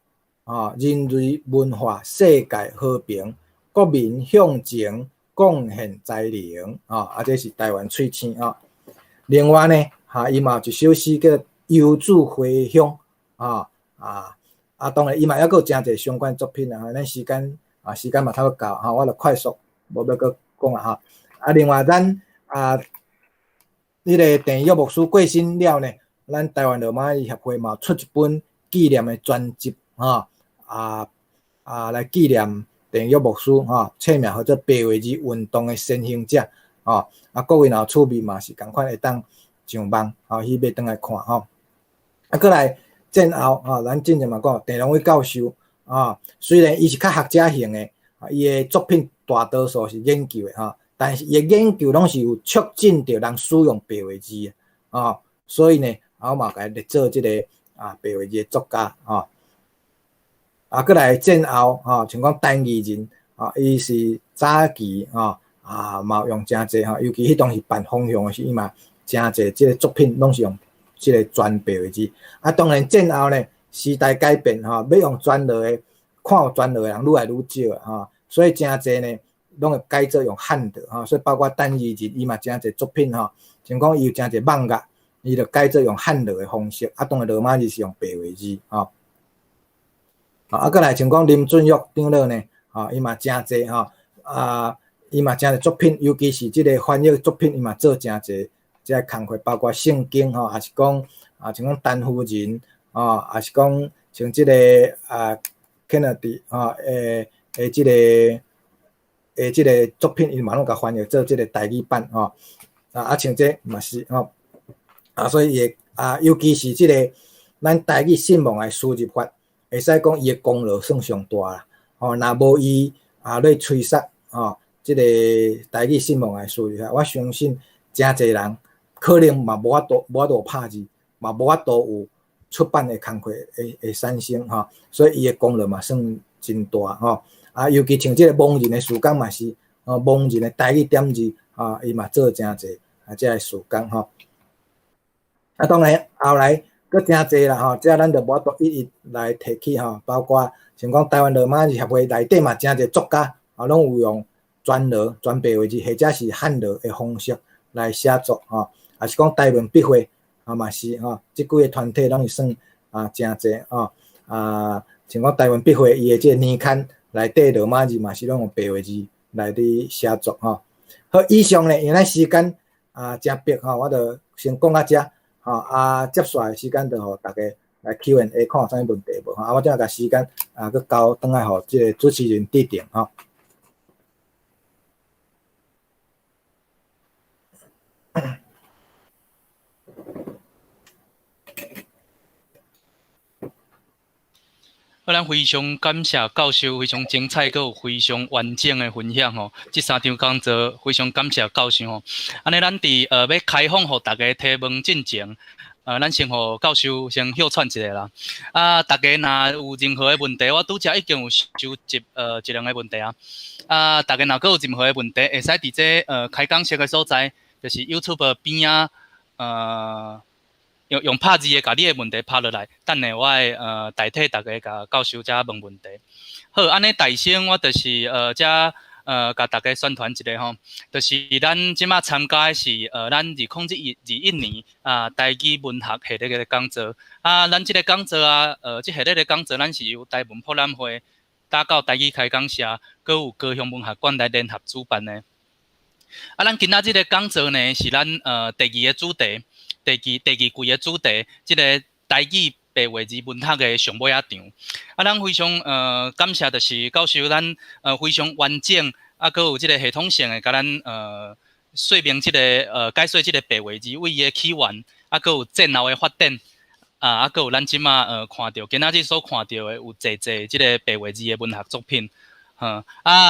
人類文化世界和平，國民向前貢獻才能，啊，這是台灣喙星啊。另外呢，哈，伊嘛有一首詩叫《遊子回鄉》，啊啊啊，當然伊嘛猶閣有誠濟相關作品啊。咱時間啊，時間嘛差不多到，哈，我就快速無欲閣講啊，哈。啊，另外咱啊，彼個鄭怡玉牧師過身了呢，咱台灣羅馬字協會嘛出一本紀念的專輯，哈啊啊來紀念鄭怡玉牧師，哈，冊名號做《白話字運動的先行者》，吼，啊，各位若有趣味嘛是仝款會當上網，吼去買轉來看，吼。啊，閣來戰後，吼，咱進前嘛講鄭龍偉教授，啊，雖然伊是較學者型的，伊的作品大多數是研究的，吼，但是伊的研究攏是有促進著人使用白話字的，啊，所以呢，我嘛共伊列做這个白話字的作家，吼。啊，閣來戰後，吼，像講陳義仁，啊，伊是早期，吼，啊，嘛有用誠濟，吼，尤其彼當時辦風向的時，伊嘛誠濟這个作品攏是用這个全白話字。啊，當然戰後呢，時代改變，吼，欲用全羅的，看有全羅的人愈來愈少，吼，所以誠濟呢，攏會改做用漢字，吼，所以包括陳義仁，伊嘛誠濟作品，吼，像講伊有誠濟網頁，伊就改做用漢字的方式，啊，當然羅馬字是用白話字，吼。啊，閣來像講林俊育長老呢，吼，伊嘛誠濟吼，啊，伊嘛誠濟作品，尤其是這个翻譯作品，伊嘛做誠濟，這个工課，包括聖經吼，抑是講啊，像講陳夫人，吼，抑是講像這个啊，Kennedy 吼，的這个的這个作品，伊嘛攏共翻譯做這个台語版吼。啊，像這嘛是吼，啊，所以伊會啊，尤其是這个咱台語姓亡的輸入法，會使講伊的功勞算上大啦。吼，若無伊啊咧催殺吼，這个台語姓亡的輸入法，我相信誠濟人可能嘛無法度拍字，嘛無法度有出版的工課會產生吼，所以伊的功勞嘛算真大吼。啊，尤其像這个盲人的事工嘛是，哦，盲人的台語點字，啊，伊嘛做誠濟啊，這个事工吼。啊，當然後來閣誠濟啦吼，這咱就無法度一一來提起吼，包括像講台灣羅馬字協會內底嘛，誠濟作家啊，攏有用全羅、全白話字或者是漢羅的方式來寫作吼，抑是講台文筆會啊嘛是吼，這幾个團體攏是算啊誠濟吼啊，像講台文筆會伊的這个年刊內底羅馬字嘛是攏用白話字來佇寫作吼。好，以上呢，因為咱時間啊誠迫吼，我就先講到遮。吼啊，接下來時間就予大家來 Q&A，看有啥物問題無？吼啊，我這共時間啊，閣交轉來予這个主持人佇定吼。好，咱非常感謝教授非常精彩，閣有非常完整的分享吼。這三場講座非常感謝教授吼。按呢，咱佇欲開放予大家提問進前，咱先予教授先歇喘一下啦。啊，大家若有任何的問題，我拄才已經有收集一兩個問題啊。啊，大家若閣有任何的問題，會使佇這開講室的所在，就是 YouTube 邊仔用拍字的，共你的問題拍落來，等下我會代替大家共教授遮問問題。好，按呢大聲我就是遮共大家宣傳一下吼，就是咱這馬參加的是咱2021年啊台語文學系列的講座。啊，咱這个講座啊，這系列的講座，咱是由台文博覽會打到台語開講社，閣有高雄文學館來聯合主辦的。啊，咱今仔這个講座呢，是咱第二个主題。第二季的主題，這个台語白話字文學的上尾仔場。啊，咱非常感謝，就是教授咱非常完整，啊，閣有這个系統性的，共咱說明這个解說這个白話字對伊的起源，啊，閣有戰後的發展，啊，閣有咱這馬看著今仔日所看著的有濟濟這个白話字的文學作品。啊，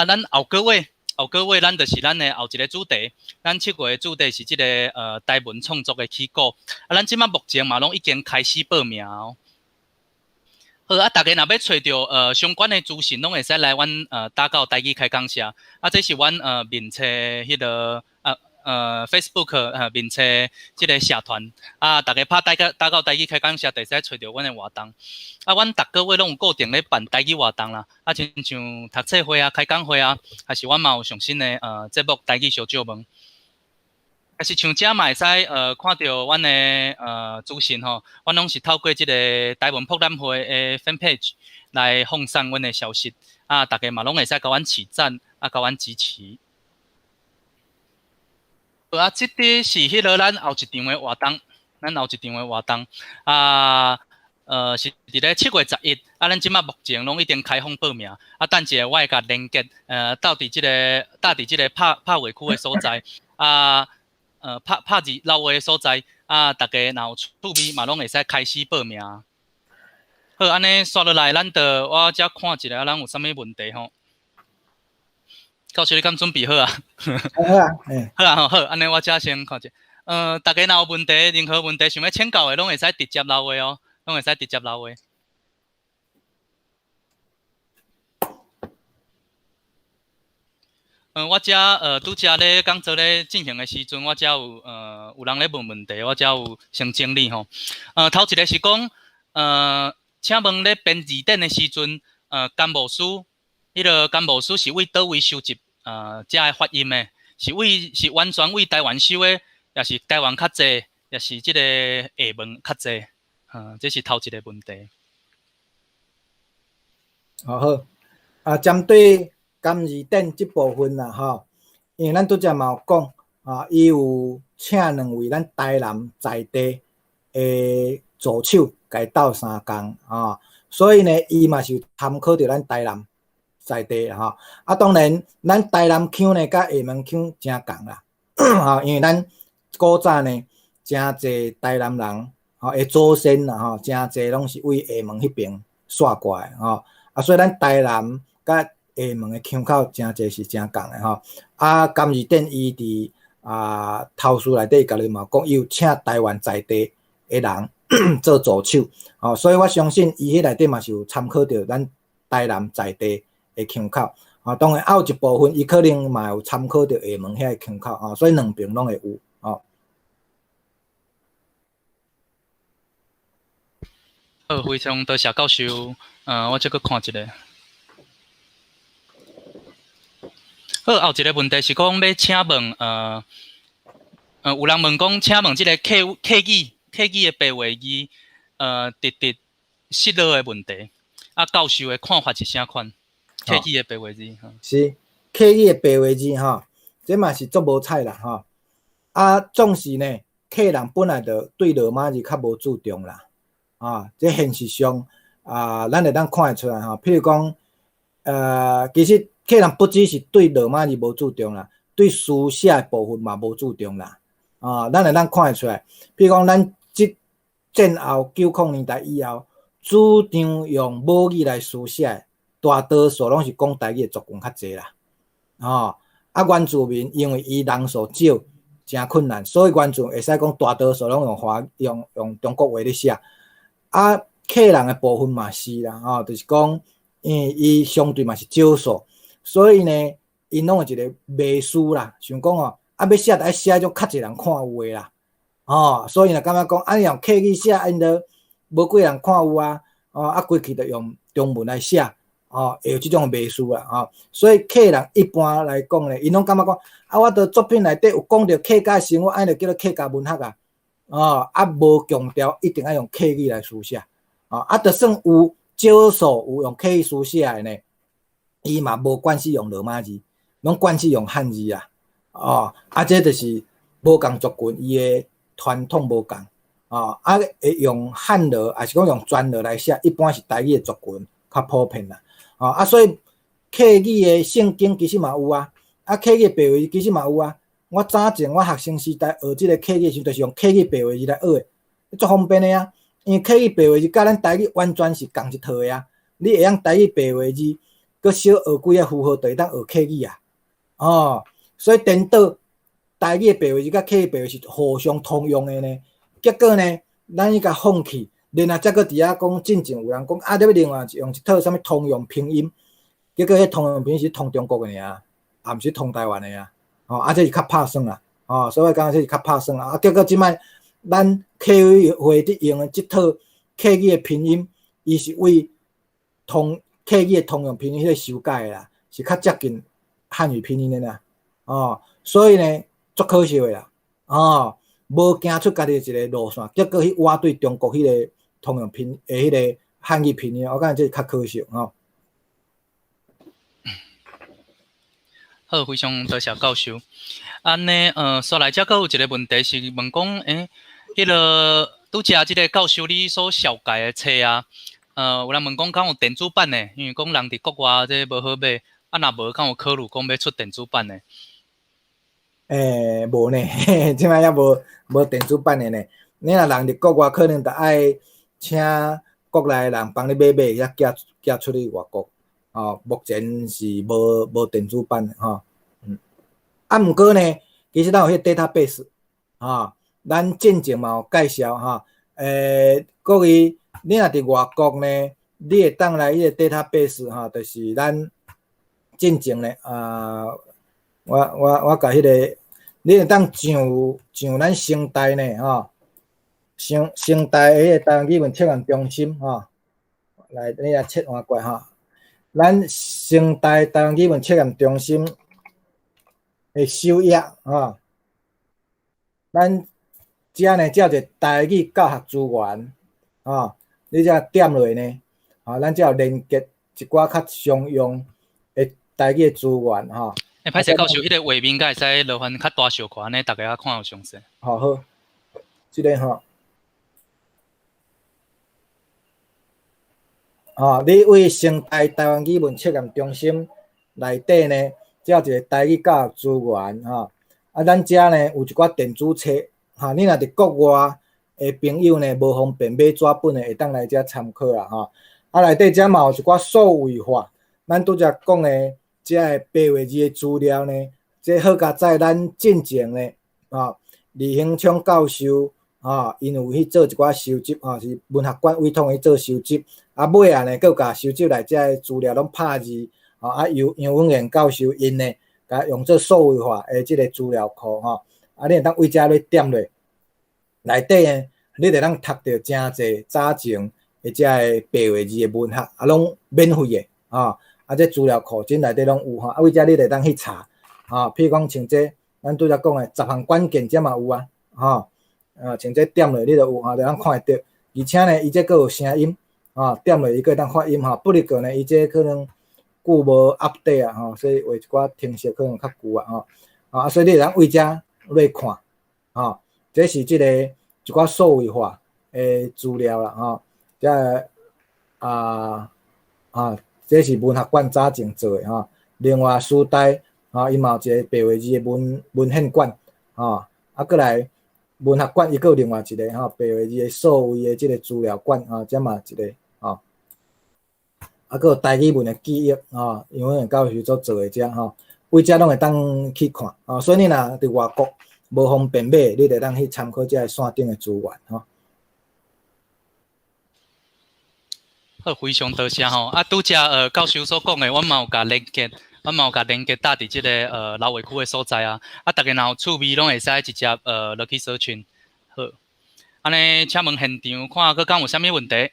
咱後個月。後個月咱就是咱的後一个主題，咱7月的主題是這个台文創作的起鼓。啊，咱這馬目前嘛攏已經開始報名哦。好啊，大家若欲揣著相關的資訊，攏會使來阮打到台語開講社。啊，這是阮面冊彼个Facebook 面冊這个社團。啊，大家拍打到台語開講社，就會使揣著阮的活動。啊，阮逐个月攏有固定咧辦台語活動啦。啊，親像讀冊會啊、開講會啊，還是阮嘛有上新的節目台語相借問。啊是像遮嘛會使看著阮的資訊吼，阮攏是透過這个台文博覽會的 fan page 來放送阮的消息。啊，大家嘛攏會使共阮起讚，啊，共阮支持。好啊，這個是彼个咱後一場的活動，咱後一場的活動啊。是佇咧7月11，啊，咱這馬目前攏已經開放報名，啊，等一下我會共連結，到佇這个拍拍話區的所在，啊，拍拍字留話的所在，啊，大家若有趣味嘛，攏會使開始報名。好，按呢紲落來，咱就我遮看一下，咱有啥物問題吼？教授，你敢準備好啊？好啊，好啊，好，按呢我遮先看一下。大家若有問題，任何問題想欲請教的，攏會使直接留話哦。攏會使直接留話。我遮拄才咧講座咧進行的時陣，我遮有人咧問問題，我遮有先整理吼。頭一个是講，請問咧編字典的時陣，甘牧師，彼个甘牧師是對佗位收集遮个發音的？是對是完全對台灣收的，抑是台灣較濟，抑是這个廈門較濟？這是頭一个問題。好，啊，針對甘字典這部分啦，吼，因為咱拄才嘛有講，啊，伊有請兩位咱台南在地的助手共鬥相共，啊，所以呢，伊嘛是參考著咱台南在地吼。啊，當然，咱台南腔呢，佮廈門腔誠仝啦，吼，因為咱古早呢，誠濟台南人吼的祖先啦吼，誠濟攏是對廈門彼爿徙過來吼。啊，所以咱台南佮廈門的腔口誠濟是誠仝的吼。啊，甘二典伊佇頭書內底家己嘛講，伊有請台灣在地的人做助手，吼，所以我相信伊彼內底嘛是有參考著咱台南在地的腔口，啊，當然還有一部分伊可能嘛有參考著廈門遐个腔口，啊，所以兩爿攏會有，吼。好，非常多謝教授，我這閣看一下。好，後一個問題是講欲請問，有人問講，請問這个客語的白話字，直直失落的問題，啊，教授的看法是啥款？客語的白話字，是客語的白話字吼，這嘛是足無彩啦吼。啊，總是呢，客人本來就對羅馬字較無注重啦，啊，這現實上啊，咱會當看會出來吼。譬如講，其實客人不只是對羅馬字無注重啦，對書寫的部分嘛無注重啦。啊，咱會當看會出來。譬如講，咱這戰後90年代以後，主張用母語來書寫，大多數攏是講台語的族群較濟啦。吼，啊，原住民因為伊人數少，誠困難，所以原住會使講大多數攏用華用用中國話咧寫。啊，客人的部分嘛是啦，吼，就是講，因為伊相對嘛是少數，所以呢，𪜶攏有一個迷思啦，想講哦，啊，欲寫就愛寫彼種較濟人看有的啦，吼，所以若感覺講，啊，用客語寫，𪜶都無幾人看有啊，哦，啊，規氣就用中文來寫，哦，會有這種迷思啦，吼，所以客人一般來講咧，𪜶攏感覺講，啊，我佇作品內底有講著客家生活，按呢就叫做客家文學啊，哦，啊，無強調一定愛用客語來書寫，哦，啊，就算有少數有用客語書寫的呢，伊嘛無慣勢用羅馬字，攏慣勢用漢字啊，哦，啊，這就是無仝族群伊的傳統無仝，哦，啊，會用漢羅，抑是講用全羅來寫，一般是台語的族群較普遍啦，哦，啊，所以客語的聖經其實嘛有啊，啊，客語白話字其實嘛有啊。我早前我學生時代學這个客語時，就是用客語白話字來學的，足方便的啊。因為客語白話字佮咱台語完全是仝一套的啊。你會曉台語白話字，閣小學幾个符號，就會當學客語啊。哦，所以顛倒台語的白話字佮客語白話是互相通用的呢。結果呢，咱去共放棄，然後才閣佇遐講，進前有人講啊，你欲另外用一套啥物通用拼音，結果彼通用拼音是通中國的爾，也毋是通台灣的啊。哦，啊，這是較拍算啦，哦，所以我感覺這是較拍算啦。啊，結果這擺咱客委會佇用的這套客語的拼音，伊是為通客語的通用拼音彼个修改的啦，是較接近漢語拼音的啦。哦，所以呢，足可惜的啦。哦，無行出家己一个路線，結果去倚對中國彼个通用拼的彼个漢語拼音，我感覺這是較可惜吼。好，非常多謝教授。按呢，煞來遮閣有一個問題是問講，欸，彼个拄才這个教授你所紹介的冊啊，有人問講敢有電子版的？因為講人佇國外這無好買，啊，若無敢有考慮講欲出電子版的？欸，無呢，這擺猶無電子版的呢。你若人佇國外，可能著愛請國內的人幫你買買，才寄寄出去外國。哦，目前是無電子版的吼。啊，毋過呢，其實咱有彼個 database，吼，咱進前嘛有介紹吼。各位，你若佇外國呢，你會當來彼個 database 吼，就是咱進前呢，啊，我共彼個，你會當上咱成大呢，吼，上成大彼個台灣語文測驗中心吼，來，你來切換過來吼。咱成大台灣語文測驗中心的首頁吼，咱遮呢，遮有一个台語教學資源，吼，你遮點落呢，吼，咱遮有連結一寡較常用的台語的資源吼。欸，歹勢教授，彼个畫面敢會使勞煩較大小可，按呢逐家較看有詳細。好好，這个吼。吼，你對成大台灣語文測驗中心內底呢，遮有一个台語教學資源吼，啊，咱遮呢有一寡電子冊，哈，你若佇國外的朋友呢，無方便買紙本的，會當來遮參考啦，吼。啊，內底遮嘛有一寡數位化，咱拄才講的遮个白話字的資料呢，這好佳哉咱進前呢，啊，李興昌教授，啊，𪜶有去做一寡收集，啊，是文學館委託去做收集，啊，尾仔呢，閣有共收集來遮个資料攏拍字，啊，由楊文彦教授𪜶呢，共用做數位化的這个資料庫，吼，啊，你會當對遮咧點落，內底呢，你就當讀著誠濟早前的遮个白話字的文學，啊，攏免費的，啊，啊，這資料庫真內底攏有吼，啊，對遮你就當去查，啊，譬如講像這，咱拄才講的十項關鍵遮嘛有啊，吼，啊，像這點落你就有吼，就當看會著，而且呢，伊這閣有聲音，啊，點落伊閣會當發音吼，不過呢，伊這可能久無 update 啊，吼，所以畫一寡程式可能較舊啊，吼，啊，所以你會當對遮落看，吼，這是這個一寡數位化的資料啦，吼，這啊啊，這是文學館早前做的吼，另外師大吼，伊嘛有一個白話字的文文獻館，吼，啊，閣來文學館伊閣有另外一個吼白話字的數位的這個資料館，吼，這嘛一個吼。啊，閣有台語文的記憶，吼，楊文教授所做的這吼，對遮攏會當去看，吼，所以你若佇外國無方便買，你就當去參考這个線頂的資源，吼。好，非常多謝吼。啊，拄才教授所講的，阮嘛有共連結，阮嘛有共連結搭佇這个老話區的所在啊。啊，逐家若有趣味，攏會使直接落去搜尋。好，按呢，請問現場看閣敢有啥物問題？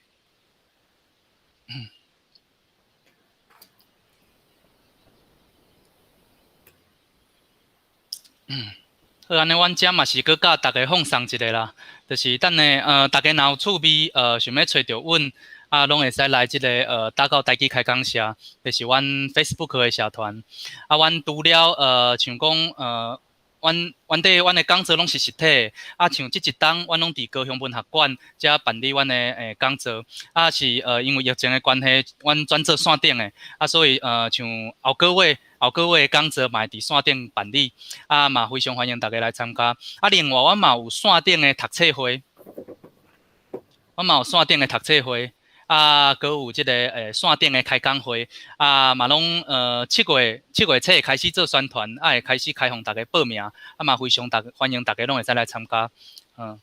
好，按呢，阮遮嘛是閣佮逐家放送一下啦，就是等下逐家若有趣味，想欲揣著阮，啊，攏會使來這个打狗台語開講社，就是阮 Facebook 的社團。啊，阮除了像講阮阮底阮的講座攏是實體的，啊，像這一冬，阮攏佇高雄文學館遮辦理阮的講座，啊是因為疫情的關係，阮轉做線頂的，啊，所以像後個月後個月的講座嘛會佇線頂辦理，啊嘛非常歡迎大家來參加。啊，另外阮嘛有線頂的讀冊會，阮嘛有線頂的讀冊會。啊，閣有這个線頂的開講會，啊嘛攏7月初會開始做宣傳，啊會開始開放逐家報名，啊嘛非常逐歡迎逐家攏會使來參加，嗯。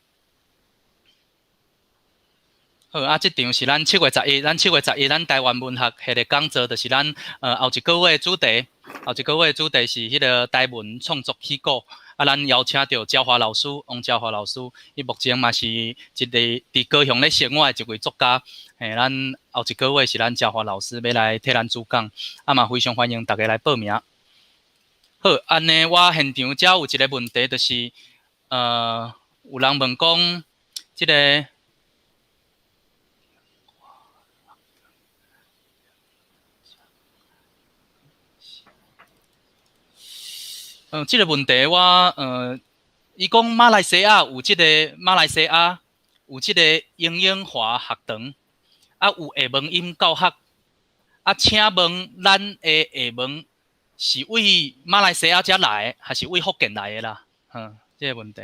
好，啊，這場是咱七月十一，咱七月十一咱台灣文學系列講座，就是咱後一個月的主題，後一個月的主題是彼个台文創作起鼓。啊，咱邀請著焦華老師，王焦華老師，伊目前嘛是一个佇高雄咧生活的一位作家。嘿，咱後一個月是咱焦華老師欲來替咱主講，啊嘛非常歡迎逐家來報名。好，按呢我現場遮有一個問題，就是有人問講，這个。這个問題我伊講馬來西亞有這個馬來西亞有這個英英華學堂，啊有廈門音教學，啊請問咱的廈門是對馬來西亞遮來的，還是對福建來的啦？嗯，這個問題。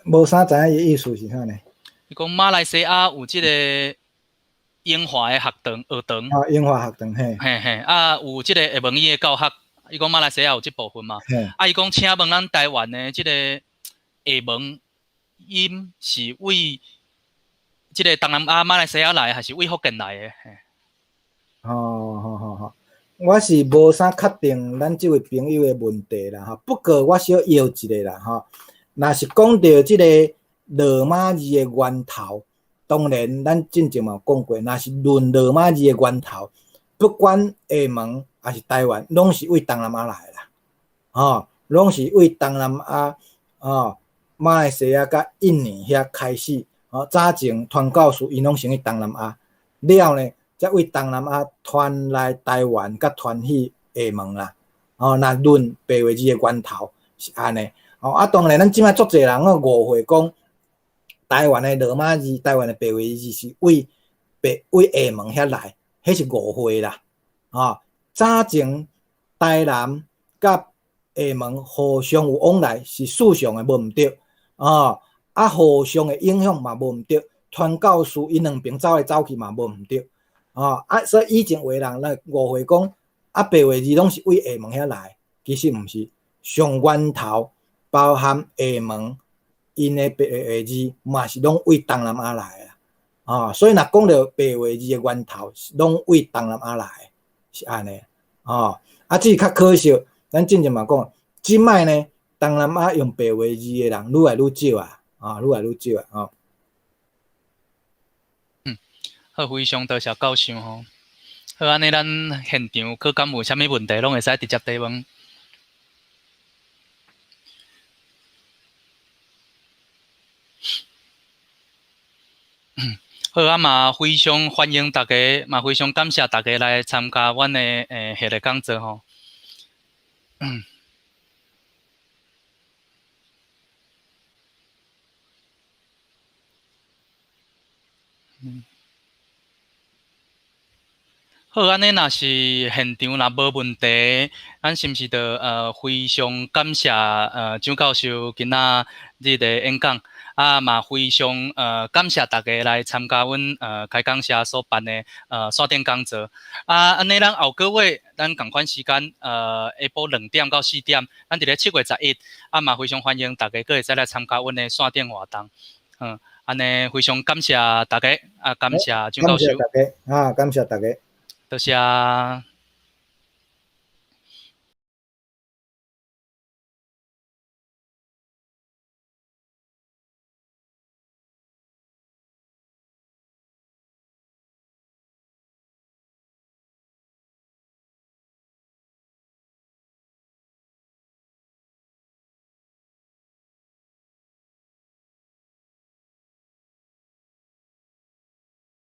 無啥知影伊意思是啥呢？伊講馬來西亞有這個。英華的學堂，學堂。啊，英華學堂，嘿。嘿嘿，啊，有這個廈門語的教學，伊講馬來西亞有這部分嘛？啊，伊講請問咱台灣的這個廈門音是對這個東南亞馬來西亞來的，還是對福建來的？嘿。哦，好好好，我是無啥確定咱這位朋友的問題啦，吼。不過我小搖一下啦，吼。若是講著這個羅馬字的源頭。當然，咱進前嘛有講過，若是論羅馬字的源頭，不管廈門抑是台灣，攏是對東南亞來的啦，吼，攏是對東南亞，吼，馬來西亞佮印尼遐開始，吼，早前傳教士𪜶攏先去東南亞，了呢，才對東南亞傳來台灣，佮傳去廈門啦，吼，若論白話字的源頭是按呢，吼，啊，當然咱這擺足濟人攏誤會講。台灣的羅馬字，台灣的白話字是對白對廈門遐來，彼是誤會啦。吼，早前台南佮厦门和尚有往來是事常的，無毋對啊。啊，和尚的影響嘛無毋對，傳教士𪜶兩爿走來走去嘛無毋對啊。啊，所以以前有的人來誤會講啊，白話字攏是對廈門遐來，其實毋是，上源頭包含廈門𪜶的白話字嘛是攏對東南亞來的啊。所以若講著白話字的源頭，攏對東南亞來的，是按呢啊。啊，只是較可惜，咱進前嘛講，這擺呢，東南亞用白話字的人愈來愈少啊。啊，愈來愈少啊！哦。嗯，好，非常多謝教授吼。好，按呢咱現場閣敢有啥物問題，攏會使直接提問。好，啊嘛非常歡迎大家，嘛非常感謝大家來參加阮的系列講座吼。好，按呢若是現場若無問題，咱是毋是就非常感謝蔣教授今仔日的演講，啊嘛非常感謝大家來參加阮開講社所辦的線頂講座。啊，按呢咱後個月咱仝款時間下晡2點到4點，咱佇咧7月11，啊嘛非常歡迎大家閣會使來參加阮的線頂活動。按呢非常感謝大家，啊感謝蔣教授。感謝大家，啊感謝大家。多謝。